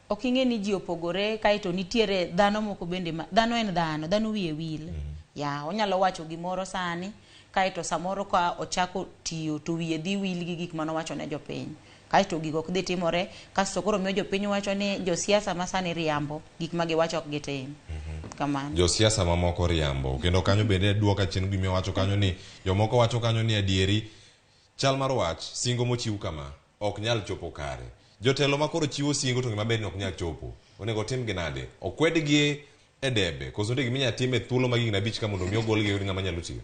Ok ing'e ni ji opogore kaeto nitiere dhano moko bende ma dhano en dhano, dhano wiye wil. Ya, onyalo wacho gimoro sani kaeto samoro ka ochako tiyo to wiye dhi wil gi gik manowacho ne jopiny. Kaeto gigo ok dhi timore, kasto koro miyo jopiny wacho ni josiasa ma sani riambo, gik ma giwacho ok gitim. Kamano. Josiasa mamoko riambo. Kendo kanyo bende duoka chien gima iwacho kanyo ni jomoko wacho kanyo ni adieri chal mar wach singo mochiw kama ok nyal chopo kare. Jotelo ma koro chiwo singo to gima ber ni ok nyal chopo. Onego otimgi nade? Okwedgi e debe koso nitie gima inyalo tim e thuolo mag higni abich ka mondo mi ogolgi oyud ng'ama nyalo tiyo?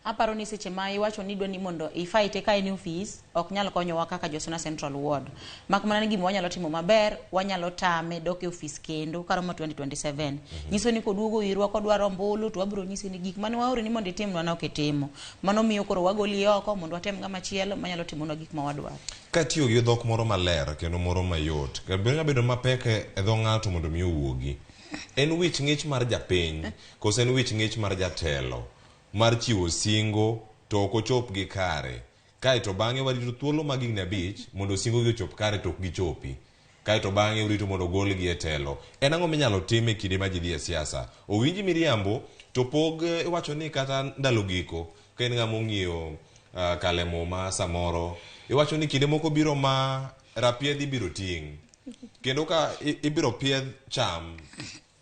Aparo ni seche ma iwacho ni idwa ni mondo ifight ka en e ofis, ok nyal konyowa kaka Josuna Central Ward. Mak mana ni gima wanyalo timo maber, wanyalo tame dok e ofis kendo karomo 2027. Nyiso ni koduogo irwa kodwaro ombulu to wabiro nyise ni gik mane waori ni mondo itimnwa ne ok itimo. Mano miyo koro wagoli oko mondo watem ng'ama chielo manyalo timonwa gik ma wadwaro. Katiyo gi dhok moro maler kendo moro mayot, nyalo bedo mapek e dho ng'ato mondo mi owuogi. En wich ng'ich mar japiny koso en wich ng'ich mar jatelo mar chiwo singo to ok ochop gi kare. Kaeto bang'e warito thuolo mag higni abich mondo singo gi ochop kare to ok gichopi. Kaeto bang'e urito mondo ogolgi e telo. En ang'o minyalo tim e kinde ma ji dhi e siasa? Owinj miriambo to pog iwacho ni kata ndalo giko ka in ng'ama ong'iyo uh, kale muma samoro iwacho ni kinde moko biro ma rapiedh ibiro ting' kendo ka ibiro piedh cham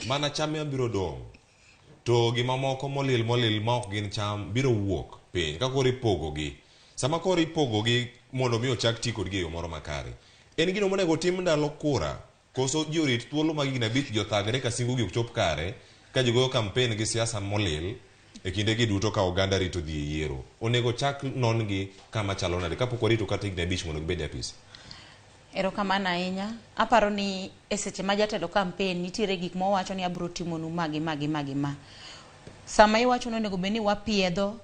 mana cham ema biro dong' to gima moko molil molil ma ok gin cham biro wuok piny ka koro ipogogi. Sama koro ipogogi mondo mi ochak ti kodgi e yo moro makare. En gino monego otim ndalo kura koso ji orit thuolo mag higni abich ji othagre ka singo gi ok chop kare ka ji goyo kampen gi siasa molil e kinde gi duto ka oganda rito dhi e yiero. Onego chak non gi kama chalo nade kapok warito kata higni abich mondo gibed e apis. Erokamano ahinya. Aparo ni e seche ma jatelo campaign nitiere gik mowacho ni abiro timonu ma gi ma gi ma gi ma. Sama iwacho ni onego bed ni wapiedho,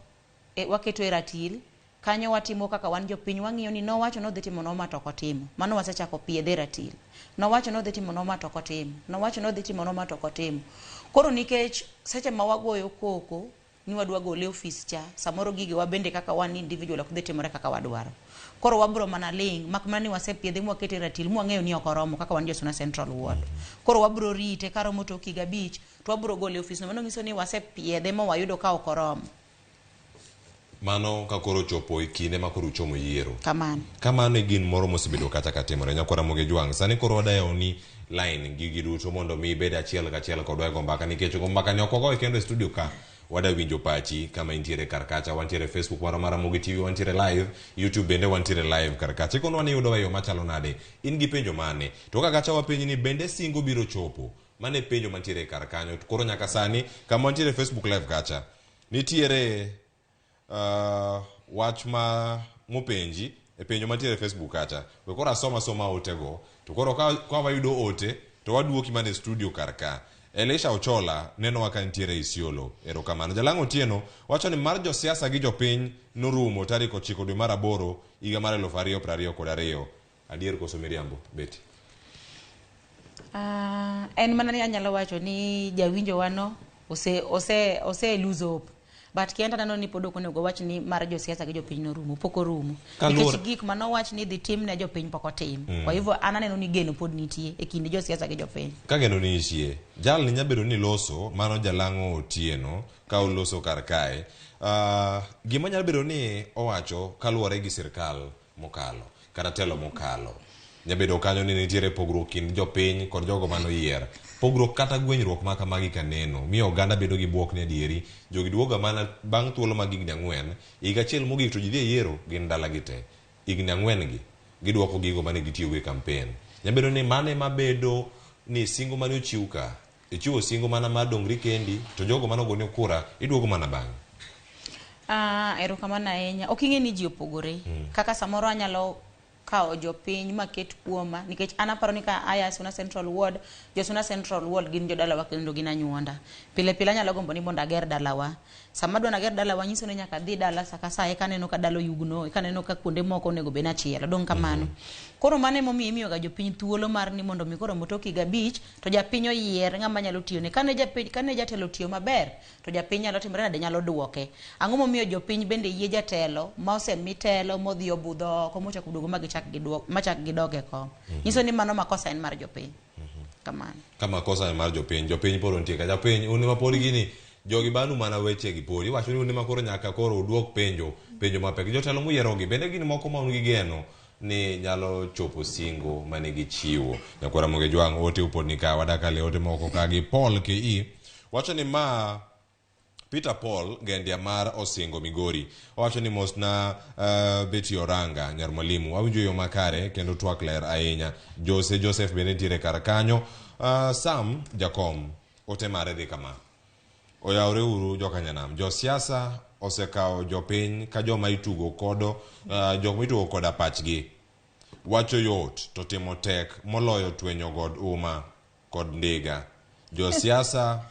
e, waketo e ratil, kanyo watimo kaka wan jopiny wang'iyo ni nowacho ni odhi timonwa ma to ok otimo. Mano wasechako piedhe e ratil. Nowacho ni odhi timonwa ma to ok otimo. Nowacho ni odhi timonwa ma to ok otimo. Koro nikech seche ma wagoyo koko ni wadwa gole e ofis cha, samoro gigewa bende kaka wan individual ok dhi timore kaka wadwaro. Koro wabro mana ling' mak mana ni wasepiedhe mwakete e ratil mwang'eyo ni ok oromo kaka wan jo Suna Central Ward. Koro wabro rite karomo tok higa abich to wabro gole e ofis no. Mano nyiso ni wasepiedhe ma wayudo ka ok oromo. Mano ka koro ochopo e kinde ma koro uchomo yiero. Kamano. Kamano e gin moro mosebedo kata ka timore. Nyakwara Ramogi Jwang', sani koro wadayoni line gigi duto mondo mi ibed achiel kachiel kodwa e go mbaka nikech go mbaka ni ok wagoye kendo e studio ka. Wada winjo pachi kama intiere kar kacha, wantiere Facebook marwa mar Ramogi TV, wantiere live, YouTube bende wantiere live kar kacha. Ikonwa ni iyudowa e yo machalo nade? In gi penjo mane? To ka kacha wapenji ni bende singo biro chopo? Mano e penjo mantiere kar kanyo. Koro nyaka sani kama wantiere Facebook live kacha, nitiere uh, wach ma mopenji e penjo mantiere e Facebook kacha. We koro asoma asoma otego. To koro ka, ka wayudo ote to waduoki mana e studio kar ka. Elisha Ochola nenowa ka nitiere Isiolo. Erokamano. Jalang'o Otieno wacho ni mar josiasa gi jopiny norumo tarik 9 dwe mar aboro higa mar 2022. Adier koso miriambo, Betty? En mana ni anyalo wacho ni jawinjo wano ose, ose, ose lose hope. But kienda neno ni pod ok onego wach ni mar josiasa gi jopiny norumo, pok orumo. Nikech gik manowach ni dhi tim ne jopiny pok otim. Kwa hivyo an aneno ni geno pod nitie e kind josiasa gi jopiny. Ka geno nitie, jalni nyalo bedo ni loso, mano Jalang'o Otieno ka oloso kar kae. Gima nyalo bedo ni owacho kaluwore gi sirkal mokalo kata telo mokalo. Nyabedo kanyo ni nitiere pogruok kind jopiny kod jogo mane oyier. Pogruok kata gwenyruok ma kamagi kaneno miyo oganda bedo gi buok ni adieri jogi duoga mana bang' thuolo mag higni ang'wen, higa achiel mogik to ji dhi e yiero gin dala gi te. Higni ang'wen gi giduoko gigo mane gitiyogo e kampen. Nyabedo ni mano ema bedo ni singo mane ochiw ka, ichiwo singo mana mar dongri kendi to jogo mane ogoni kura iduogo mana bang'e. Erokamano ahinya. Ok ing'e ni ji opogore. Kaka samoro anyalo kawo jopiny maket kuoma nikech an aparo ni ka aya Suna Central Ward, jo Suna Central Ward gin jodalawa kendo gin anyuonda. Pile pile anyalo gombo ni mondo ager dalawa. Sama adwa ni ager dalawa nyiso ni nyaka adhi dala sa ka sa eka aneno ka dala oyugno, eka aneno ka kuonde moko onego bed ni achielo. Dong' kamano. Koro mano emomiyo imiyo ga jopiny thuolo mar ni mondo mi koro tok higa abich to japiny oyier ng'ama nyalo tiyone. Kane japiny, kane jatelo otiyo maber to japiny nyalo timore nade nyalo duoke. Ang'o momiyo jopiny bende yie jatelo ma osemi telo modhi obudho oko mochako duogo ma gichako machak giduok machak gidog e kom. Nyiso ni mano makosa en mar jopiny. Kamano. Ka makosa en mar jopiny, jopiny pod nitie ka. Japiny, un ema pod gini, jogi banu mana weche gi pod. Iwacho ni un ema koro nyaka koro uduok penjo, penjo mapek. Jotelo muyierogi, bende gin moko ma un gi geno ni nyalo chopo singo mane gichiwo. Nyakwar Ramogi Jwang', ote pod ni ka, wadak ale ote moko ka gi Paul KE. Wacho ni ma Peter Paul Gendia mar Osingo Migori owacho ni mosna Betty Oranga nyar mwalimu awinjo yo makare kendo twak ler ahinya. Jose Joseph bende nitiere kar kanyo. Sam Jakom ote mare dhi kama. Oyawre uru jokanyanam. Josiasa osekawo jopiny ka joma itugo kodo jok mitugo koda pachgi. Wacho yot to timo tek moloyo twenyo god uma kod ndiga. Josiasa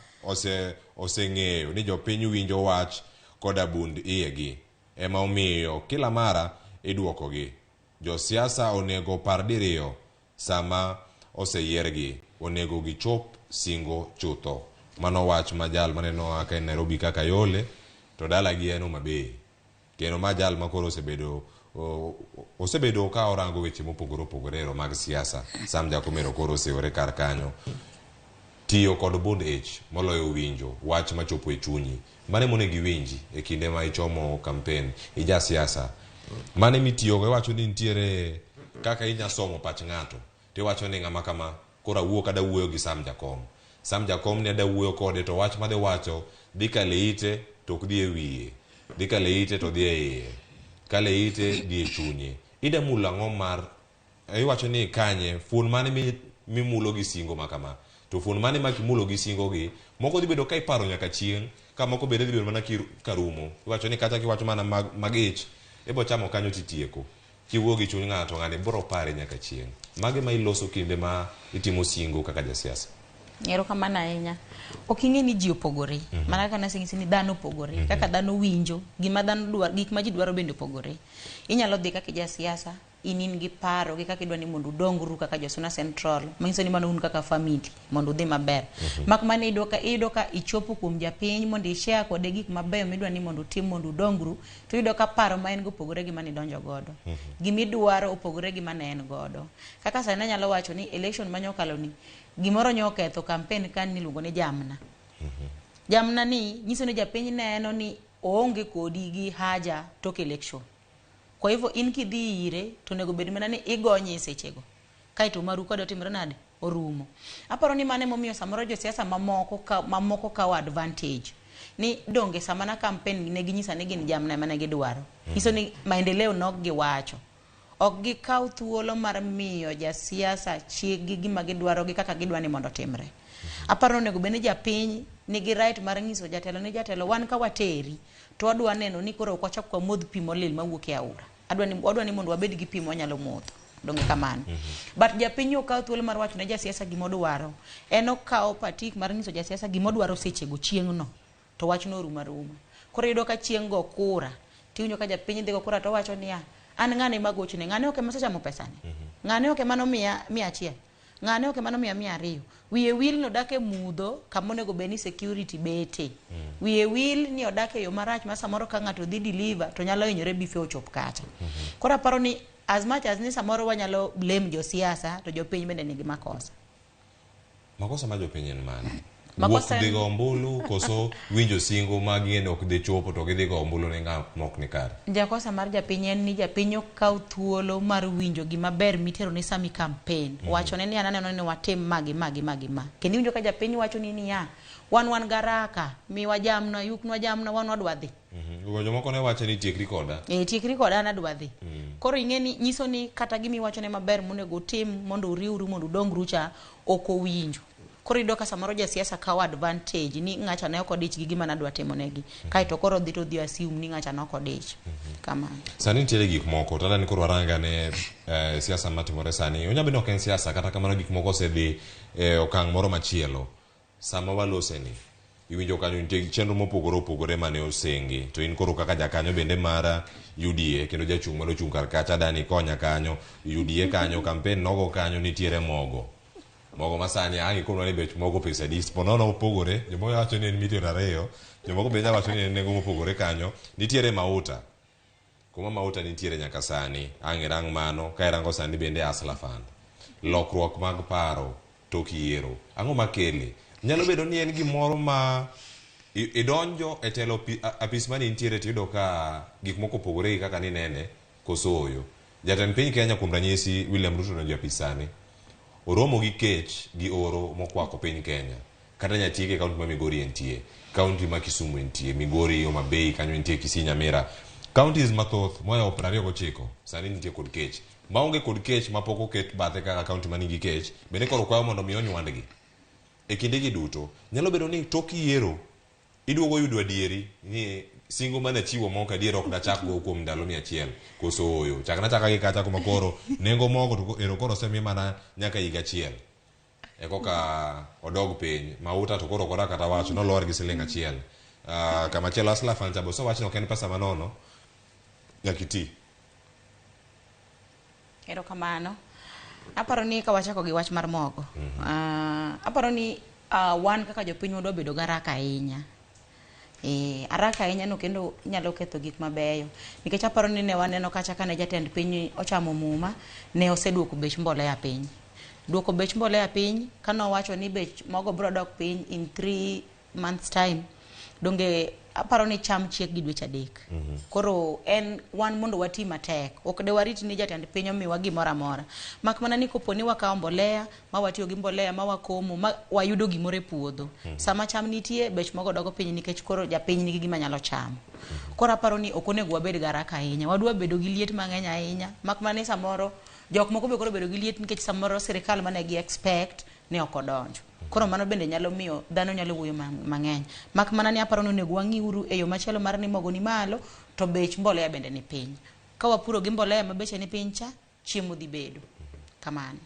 oseng'eyo ni jopiny winjo wach koda bund iyegi. Ema omiyo kila mara iduokogi. Josiasa onego par diriyo sama oseyiergi. Onego gichop singo chutho. Mano wach ma jal maneno oa ka en Nairobi kaka Yole to dalagi en Homa Bay. Kendo ma jal ma koro osebedo osebedo ka orango weche mopogore opogore ero mag siasa. Sam Jakomero koro osewore kar kanyo. Tiyo kod bund ich moloyo winjo wach machopo e chunyi. Mane monego iwinji e kinde ma ichomo kampen ija siasa. Mane mitiyogo iwacho ni nitiere kaka inya somo pach ng'ato. Tiwacho ni ng'ama kama koro awuo kada wuoyo gi Sam Jakom. Sam Jakom ni ada wuoyo kode to wach madhi wacho dhi kale ite to ok dhi e wiye. Dhi kale ite to dhi e iye. Kale ite dhi e chunye. Ida mulo ang'o mar iwacho ni kanye fuon mane mimulo gi singo ma kama. To fuon mane ma kimulo gi singo gi moko dhi bedo ka iparo nyaka chieng' ka moko bende dhi bedo mana karumo. Iwacho ni kata kiwacho mana mag ich ibo chamo kanyo titieko. Kiwuo gi chuny ng'ato ng'ani biro pare nyaka chieng'. Mage ma iloso kinde ma itimo singo kaka jasiasa. Erokamano ahinya. Ok ing'e ni ji opogore. Mana kaka naseng'isi ni dhano opogore. Kaka dhano winjo, gima dhano dwaro, gik ma ji dwaro bende opogore. Inyalo dhi kaka jasiasa, in gi paro gi kaka idwa ni mondo udongru kaka jo Suna Central. Manyiso ni mano un kaka family mondo udhi maber. Mak mana iyudo ka ichopo kuom japiny mondo i-share kode gik mabeyo midwa ni mondo utim mondo udongru, to iyudo ka paro ma en go opogore gi mane idonjo godo. Gimidwaro opogore gi mane en godo. Kaka sani anyalo wacho ni election manyokalo ni gimoro nyo oketho campaign kan niluongo ni jamna. Jamna ni nyiso ni japiny neno ni oonge kodi gi haja tok election. Kwa hivyo in kidhi ire to onego bed mana ni igonye e sechego. Kaeto maru kode otimore nade? Orumo. Aparo ni mano emomiyo samoro josiasa mamoko kawo advantage. Ni donge sama na campaign ne ginyisa ni gin jamna ema ne gidwaro. Nyiso ni maendeleo nok giwacho. Ok gikaw thuolo mar miyo jasiasa chik gi gima gidwaro gi kaka gidwa ni mondo otimre. Aparo onego bed ni japiny nigi right mar nyiso jatelo ni jatelo wan ka wateri to wadwa neno ni koro ok wachak wamodh pi molil mawuok e aora. Wadwa ni mondo wabed gi pi mwanyalo modho. Donge kamano. But japiny ok kaw thuolo mar wacho ne jasiasa gimodwaro. En okawo patik mar nyiso jasiasa gimodwaro sechego chieng'no. To wachno orumo aruma. Koro iyudo ka chieng' go kura, tiwinjo ka japiny dhi go kura to owacho niya, an ng'ane magochne, ng'ane ok ema osechamo pesane. Ng'ane ok ema nomiya 100. Ng'ane ok ema nomiya 200. Wiye wil ni odak e mudho kama onego bed ni security bete. Wiye wil ni odak e yo marach ma samoro ka ng'ato dhi deliver to nyalo hinyore before ochop kacha. Koro aparo ni as much as ni samoro wanyalo blame josiasa to jopiny bende nigi makosa. Makosa ma jopiny en mane? Wuok dhi go ombulu koso winjo singo ma ging'e ok dhi chopo to gidhi go ombulu ne ng'at mok ni kare. Jakosa mar japiny en ni japiny ok kaw thuolo mar winjo gima ber mitero ne sami campaign. Wachone ni an aneno ni watim ma gi ma gi ma gi ma. Kendo iwinjo ka japiny wacho ni niya, wan garaka, miwa jamna, yuknwa jamna, wan wadwa dhi. Jomoko ne wacho ni tiekri koda. Tiekri koda an adwa dhi. Koro ing'e ni nyiso ni kata gima iwachone maber monego utim mondo uriwru mondo udongru cha ok owinjo. Koro iyudo ka samoro jasiasa kawo advantage ni ng'acha ne ok odich gi gima nadwa timo negi. Kaeto koro odhi to odhi assume ni ng'acha ne ok odich. Kamano. Sani nitiere gik moko, to adani koro waranga ne siasa matimore sani. Onyalo bedo ni ok en siasa, kata kamano gik moko osedhi e okang' moro machielo. Sama waloseni, iwinjo kanyo nitie chenro mopogore opogore mane osengi. To in koro kaka jakanyo bende mar UDA, kendo jachung' mane ochung' kar kacha, adani konya kanyo, UDA kanyo, campaign nogo kanyo nitiere mogo. Mogo masani ang' ikonwa ni bech mogo pesa adi, po nono opogore, jomoko wacho ni en milion 2, jomoko bende wacho ni en nengo mopogore kanyo, nitiere mauta. Kuma mauta nitiere nyaka sani, ang' irang mano, ka irango sani bende Hustler Fund. Lokruok mag paro tok yiero. Ang'o makele? Nyalo bedo ni en gimoro ma idonjo e telo apis mane intiere tiyudo ka gik moko opogore gi kaka ninene koso ooyo. Jatend piny Kenya kuom ranyisi William Ruto odonjo e apis sani. Oromo gi kech gi oro mokwako piny Kenya. Kata Nyatieko e kaunti ma Migori entie, kaunti ma Kisumu entie, Migori, Homa Bay kanyo entie, Kisii, Nyamira. Counties mathoth mohewo 29 sani nitie kod kech. Maonge kod kech mapok oket bathe kaka kaunti manigi kech bende koro kwayo mondo mi onywandgi. E kindegi duto, nyalo bedo ni tok yiero iduogo yudo adieri ni singo mane achiwo moko adier ok dachak go kuom ndalo 100 koso ooyo. Chakna achaka gi kacha kuma koro nengo mogo to ero koro osemi mana nyaka higa achiel. E koka odog piny. Mauta to koro ok odak kata wacho nolor gi siling achiel. Kama chielo Hustler Fund cha be osewach ni ok en pesa manono nyaka iti. Erokamano. Aparo ni ka wachako gi wach mar mogo. Aparo ni wan kaka jopiny wadwa bedo gi haraka ahinya. Haraka ahinya no kendo nyalo ketho gik mabeyo. Nikech aparo ni ne waneno kacha kane jatend piny ochamo muma, ne oseduoko bech mbolea piny. Duoko bech mbolea piny, kane owacho ni bech mogo biro dok piny in 3 months time, donge aparo ni cham chiek gi dweche 3. Koro en wan mondo wati matek. Ok de warit ni jatend piny omiwa gimoro amora. Mak mana ni kopo ni wakawo mbolea, ma watiyo gi mbolea, ma wakomo, ma wayudo gimoro e puodho. Sama cham nitie, bech mogo dogo piny nikech koro japiny nigi gima nyalo chamo. Koro aparo ni ok onego wabed gi haraka ahinya. Wadwa bedo gi liet mang'eny ahinya. Mak mana ni samoro jok moko be koro bedo gi liet nikech samoro sirikal mane gi expect ne ok odonjo. Koro mano bende nyalo miyo dhano nyalo wuoyo mang'eny. Mak mana ni aparo ni onego wang'iuru e yo machielo mar ni mogo ni malo to bech mbolea bende ni piny. Ka wapuro gi mbolea ma beche ni piny cha, chiemo dhi bedo. Kamano.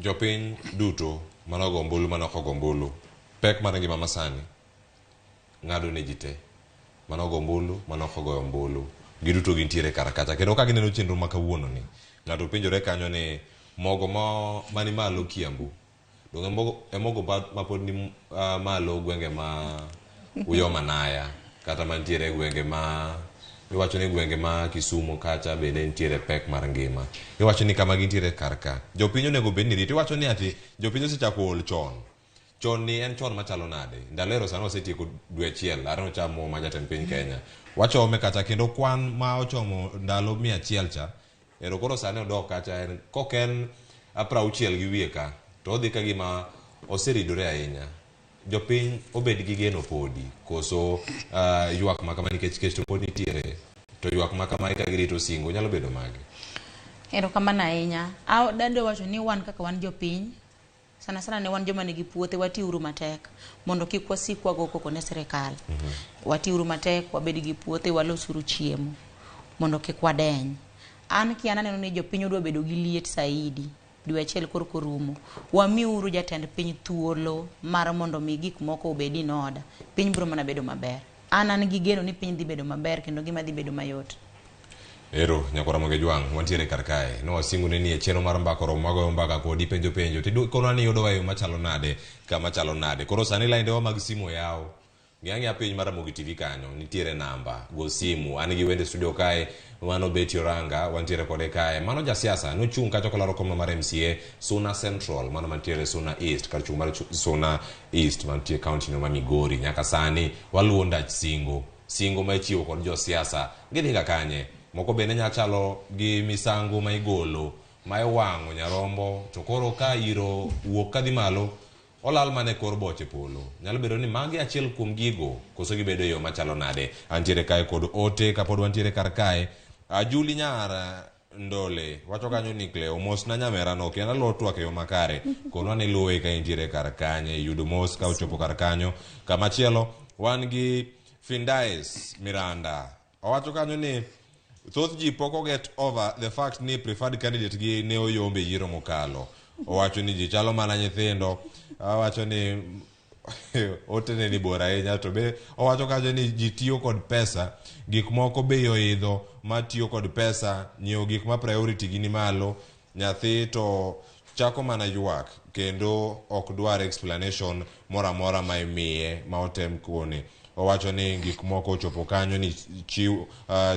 Jopiny duto manogo ombulu manok ogo ombulu, pek mar ngima masani ng'ado ne ji te. Manogo ombulu, manok ogoyo ombulu. Giduto gintiere kar kacha. Kendo ka gineno chenro ma kawuono ni, ng'ato penjore kanyo ni mogo mani malo Kiambu, donge e mogo ma pod ni malo gwenge ma Uyoma Naya, kata mantiere gwenge ma iwacho ni gwenge ma Kisumu kacha bende nitiere pek mar ngima. Iwacho ni kama gintiere kar ka. Jopiny onego bed ni rito. Iwacho ni ati jopiny osechako ol chon. Chon ni en chon machalo nade? Ndalo ero sani wasetieko dwe achiel, are nochamo ma jatend piny Kenya. Wachome kacha kendo kwan ma ochomo ndalo 100 cha, ero koro sani odok kacha en kok en 60 gi wiye ka, to odhi ka gima oseridore ahinya. Jopiny obed gi geno podi, koso ywak ma kama nikech kech to pod nitiere, to ywak ma kama ka girito singo nyalo bedo mage? Erokamano ahinya. Adwa wacho ni wan kaka wan jopiny, sana sana ne wan joma nigi puothe, watiuru matek mondo kik wasik wago koko ne sirikal. Watiuru matek, wabed gi puothe, walosuru chiemo mondo kik wadeny. An kian aneno ni jopiny odwa bedo gi liet saidi. Dwe achiel koro korumo. Wamiuru jatend piny thuolo mar mondo mi gik moko obed in order. Piny biro mana bedo maber. An gi geno ni piny dhi bedo maber kendo ngima dhi bedo mayot. Ero, nyakwara Moge Jwang', wantiere kar kae. Ne wasingone ni e chenro mar mbaka oromo wagoyo mbaka kodi penjo penjo. Tikonwa ni iyudowa e yo machalo nade, kama chalo nade. Koro sani laindewa mag simu oyaw. Ng'i ang'iya piny mar Ramogi TV kanyo, nitiere namba, go simu. An gi wende studio kae, mano Betty Oranga, wantiere kode kae. Mano jasiasa, nochung' kacha kolaro kom mar MCA, Suna Central, mano mantiere Suna East, kar chung' mar Suna East, mantie county no ma Migori. Nyaka sani, waluwo ndach singo. Singo ma ichiwo kod josiasa, gidhi ga kanye? Moko bende nya chalo gi misango ma igolo, ma iwang'o nyarombo, to koro ka iro wuok kadhi malo, olal mana e kor boche polo. Nyalo bedo ni magi achiel kuom gigo, koso gibedo e yo machalo nade. Antiere kae kod ote kapod wantiere kar kae. Ajuli nyar Ndole wacho kanyo ni Cleo mos na nyamera no kendo aluwo twak e yo makare. Konwa ni luwe ka intiere kar kanye, yudo mos ka ochopo kar kanyo. Kamachielo wan gi Findais Miranda. Owacho kanyo ni thoth ji pok oget over the fact ni preferred candidate gi ne oyombe yiero mokalo. Owacho ni ji chalo mana nyithindo. Owacho ni otene ni bor ahinya to be owacho kanyo ni ji tiyo kod pesa, gik moko bei oidho ma tiyo kod pesa, nyiewo gik ma priority gi ni malo, nyathi to chako mana ywak kendo ok dwar explanation moro amora ma imiye ma otem kone. Owacho ni gik moko ochopo kanyo ni chiw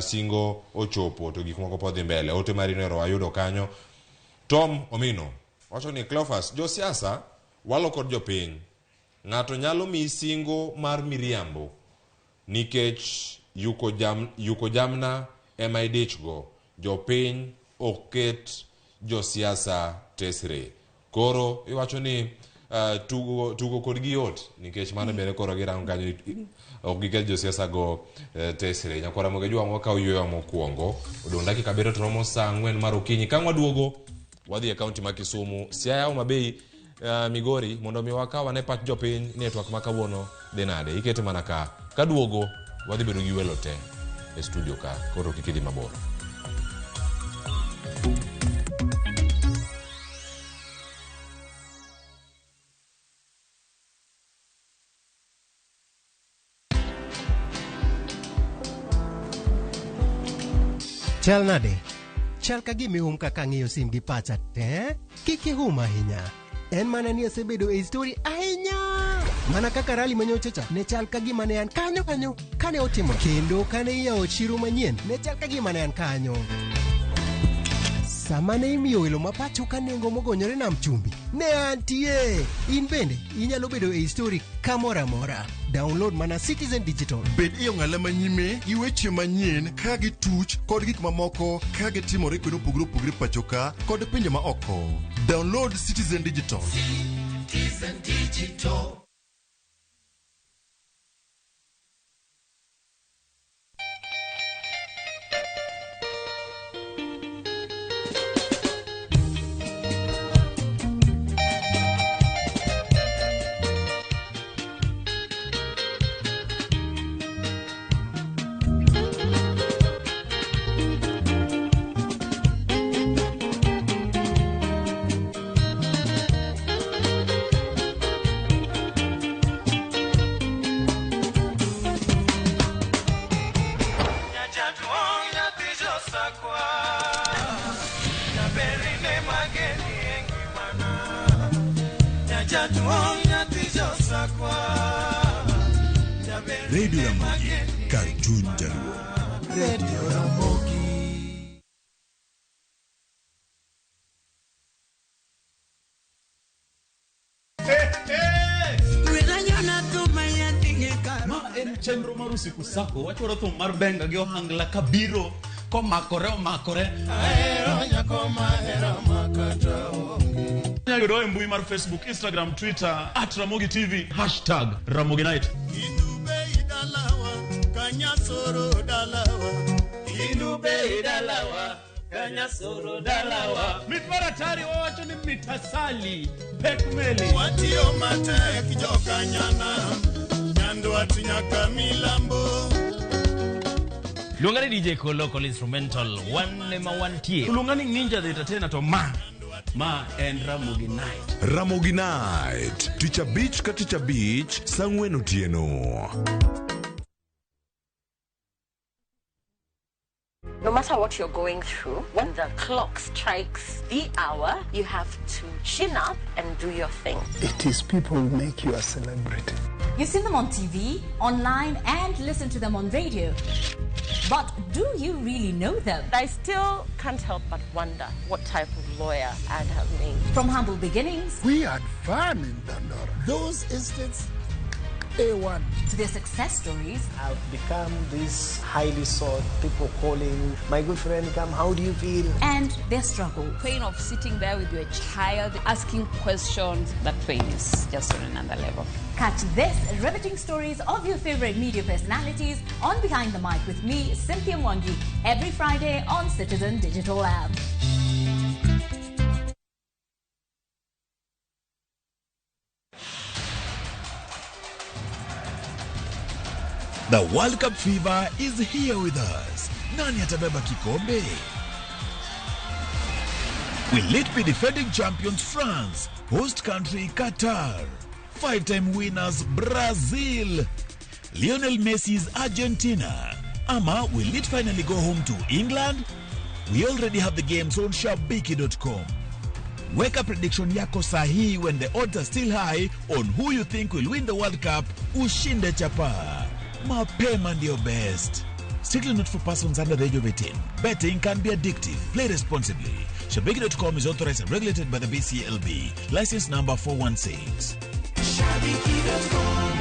singo ochopo to gik moko pod dhi mbele. Ote mari no ero wayudo kanyo. Tom Omino wacho ni Cleophas, josiasa walo kod jopiny. Ng'ato nyalo miyi singo mar miriambo nikech yuko jamna ema idichgo. Jopiny ok ket josiasa tesre. Koro iwacho ni tugo kodgi yot nikech mano bende koro girango kanyo ok giket josiasa go tesre. Nyakwara Moge Jwang' wakawo yweyo mokwongo. Odong' dakika 7 to romo saa 4 mar okinyi. Ka waduogo wadhi e kaunti ma Kisumu, Siaya, Homa Bay, Migori mondo mi wakaw ane pach jopiny ni e twak ma kawuono dhi nade. Ikete mana ka. Kaduogo wadhi bedo gi welo te e studio ka. Koro kik idhi mabor. Chal nade? Chal ka gima ihum kaka ang'iyo sim gi pacha te. Kik ihum ahinya. En mana ni asebedo e story ahinya. Mana kaka rali manyocha cha ne chal ka gima ne an kanyo kanyo kane otimo. Kendo kane iyawo chiro manyien ne chal ka gima ne an kanyo. Sama ne imiyo welo ma pacho ka nengo mogonyore nam chumbi, ne antie. In bende inyalo bedo e story kamoro amora. Download mana Citizen Digital. Bed e ong'ala manyime gi weche manyien ka gituch kod gik mamoko ka gitimore kuonde mopogore opogore pacho ka kod pinje ma oko. Download Citizen Digital. Citizen Digital. Radio Ramogi, kar chuny Jaluo. Radio Ramogi. Ma en chenro mar usiku sako wachwaro thum mar benga gi ohangla kabiro komakore omakore. Ahero nyako mahero makata onge. Inyalo yudowa e mbui mar Facebook, Instagram, Twitter @Ramogi TV, hashtag Ramogi Night. Kanyasoro dalawa. Inube dalawa, kanyasoro dalawa. Mit mar atari wawacho ni mitasali pek meli. Watiyo matek jokanyana, Nyandwat nyaka milambo. Luonga ni DJ Kolo Instrumental, wan ema wantie. Luonga ni Ninja the Entertainer to ma en Ramogi Night. Ramogi Night, tich abich ka tich abich, saa 4 otieno. No matter what you're going through, when the clock strikes the hour, you have to chin up and do your thing. It is people who make you a celebrity. You've seen them on TV, online, and listen to them on radio. But do you really know them? I still can't help but wonder what type of lawyer I'd have made. From humble beginnings. We had fun in Dandora. Those estates, A1. To their success stories. I've become this highly sought, people calling, my good friend, come, how do you feel? And their struggle. Pain of sitting there with your child, asking questions, that pain is just on another level. Catch this riveting stories of your favorite media personalities on Behind the Mic with me, Cynthia Mwangi, every Friday on Citizen Digital App. The World Cup fever is here with us. Nani atabeba kikombe? Will it be defending champions France, host country Qatar, five-time winners Brazil, Lionel Messi's Argentina, ama will it finally go home to England? We already have the games on Shabiki.com. Weka prediction yako sahihi when the odds are still high on who you think will win the World Cup, ushinde chapa. Mapema ndio best. Strictly not for persons under the age of 18. Betting can be addictive. Play responsibly. Shabiki.com is authorized and regulated by the BCLB. License number 416. Shabiki.com.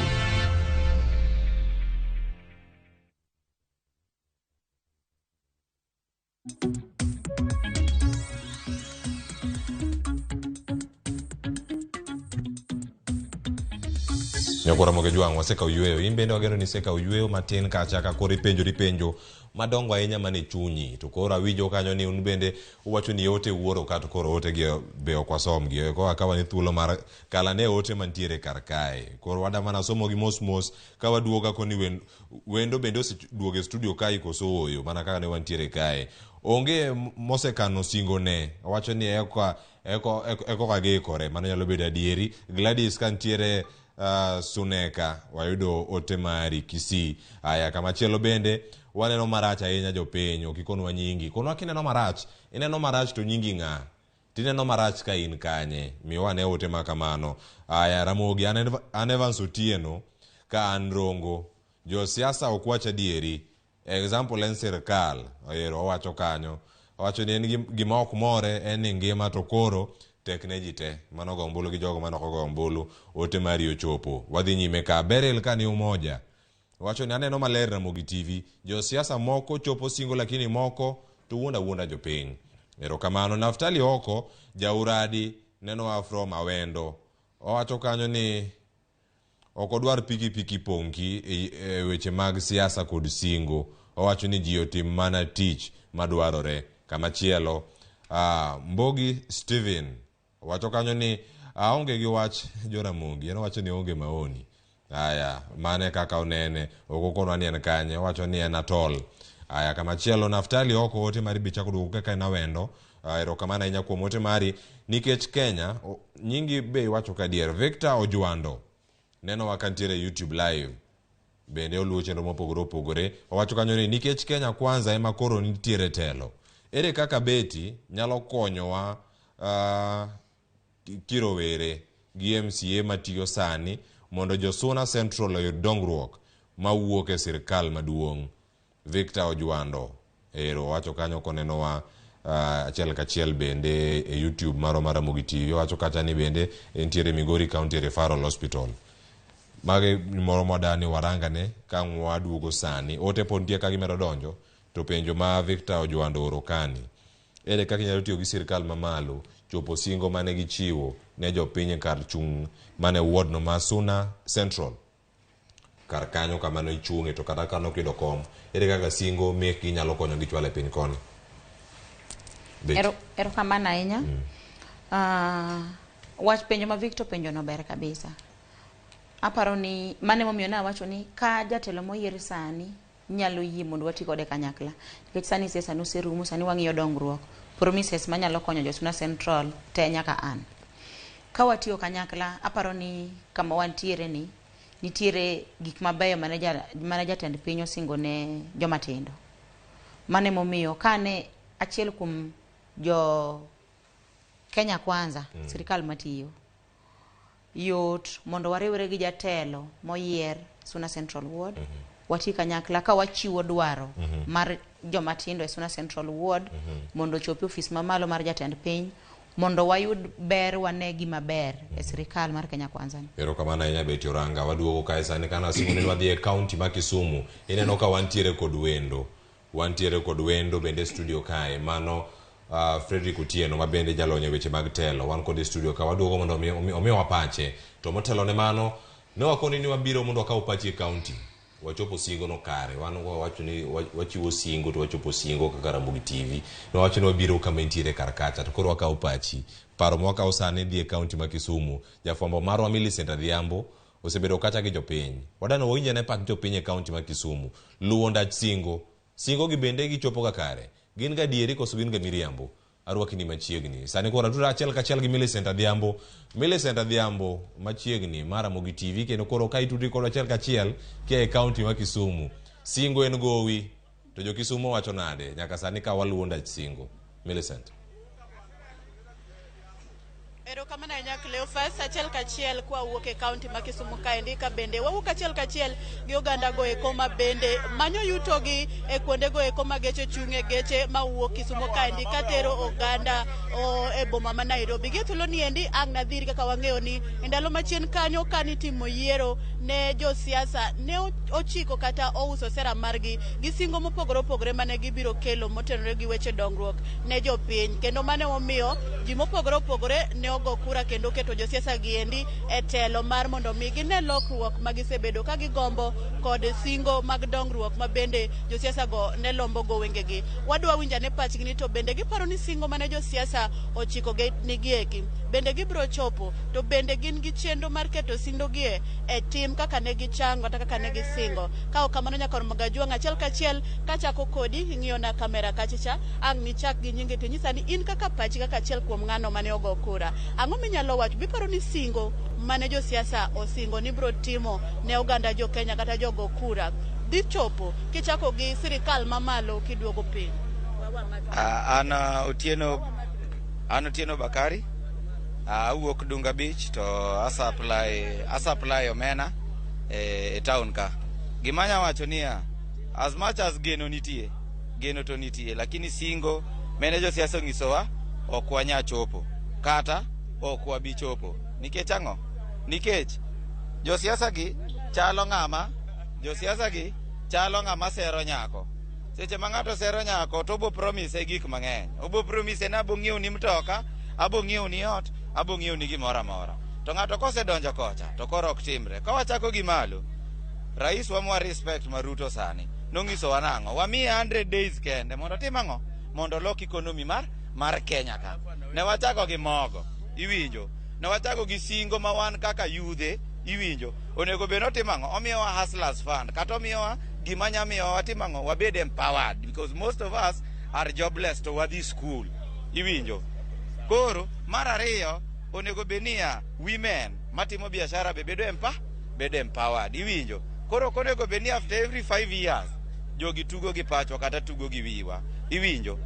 Nyakora Ramogi Jwang' wasekawo yweyo in bende wageno ni isekawo yweyo matin kacha ka koro ipenjori penjo madongo ahinya mane chunyi to koro awinjo kanyo ni un bende uwacho ni ote wuoro ka to koro ote gi be ok wasomgi koro akawa ni thuolo mar kalane ote mantiere kar kae koro wada mana somo gi mos mos ka waduoga koni wendo bende oseduogo e studio kae koso ooyo mana kaka ne wantiere kae onge mosekano singo ne owacho ni eka eko giikore mano nyalo bedo adieri Gladys kantiere Suneka wayudo ote mari Kisii. Aya kamachielo bende waneno marach ahinya jopiny ok ikonwa nyingi konwa kineno marach ineno marach to nyingi ng'a tineno marach ka in kanye miwa ane ote ma kamano. Aya Ramogi an Evans Otieno ka an Rongo josiasa ok wach adieri example en sirkal ero owacho kanyo owacho ni en gima ok more en ni ngima to koro tek ne ji te mano go ombulu gi jogo mane ok ogo ombulu ote mari ochopo wadhi nyime ka Beryl ka ni Umoja wacho ni aneno maler Ramogi TV josiasa moko chopo singo lakini moko to wuonda wuonda jopiny erokamano Naftali Oko jauradi nenowa from Awendo owacho kanyo ni ok odwar pikipiki pongi e weche mag siasa kod singo owacho ni ji otim mana tich madwarore kamachielo Mbogi Steven wacho kanyo ni aonge gi wach Joramogi en owacho ni onge maoni aya mane kaka onene ok okonwa ni en kanye owacho ni en atol aya kamachielo Naftali Oko ote mari be chako duogo kaka en Awendo erokamano ahinya kuom ote mari nikech Kenya nyingi be iwacho kadier Victor Ojwando nenowa kantiere YouTube live bende oluwo chenro mopogore opogore owacho kanyo ni nikech Kenya Kwanza ema koro nitiere telo ere kaka Betty nyalo konyowa kirowere gi MCA matiyo sani mondo jo Suna Central oyud dongruok mawuok e sirkal maduong' Victor Ojwando ero owacho kanyo konenowa achiel kachiel bende e YouTube marwa mar Ramogi TV owacho kacha ni bende entiere Migori County Referral Hospital mage moro mwadani warangane ka waduogo sani ote pod nitie ka gimedo donjo to penjo ma Victor Ojwando oro kani ere kaka inyalo tiyo gi sirkal mamalo chopo singo mane gichiwo ne jopiny kar chung' mane ward no ma Suna Central kar kanyo kama ne ichung'e to kata ka nokiyudo kom ere kaka singo mekgi nyalo konyogi chwalo e piny koni Erokamano ahinya. Wach penjo ma Victor penjo no ber kabisa. Aparo ni mano emomiyo nawacho ni ka jatelo moyier sani nyalo yie mondo wati kode kanyakla. Nikech sani siasa noserumo, sani wang'iyo dongruok. Promises manyalo konyo jo Suna Central te nyaka an. Ka watiyo kanyakla, aparo ni kama wantiere ni nitiere gik mabeyo mane jatend piny osingo ne joma tindo. Mano emomiyo kane achiel kuom jo Kenya Kwanza, sirikal matiyo, yot mondo wariwre gi jatelo moyier Suna Central Ward, wati kanyakla ka wachiwo dwaro mar joma tindo e Suna Central Ward mondo ochopi ofis mamalo mar jatend piny mondo wayud ber wane gima ber e sirikal mar Kenya Kwanza. Erokamano ahinya Betty Oranga. Waduogo kae sani kana singo ni wadhi e county ma Kisumu. Ineno ka wantiere kod wendo. Wantiere kod wendo bende e studio kae. Mano Frederick Otieno ma bende jalony e weche mag telo. Wan kode e studio ka waduogo mondo omiwa pache. To motelo ne mano, ne wakoni ni wabiro mondo wakaw pachi e county. Wachopo singo no kare. Wan wawacho ni wachiwo singo to wachopo singo kaka Ramogi TV. Ne wawacho ni wabiro kama intiere kar kacha to koro wakawo pachi. Paro mwakawo sani dhi e county ma Kisumu. Jafwambo marwa Millicent Adhiambo osebedo kacha gi jopiny. Wadano wawinj ane pach jopiny e county ma Kisumu. Luwo ndach singo. Singo gi bende gichopo ga kare. Gin ga adieri koso gin ga miriambo. Arwaki ni machiegni. Sani koro atudo achiel kachiel gi Millicent Adhiambo. Millicent Adhiambo machiegni mar Ramogi TV kendo koro ka itudri kodwa achiel kachiel kia e county ma Kisumu. Singo en gowi. To jo Kisumu wacho nade? Nyaka sani ka waluwo ndach singo. Millicent. Erokamano ahinya Cleophas, achiel kachiel kwa wuok e kaunti ma Kisumu kaendi ka bende wawuok achiel kachiel gi oganda go eko ma bende manyo yutogi e kuonde go eko ma geche chung' e geche mawuok Kisumu kaendi katero oganda e boma ma Nairobi. Gi thuolo ni endi ang' nadhiri kaka wang'eyo ni e ndalo machien kanyo kanitimo yiero ne josiasa ne ochiko kata ouso sera margi gi singo mopogore opogore mane gibiro kelo motenore gi weche dongruok ne jopiny, kendo mane omiyo ji mopogore opogore ne ogo kura kendo keto josiasa gi endi e telo mar mondo mi gine lokruok ma gisebedo ka gigombo kod singo mag dongruok ma bende josiasa go ne lombo go wengegi. Wadwa winjo ane pachgi ni to bende giparo ni singo mane josiasa ochiko nigi eki bende gibiro chopo, to bende gin gi chenro mar keto singo gi e tim kaka ne gichango kata kaka ne gisingo. Ka ok kamano nyaka Magajuang' achiel kachiel kachako kodi ing'iyo na kamera kachicha ang' nichak gi nyinge to inyisa ni in kaka pachi kaka achiel kuom ng'ano mane ogo kura, ang'o minyalo wacho biparo ni singo mane josiasa osingo ni biro timo ne oganda jo Kenya kata jogo kura dhi chopo kichako gi sirikal mamalo kiduogo piny? An Otieno Bakari, awuok Dunga Beach to asupply omena e town ka. Gima anya wacho niya, as much as geno nitie, geno to nitie, lakini singo mene josiasa onyisowa ok wanya chopo kata ok wabi chopo. Nikech ang'o? Nikech josiasa gi chalo ng'ama, josiasa gi chalo ng'ama sero nyako. Seche ma ng'ato sero nyako to obo promise gik mang'eny. Obo promise ni abo ng'iewo ni mtoka, abo ng'iewo ni ot, abo ng'iewo ni gimoro amora. To ng'ato kosedonjo kocha to koro ok timre. Ka wachako gi malo, rais wa mwa respect ma Ruto sani nong'isowa nang'o? Wamiye 100 days kende mondo otim ang'o? Mondo olok economy mar Kenya ka. Ne wachako gi mogo, iwinjo. Ne wachako gi singo ma wan kaka yudhe, iwinjo. Onego bed notim ang'o? Omiyowa Hustlers Fund kata omiyowa gima nya miyowa watim ang'o? Wabed empowered because most of us are jobless to wadhi school, iwinjo. Koro mar ariyo onego bed niya women matimo biashara be bedo bedo empowered, iwinjo. Koro ok onego bed ni after every 5 years jogi tugo gi pachwa kata tugo gi wiwa, iwinjo.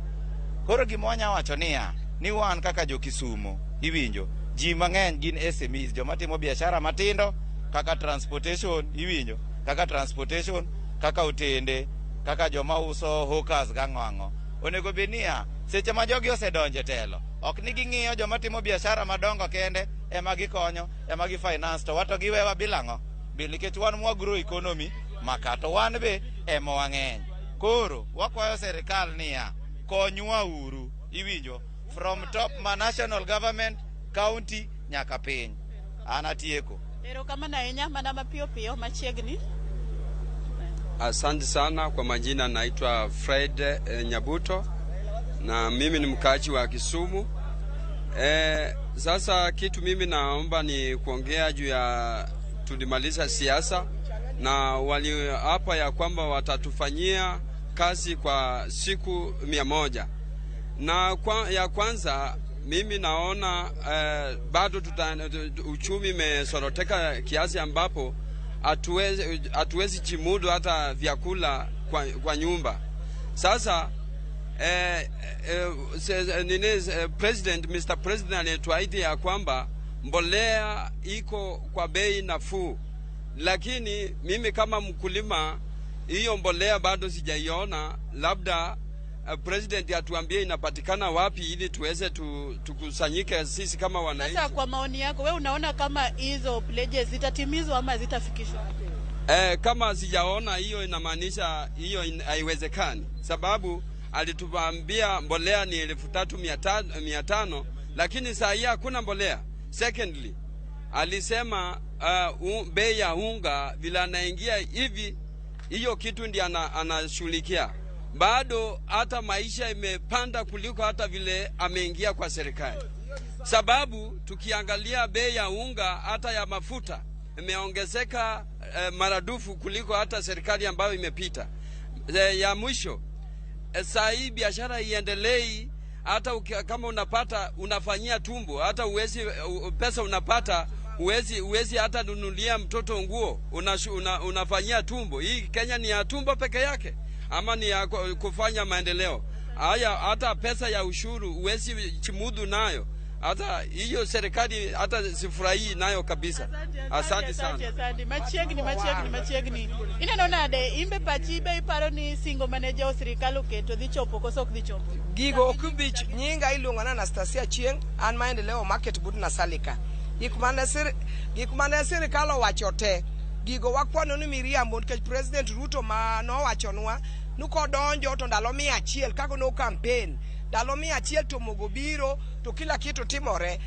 Koro gima wanya wacho niya ni wan kaka jo Kisumo, iwinjo, ji mang'eny gin SMEs, joma timo biashara matindo kaka transportation, iwinjo, kaka transportation, kaka otende, kaka joma uso hawkers gang'o ang'o. Onego bed niya seche ma jogi osedonjo e telo, ok ni ging'iyo joma timo biashara madongo kende ema gikonyo, ema gi finance, to wato giwewa bilang'o? Bil nikech wan mwa grow economy maka to wan be ema wang'eny. Koro wakwayo serikal niya konywa uru, iwinjo, from top ma national government, county nyaka piny. An atieko. Erokamano ahinya, mana mapiyo piyo machiegni. Asante sana kwa majina, naitwa Fred Nyabuto na mimi ni mkaaji wa Kisumu. Sasa kitu mimi naomba ni kuongea juu ya tulimaliza siasa na wali hapa ya kwamba watatufanyia kazi kwa siku 100. Na ya kwanza mimi naona bado uchumi imesoroteka kiasi ambapo hatuwezi jimudu hata vyakula kwa nyumba. Sasa Mr. President alituahidi ya kwamba mbolea iko kwa bei nafuu, lakini mimi kama mkulima hiyo mbolea bado sijaiona. Labda President atuambie inapatikana wapi ili tuweze tukusanyike sisi kama wananchi. Sasa kwa maoni yako wewe unaona kama hizo pledges zitatimizwa ama zitafikishwa? Kama sijaona hiyo inamaanisha hiyo haiwezekani, sababu alituambia mbolea ni 3,500 lakini saa hii hakuna mbolea. Secondly, alisema bei ya unga vile anaingia hivi, hiyo kitu ndiye anashughulikia. Bado hata maisha imepanda kuliko hata vile ameingia kwa serikali. Sababu tukiangalia bei ya unga hata ya mafuta imeongezeka maradufu kuliko hata serikali ambayo imepita. Ya mwisho, saa hii biashara iendelei, hata kama unapata unafanyia tumbo, hata uwezi pesa unapata uwezi hata nunulia mtoto nguo, unafanyia tumbo. Hii Kenya ni ya tumbo peke yake ama ni ya kufanya maendeleo? Haya, hata pesa ya ushuru uwezi chimudu nayo. Hata hiyo serikali hata sifurahii nayo kabisa. Asante sana. Asante. Machiegni, machiegni, machiegni. Ineno nade imbe pachi be iparo ni singo mane jo sirikal oketo dhi chopo koso ok dhi chopo? Gigo ok bi nyinga iluongo na Anastasia Chieng, an Maendeleo Market but Nasalika. Gik mane sirikal owacho te, gigo wakwano ni miriambo nikech President Ruto ma nowachonwa ni kodonjo to ndalo 100 kaka no campaign ndalo 100 to mogo biro to kila kitu timore.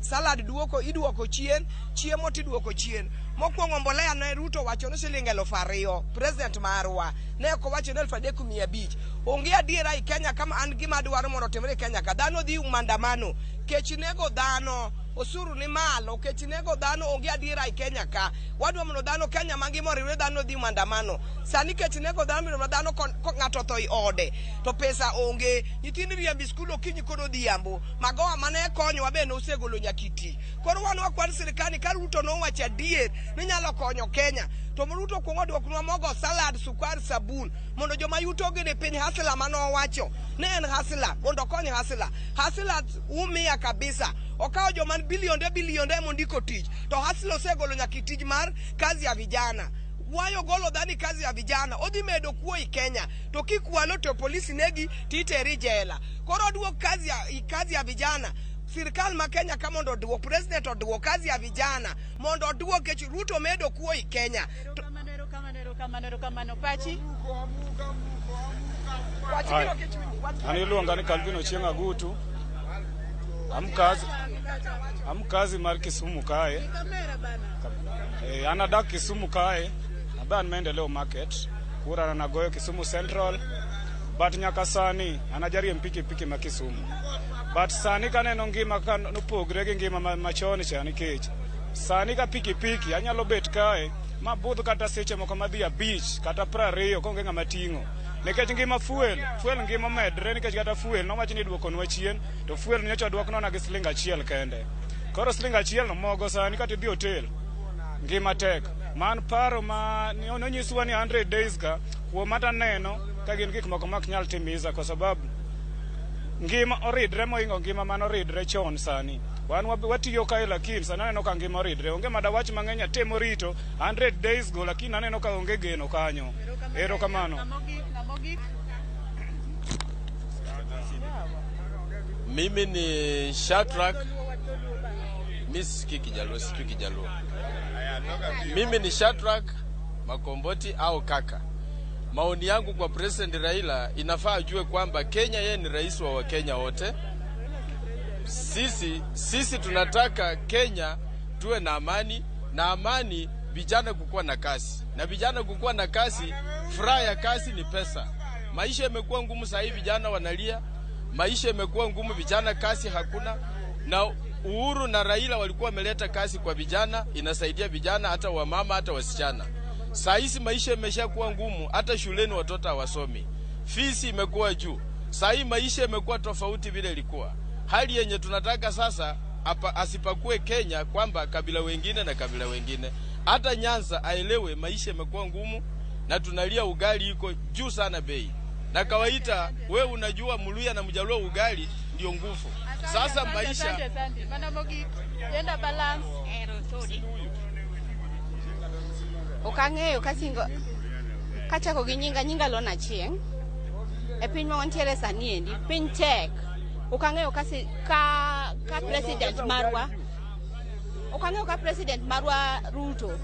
Salad duoko iduoko chien, chiemo tiduoko chien. Mokwongo mbolea ne Ruto wacho ni siling 2000, president marwa ne ok owacho ni 3500. Onge adiera i Kenya kama an gima dwaro mondo otimre e Kenya ka dhano dhi maandamano, kech nego dhano, osuru ni malo, kech nego dhano, onge adiera i Kenya ka. Wadwa mondo dhano Kenya mangima oriwre, dhano dhi maandamano. Sani kech nego dhano, miro dhano ko ng'ato otho i ode to pesa onge, nyithindo riembi skul okinyi kod odhiambo, magowa mane konyowa be nosegolo nyakiti. Koro wan wakwan sirikal ni ka Ruto nowacho adier ni nyalo konyo Kenya, to Ruto kuongo duoknwa mogo, salad, sukar, sabun mondo joma yutogi ni piny. Hasla manowacho ne en hasla mondo okony hasla. Hasla umia kabisa, okawo joma bilionde bilionde mondiko tich, to hasla osegolo nyaka tij mar kazi ya vijana. Wayo golo dhani kazi ya vijana odhi medo kuo i Kenya, to kikwalo to polisi negi titeri jela. Koro oduok kazi ya vijana. Sirikal ma Kenya ka mondo oduok, president oduok kazi ya vijana mondo oduok kech Ruto medo kuo i Kenya. Erokamano, erokamano. Pachi? An iluonga ni Calvin Ochieng' Agutu. Amkazi mar Kisumu kae. An adak Kisumu kae. Abe an Maendeleo Market. Kura na nagoyo Kisumu Central. But nyaka sani an ajariemb pikipiki ma Kisumu. But sani kaneno ngima ka nopogre gi ngima machon cha nikech sani ka pikipiki anyalo bet kae mabudh kata seche moko madhi 5 kata 20 konge ng'ama ting'o. Nikech ngima fuel ngima omedre nikech kata fuel nowach ni iduokonwa chien, to fuel nyocha oduoknwa gi siling 1 kende. Koro siling 1 no mogo sani kata idhi hotel ngima tek. Man paro ma nonyiswa ni 100 days ka kuom ata neno ka gin gik moko mak nyal timiza kwa sababu ngima oridre moingo ngima mane oridre chon sani. Wan watiyo kae lakini sani aneno ka ngima oridre. Onge madawach mang'eny atemo rito 100 days go lakini aneno ka onge geno kanyo. Erokamano. Mimi ni Shadrack. Mimi sikii Kijaluo, sijui Kijaluo. Mimi ni Shadrack Makomboti au kaka. Maoni yangu kwa President Raila, inafaa ajue kwamba Kenya yeye ni rais wa Wakenya wote. Sisi tunataka Kenya tuwe na amani, na amani vijana kukua na kasi. Na vijana kukua na kasi, furaha ya kasi ni pesa. Maisha yamekuwa ngumu sasa hivi, vijana wanalia. Maisha yamekuwa ngumu, vijana kasi hakuna. Na Uhuru na Raila walikuwa wameleta kasi kwa vijana, inasaidia vijana hata wamama hata wasichana. Saa hizi maisha yameshakuwa ngumu, hata shuleni watoto hawasomi. Fees imekuwa juu. Saa hii maisha yamekuwa tofauti vile ilikuwa. Hali yenye tunataka sasa asipakue Kenya kwamba kabila wengine na kabila wengine. Hata Nyanza aelewe maisha yamekuwa ngumu na tunalia ugali iko juu sana bei. Na kawaida wewe unajua Mluya na Mjaluo ugali ndio nguvu. Sasa maisha asante. Mana mogi gender balance. Ok ang'eyo kasingo kachako gi nyinga Lona Chieng. E piny ma wantiere sani endi, piny tek. Ok ang'eyo kasi ka president marwa. Ok ang'eyo ka president marwa Ruto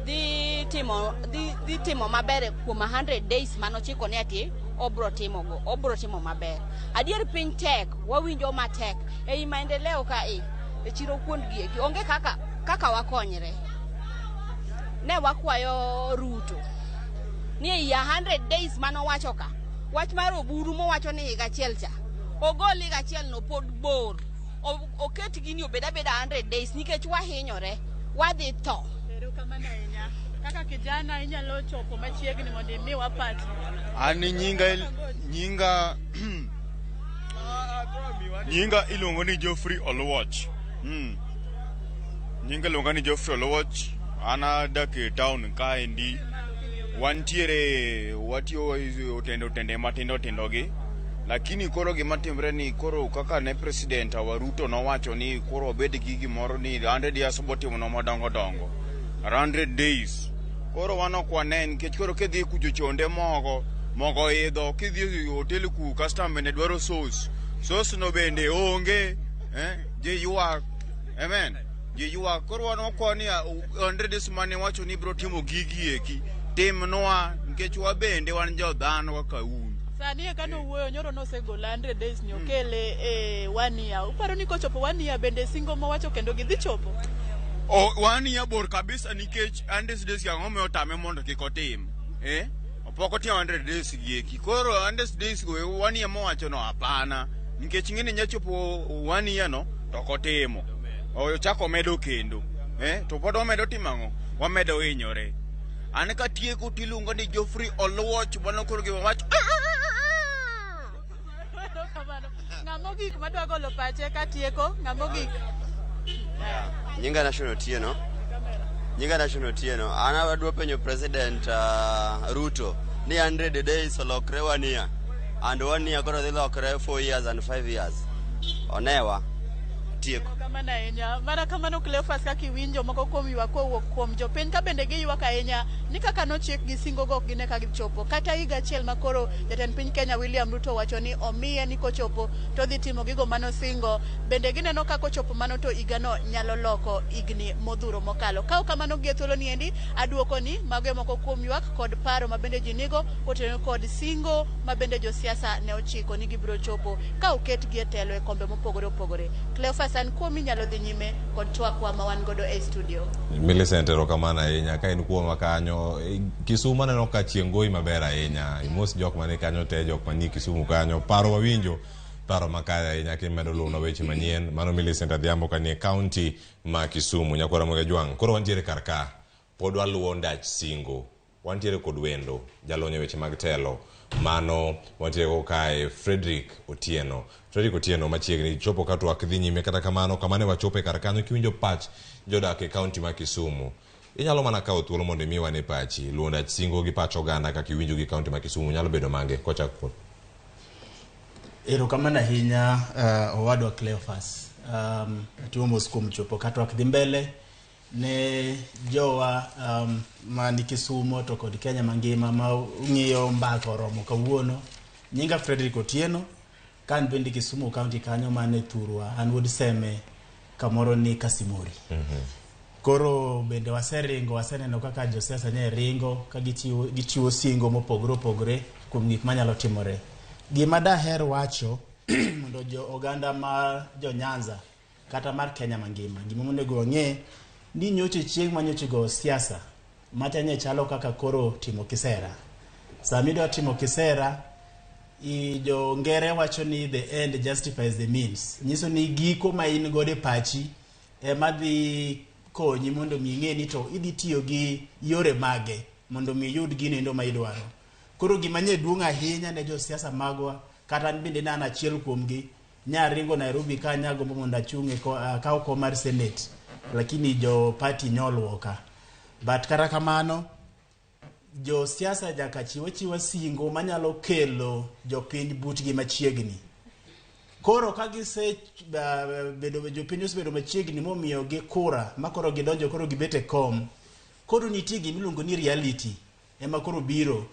dhi timo maber kuom 100 days manochiko ni ati obro timo maber. Adier piny tek, wawinjo matek. Ei maendeleo ka e chiro kuond gieki onge kaka wakonyre. Ne wakwayo Ruto ni ei 100 days manowacho ka wach mar oburu mowacho ni higa achiel cha ogol higa achiel no pod bor, oket gini obed abeda 100 days nikech wahinyore, wadhi tho. Erokamano ahinya. Kaka kijana inyalo chopo machiegni mondo imiwa pachi. An nyinga iluongo ni Geoffrey Oluoch. Nyinga iluongo ni Geoffrey Oluoch. An adak e town kaendi. Wantiere watiyo otende matindo tindo gi. Lakini koro gima timre ni koro kaka ne president our Ruto nowacho ni koro wabed gi gimoro ni 100 years obotimonwa madongo dongo. 100 days. Koro wan ok wane nikech koro kidhi kucho chonde mogo, mogo idho, kidhi e hotel ku customer bende dwaro sauce. Sauce no bende onge, eh, ji ywak. Amen. Ji ywak. Koro wan wakwayo ni 100 days mane wacho ni biro timo gigi eki, timnwa nikech wabende wan jo dhano kaka un. Sani eka nowuoyo nyoro nosegolo 100 days ni okele e one year. Uparo ni kochopo one year bende singo mowacho kendo gidhi chopo? O, one year bor kabisa nikech 100 days gi ang'o miyo otame mondo kik otim? Eh? Pok otimo 100 days gi eki. Koro 100 days go one year mowacho no hapana. Nikech ing'e ni nya chopo one year no to ok otimo. Ochako omedo kendo. Eh? To pod wamedo timo ang'o? Wamedo hinyore. An katieko tiluongo ni Geoffrey Oluoch mano koro gima wach Erokamano. Ng'ama ogik madwa golo pache katieko, ng'ama ogik. Nyinga Nation Otieno. Nyinga Nation Otieno. An adwa penjo President Ruto ni 100 days olokre one year and one year koro dhi lokre 4 years and 5 years. Onewa. Tieko. Erokamano ahinya. Mana kamano Cleophas kaka iwinjo moko kuom ywak kowuok kuom jopiny ka bende giywak ahinya ni kaka nochik gi singo go ok gine ka gichopo. Kata higa achiel ma koro jatend piny Kenya William Ruto wacho ni omiye ni kochopo to odhi timo gigo manosingo. Bende gineno ka kochopo mano to higano nyalo loko higni modhuro mokalo. Ka ok kamano gi e thuolo ni endi aduoko ni mago e moko kuom ywak kod paro ma bende ji nigo kotenore kod singo ma bende josiasa ne ochiko ni gibiro chopo ka oketgi e telo e kombe mopogore opogore. Cleophas, an kuomi inyalo dhi nyime kod twakwa ma wan godo e studio. Millicent, erokamano ahinya ka in kuomwa kanyo. Kisumu aneno ka chieng' goyi maber ahinya. Imos jok mani kanyo te, jok manie Kisumu kanyo. Paro wawinjo, paro makare ahinya kimedo luwonwa weche manyien. Mano Millicent Adhiambo kanie kaunti ma Kisumu. Nyakwara Moge Jwang'. Koro wantiere kar ka. Pod waluwo ndach singo. Wantiere kod wendo, jalony e weche mag telo. Mano wantiere go kae Frederick Otieno. Frederick Otieno machiegni chopo ka twak dhi nyime kata kamano kama ne wachope kar kanyo kiwinjo pach jodak e kaunti ma Kisumu. Inyalo mana kawo thuolo mondo imiwa ne pachi. Luwo ndach singo gi pach oganda kaka iwinjo gi kaunti ma Kisumu nyalo bedo mange kochak kuom. Erokamano ahinya owadwa Cleophas. Atiwo mos kuom chopo ka twak dhi mbele ne jowa mani Kisumo to kod Kenya mangima ma ng'iyo mbaka oromo kawuono. Nyinga Frederick Otieno, ka an bende Kisumu County kanyo mane thurwa, an wuod Seme kamoro ni Kasimori. Koro bende waseringo, waseneno kaka josiasa nye ringo ka gichiwo singo mopogore opogore kuom gik manyalo timore. Gima daher wacho mondo jo oganda ma jo Nyanza kata mar Kenya mangima, gima onego wang'e ni nyocha chieng' ma nyocha go siasa macha nye chalo kaka koro timo kisera. Sama idwa timo kisera, jo ngere wacho ni the end justifies the means. Nyiso ni giko ma in godo e pachi ema dhi konyi mondo mi ing'e ni to idhi tiyo gi yore mage mondo mi iyud gino endo ma idwaro. Koro gima nye duong' ahinya ne josiasa magwa, kata an bende ne an achiel kuomgi, nya ringo Nairobi ka nya gombo mondo achung' e akaw kom mar Senate, lakini jo party nyoluoka. But kata kamano, josiasa nyaka chiw achiwa singo manyalo kelo jopiny butgi machiegni. Koro ka gise bedo jopiny osebedo machiegni momiyo gi kura ma koro gidonjo koro gibet e kom, koro nitie gima iluongo ni reality ema koro biro.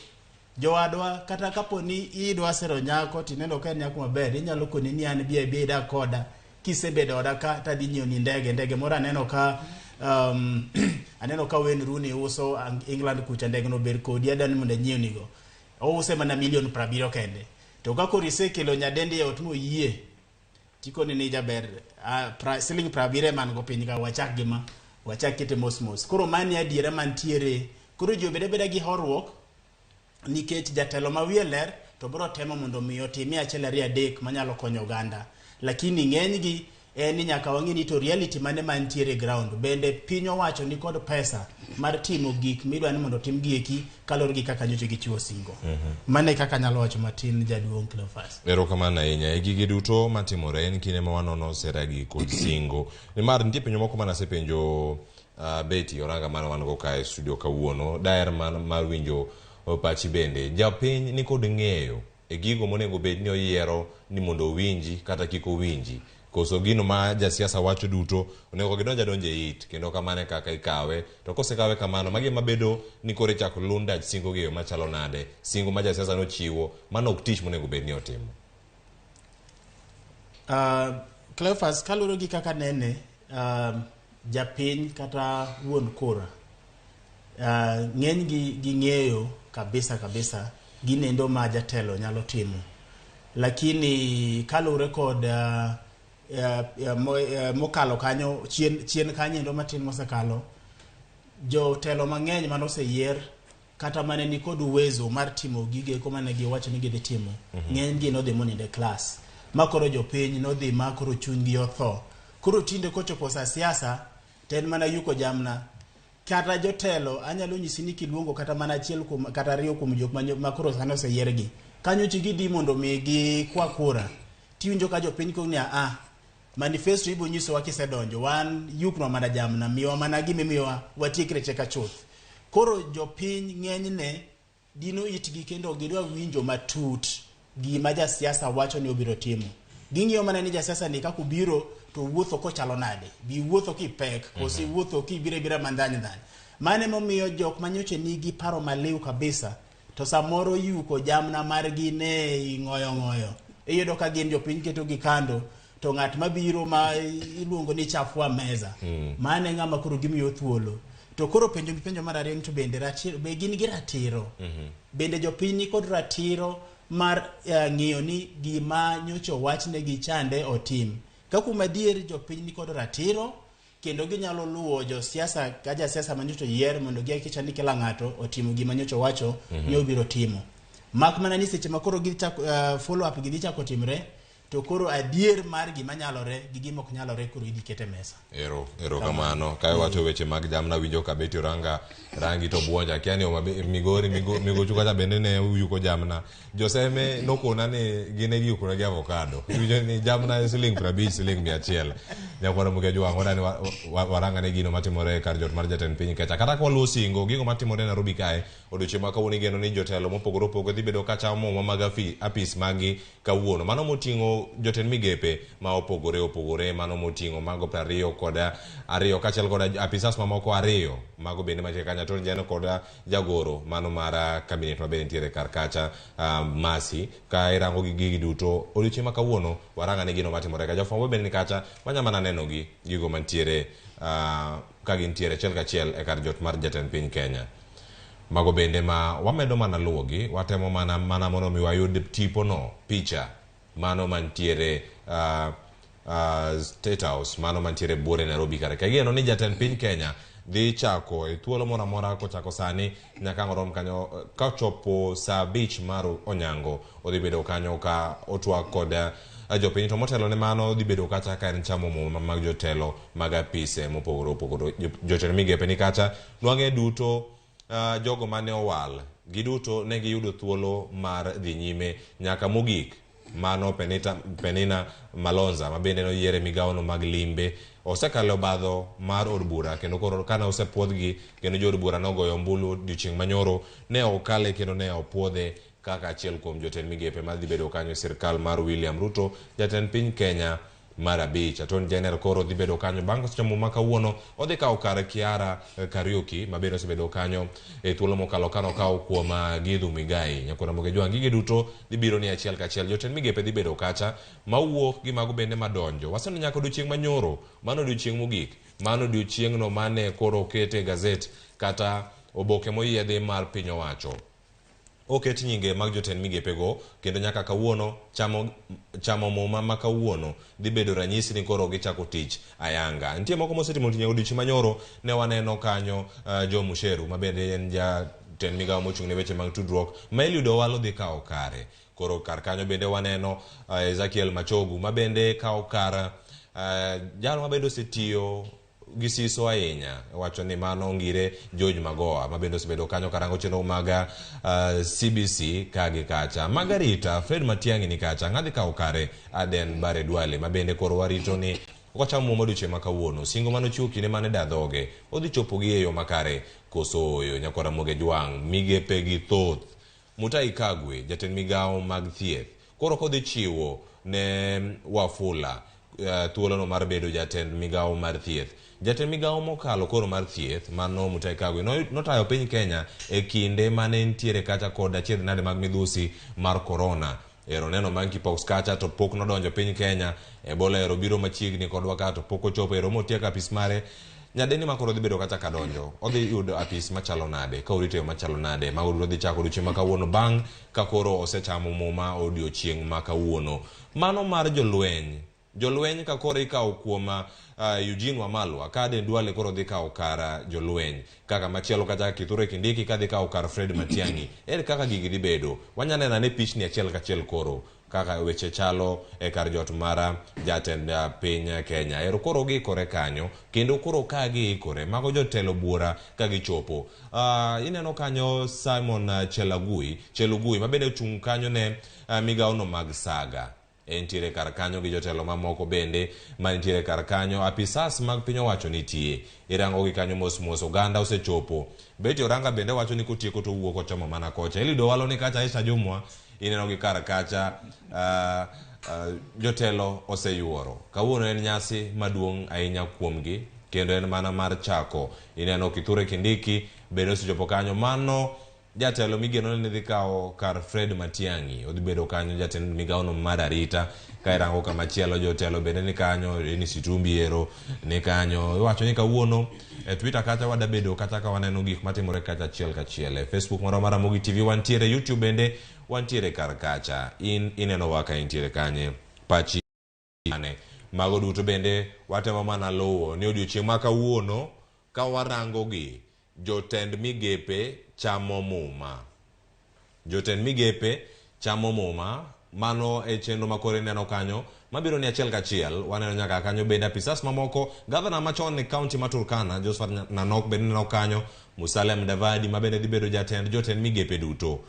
Jowadwa kata kapo ni idwa sero nyako tineno ka en nyako maber, inyalo kone ni an bi abi idag koda. Kisebedo oda ka tadhi nyiewo ni ndege, ndege moro aneno ka aneno ka Wayne Rooney uso England kucha, ndege no ber kodi adwa ni mondo anyiewni go. Ouse mana milion 70 kende. To ka koro isekelo nyadendi e ot moyie, tikone ni jaber, siling 70 ema an go piny ka, wachak gi ma, wachak kete mos mos. Koro mani adiera mantiere. Koro ji obed abeda gi horuok, nikech jatelo ma wiye ler to biro temo mondo mi otimie 1 2 3 manyalo konyo oganda. Lakini ng'enygi en ni nyaka wang'e ni to reality mane mantiere e ground. Bende piny owacho ni kod pesa mar timo gik midwa ni mondo otim gi eki kaluwore gi kaka nyocha gichiwo singo. Mano e kaka anyalo wacho matin jaduong' Cleophas. Erokamano ahinya. E gigi duto matimore en kinde ma wanono sera gi kod singo. Nimar nitie penjo moko mane asepenjo Betty Oranga mane wan go kae e studio kawuono. Daher mar winjo pachi bende. Japiny nikod ng'eyo e gigo monego bed ni oyiero ni mondo owinji kata kik owinji. Koso gino ma jasiasa wacho duto onego gidonj adonja e it kendo kamano e kaka ikawe. To kosekawe kamano, magi ema bedo ni koro ichako lundach singo gi e yo machalo nade, singo ma jasiasa nochiwo, mano ok tich monego bed ni otimo. Cleophas, kaluwore gi kaka nene, japiny kata wuon kura, ng'eny gi ging'eyo kabisa kabisa ginendo ma jatelo nyalo timo. Lakini kaluwore kod mokalo kanyo, chien, chien kanyo endo matin mosekalo, jotelo mang'eny manoseyier kata mane nikod uwezo mar timo gige eko mane giwacho ni gidhi timo, ng'eny gi nodhi monindo e klas ma koro jopiny nodhi ma koro chunygi otho. Koro tinde kochopo sa siasa to en mana yuko jamna. Kata jotelo anyalo nyisi ni kiluongo kata mana achiel kuom kata ariyo kuom jok ma koro sani oseyiergi, kanyochi gidhi mondo mi gikwa kura, tiwinjo ka jopiny kok ni a manifesto ibo nyisowa kisedonjo, wan yuknwa mana jamna, miwa mana gimimiyowa watiekre cheka chuth. Koro jopiny ng'enyne dino itgi kendo ok gidwa winjo matut gima jasiasa wacho ni obiro timo. Ging'iyo mana ni jasiasa ni kaka obiro to wuotho kochalo nade, bi wuotho kipek koso iwuotho kibiro abira mandhany dhany. Mano emomiyo jok manyocha nigi paro maliw kabisa to samoro yuko jamna margi ne ing'oyo ng'oyo. Iyudo ka gin jopiny ketogi kando to ng'at mabiro ma iluongo ni chafua meza, mano e ng'ama koro gimiyo thuolo. To koro penjo mipenjo mar ariyo ni to bende ratiro, be gin gi ratiro? Bende jopiny nikod ratiro mar ng'iyo ni gima nyocha owachnegi chande otim? Ka kuom adier jopiny nikod ratiro kendo ginyalo luwo josiasa ka jasiasa manyocha oyier mondo gihakikisha ni kila ng'ato otimo gima nyocha owacho ni obiro timo. Mak mana ni seche ma koro gichako follow up gi dhi chako timre, to koro adier mar gima nyalore gi gima ok nyalore koro idhi ket e mesa. Ero, ero kamano. Ka iwacho weche mag jamna winjo ka Betty Oranga rangi to buonjo. Akia ni Homa Bay, Migori, Migochu kacha bende ne uyuko jamna. Joseme nokona ni gin e giyukona gi avocado. Iwinjo ni jamna en siling 50, siling 100. Nyakwar Ramogi Ajwang', wadani warang ane gino matimore e kar jot mar jatend piny kacha. Kata ka waluwo singo, gigo matimore Nairobi kae, odiochieng' ma kawuono igeno ni jotelo mopogore opogore dhi bedo ka chamo muma mag apis maggi kawuono. Mano moting'o jotend migepe ma opogore opogore, mano moting'o mago 22 kaachiel kod apisas mamoko 2, mago bende mantie kanyo, Attorney General kod jagoro mano mar cabinet ma bende nitiere kar kacha, Mercy. Ka irango gi gigi duto odiochieng' ma kawuono, warang ane gino matimore ka. Jofwambo bende ni kacha, wanya mana neno gi gigo mantiere ka gintiere achiel kachiel e kar jot mar jatend piny Kenya. Mago bende ma wamedo mana luwogi, watemo mana mondo mi wayud tipo no, picha mano mantiere State House, mano mantiere buore Nairobi kar ka. Igeno ni jatend piny Kenya dhi chako e thuolo moro amora kochako sani nyaka ang' orom kanyo kochopo saa 5 mar onyango odhi bedo kanyo ka otwak kod jopiny. To motelo ne mano odhi bedo kacha ka en chamo muma mag jotelo mag apise mopogore opogore. Jotend migepe ni kacha nwang'e duto, jogo mane owal giduto ne giyudo thuolo mar dhi nyime nyaka mogik. Mano Penina Malonza ma bende noyier e migawono mag limbe osekalo obadho mar od bura kendo koro kane osepuodhgi kendo jood bura nogoyo ombulu odiochieng' manyoro ne okale kendo ne opuodhe kaka achiel kuom jotend migepe madhi bedo kanyo e sirkal mar William Ruto, jatend piny Kenya mar 5. Attorney General koro dhi bedo kanyo bang' kosechamo muma kawuono, odhi kawo kar Kiara Kariuki ma bende osebedo kanyo e thuolo mokalo kane okawo kuom Githu Muigai. Nyakwar Ramogi Ajwang', gigi duto dhi biro ni achiel kachiel. Jotend migepe dhi bedo kacha mawuok gi mago bende madonjo. Waseneno nyaka odiochieng' manyoro, mano odiochieng' mogik, mano odiochieng'no mane koro okete e gazet kata oboke moyiedhi mar piny owacho. Oket nyinge mag jotend migepego kendo nyaka kawuono chamo muma ma kawuono dhi bedo ranyisi ni koro gichako tich ayanga. Nitie moko mosetimo tich odiochieng' manyoro, ne waneno kanyo Joe Mucheru ma bende en jatend migawo mochung' ne weche mag tudruok ma Eliud Owalo dhi kawo kare. Koro kar kanyo bende waneno Ezekiel Machogu ma bende kawo kar jal ma bende osetiyo gi siso ahinya, wacho ni mano ngire George Magoha ma bende osebedo kanyo karango chenro mag CBC ka gi kacha. Margarita Fred Matiang'i ni kacha, ng'adhi kawo kare Aden Bare Duale ma bende koro warito ni kochamo muma odiochieng' ma kawuono. Singo mane ochiwo kinde mane da dhoge odhi chopo gi e yo makare koso ooyo. Nyakwar Ramogi Ajwang', migepe gi thoth. Mutahi Kagwe, jatend migawo mag thieth, koro kodhi chiwo ne Wafula thuolono mar bedo jatend migawo mar thieth. Jatend migawo mokalo koro mar thieth, mano Mutahi Kagwe, notayo piny Kenya e kinde mane nitiere kacha kod achiedh nade mag midhusi mar korona. Ero neno monkeypox kacha to pok nodonjo piny Kenya, Ebola ero biro machiegni kodwa ka to pok ochopo, ero motieko apis mare. Nyadendi ma koro dhi bedo kacha kadonjo, odhi yudo apis machalo nade, ka orito yo machalo nade, mago duto dhi chako odiochieng' ma kawuono bang' ka koro osechamo muma odiochieng' ma kawuono. Mano mar jolweny, jolweny ka koro ikawo kuom Eugene Wamalwa, ka Aden Duale koro dhi kawo kar jolweny, kaka machielo kacha Kithure Kindiki ka dhi kawo kar Fred Matiang'i, ere kaka gigi dhi bedo? Wanyalo neno ane pichni achiel kachiel koro kaka weche chalo e kar jot mar jatend piny Kenya. Ero koro giikore kanyo, kendo koro ka giikore, mago jotelo buora ka gichopo. Ineno kanyo Simon Chelugui mabende ochung' kanyo ne migawono mag saga. Entiere kar kanyo gi jotelo mamoko bende manitiere kar kanyo. Apisas mag piny owacho nitie. Irango gi kanyo mos mos, oganda osechopo. Betty Oranga bende wacho ni kotieko to owuok ochomo mana kocha. Eliud Owalo ni kacha, Aisha Jumwa ineno gi kar kacha, jotelo oseyuoro. Kawuono en nyasi maduong' ahinya kuomgi kendo en mana mar chako. Ineno Kithure Kindiki bende osechopo kanyo. Mano jatelo migeno ni dhi kawo kar Fred Matiang'i, odhi bedo kanyo jatend migawono mar arita. Ka irango kama chielo jotelo bende ni kanyo, Dennis Itumbi ero ni kanyo. Iwacho ni kawuono e Twitter kacha wadabedo kata ka waneno gik matimore kacha achiel kachiel. E Facebook marwa mar Ramogi TV wantiere, YouTube bende wantiere kar kacha. In inenowa ka intiere kanye, pachi mane. Mago duto bende watemo mana luwo ni odiochieng' ma kawuono ka warango gi jotend migepe chamo muma. Jotend migepe chamo muma, mano e chenro ma koro ineno kanyo mabiro ni achiel kachiel. Waneno nyaka kanyo bende apisas mamoko, gavana machon e kaunti ma Turkana Josephat Nanok bende ineno kanyo, Musalia Mudavadi ma bende dhi bedo jatend jotend migepe duto.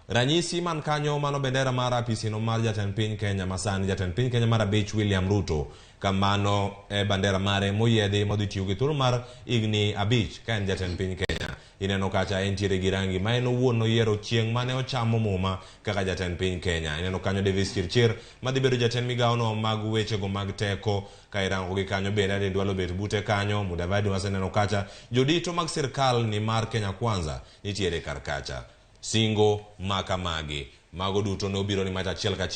Ranyisi man kanyo mano bendera mar apisino mar jatend piny Kenya masani, jatend piny Kenya mar abich William Ruto, kamano e bandera mare moyiedhi modhi tiyo gi thuolo mar higni 5 ka en jatend piny Kenya. Ineno kacha entiere gi rangi ma en owuon noyiero chieng' mane ochamo muma kaka jatend piny Kenya. Ineno kanyo Davis Chirchir madhi bedo jatend migawono mag wechego mag teko. Ka irango gi kanyo bende Aden Duale obet bute kanyo, Mudavadi waseneno kacha, jodito mag sirkal ni mar Kenya Kwanza nitiere kar kacha. Singo makamagi mago duto ne obiro ni mach achiel kachiel.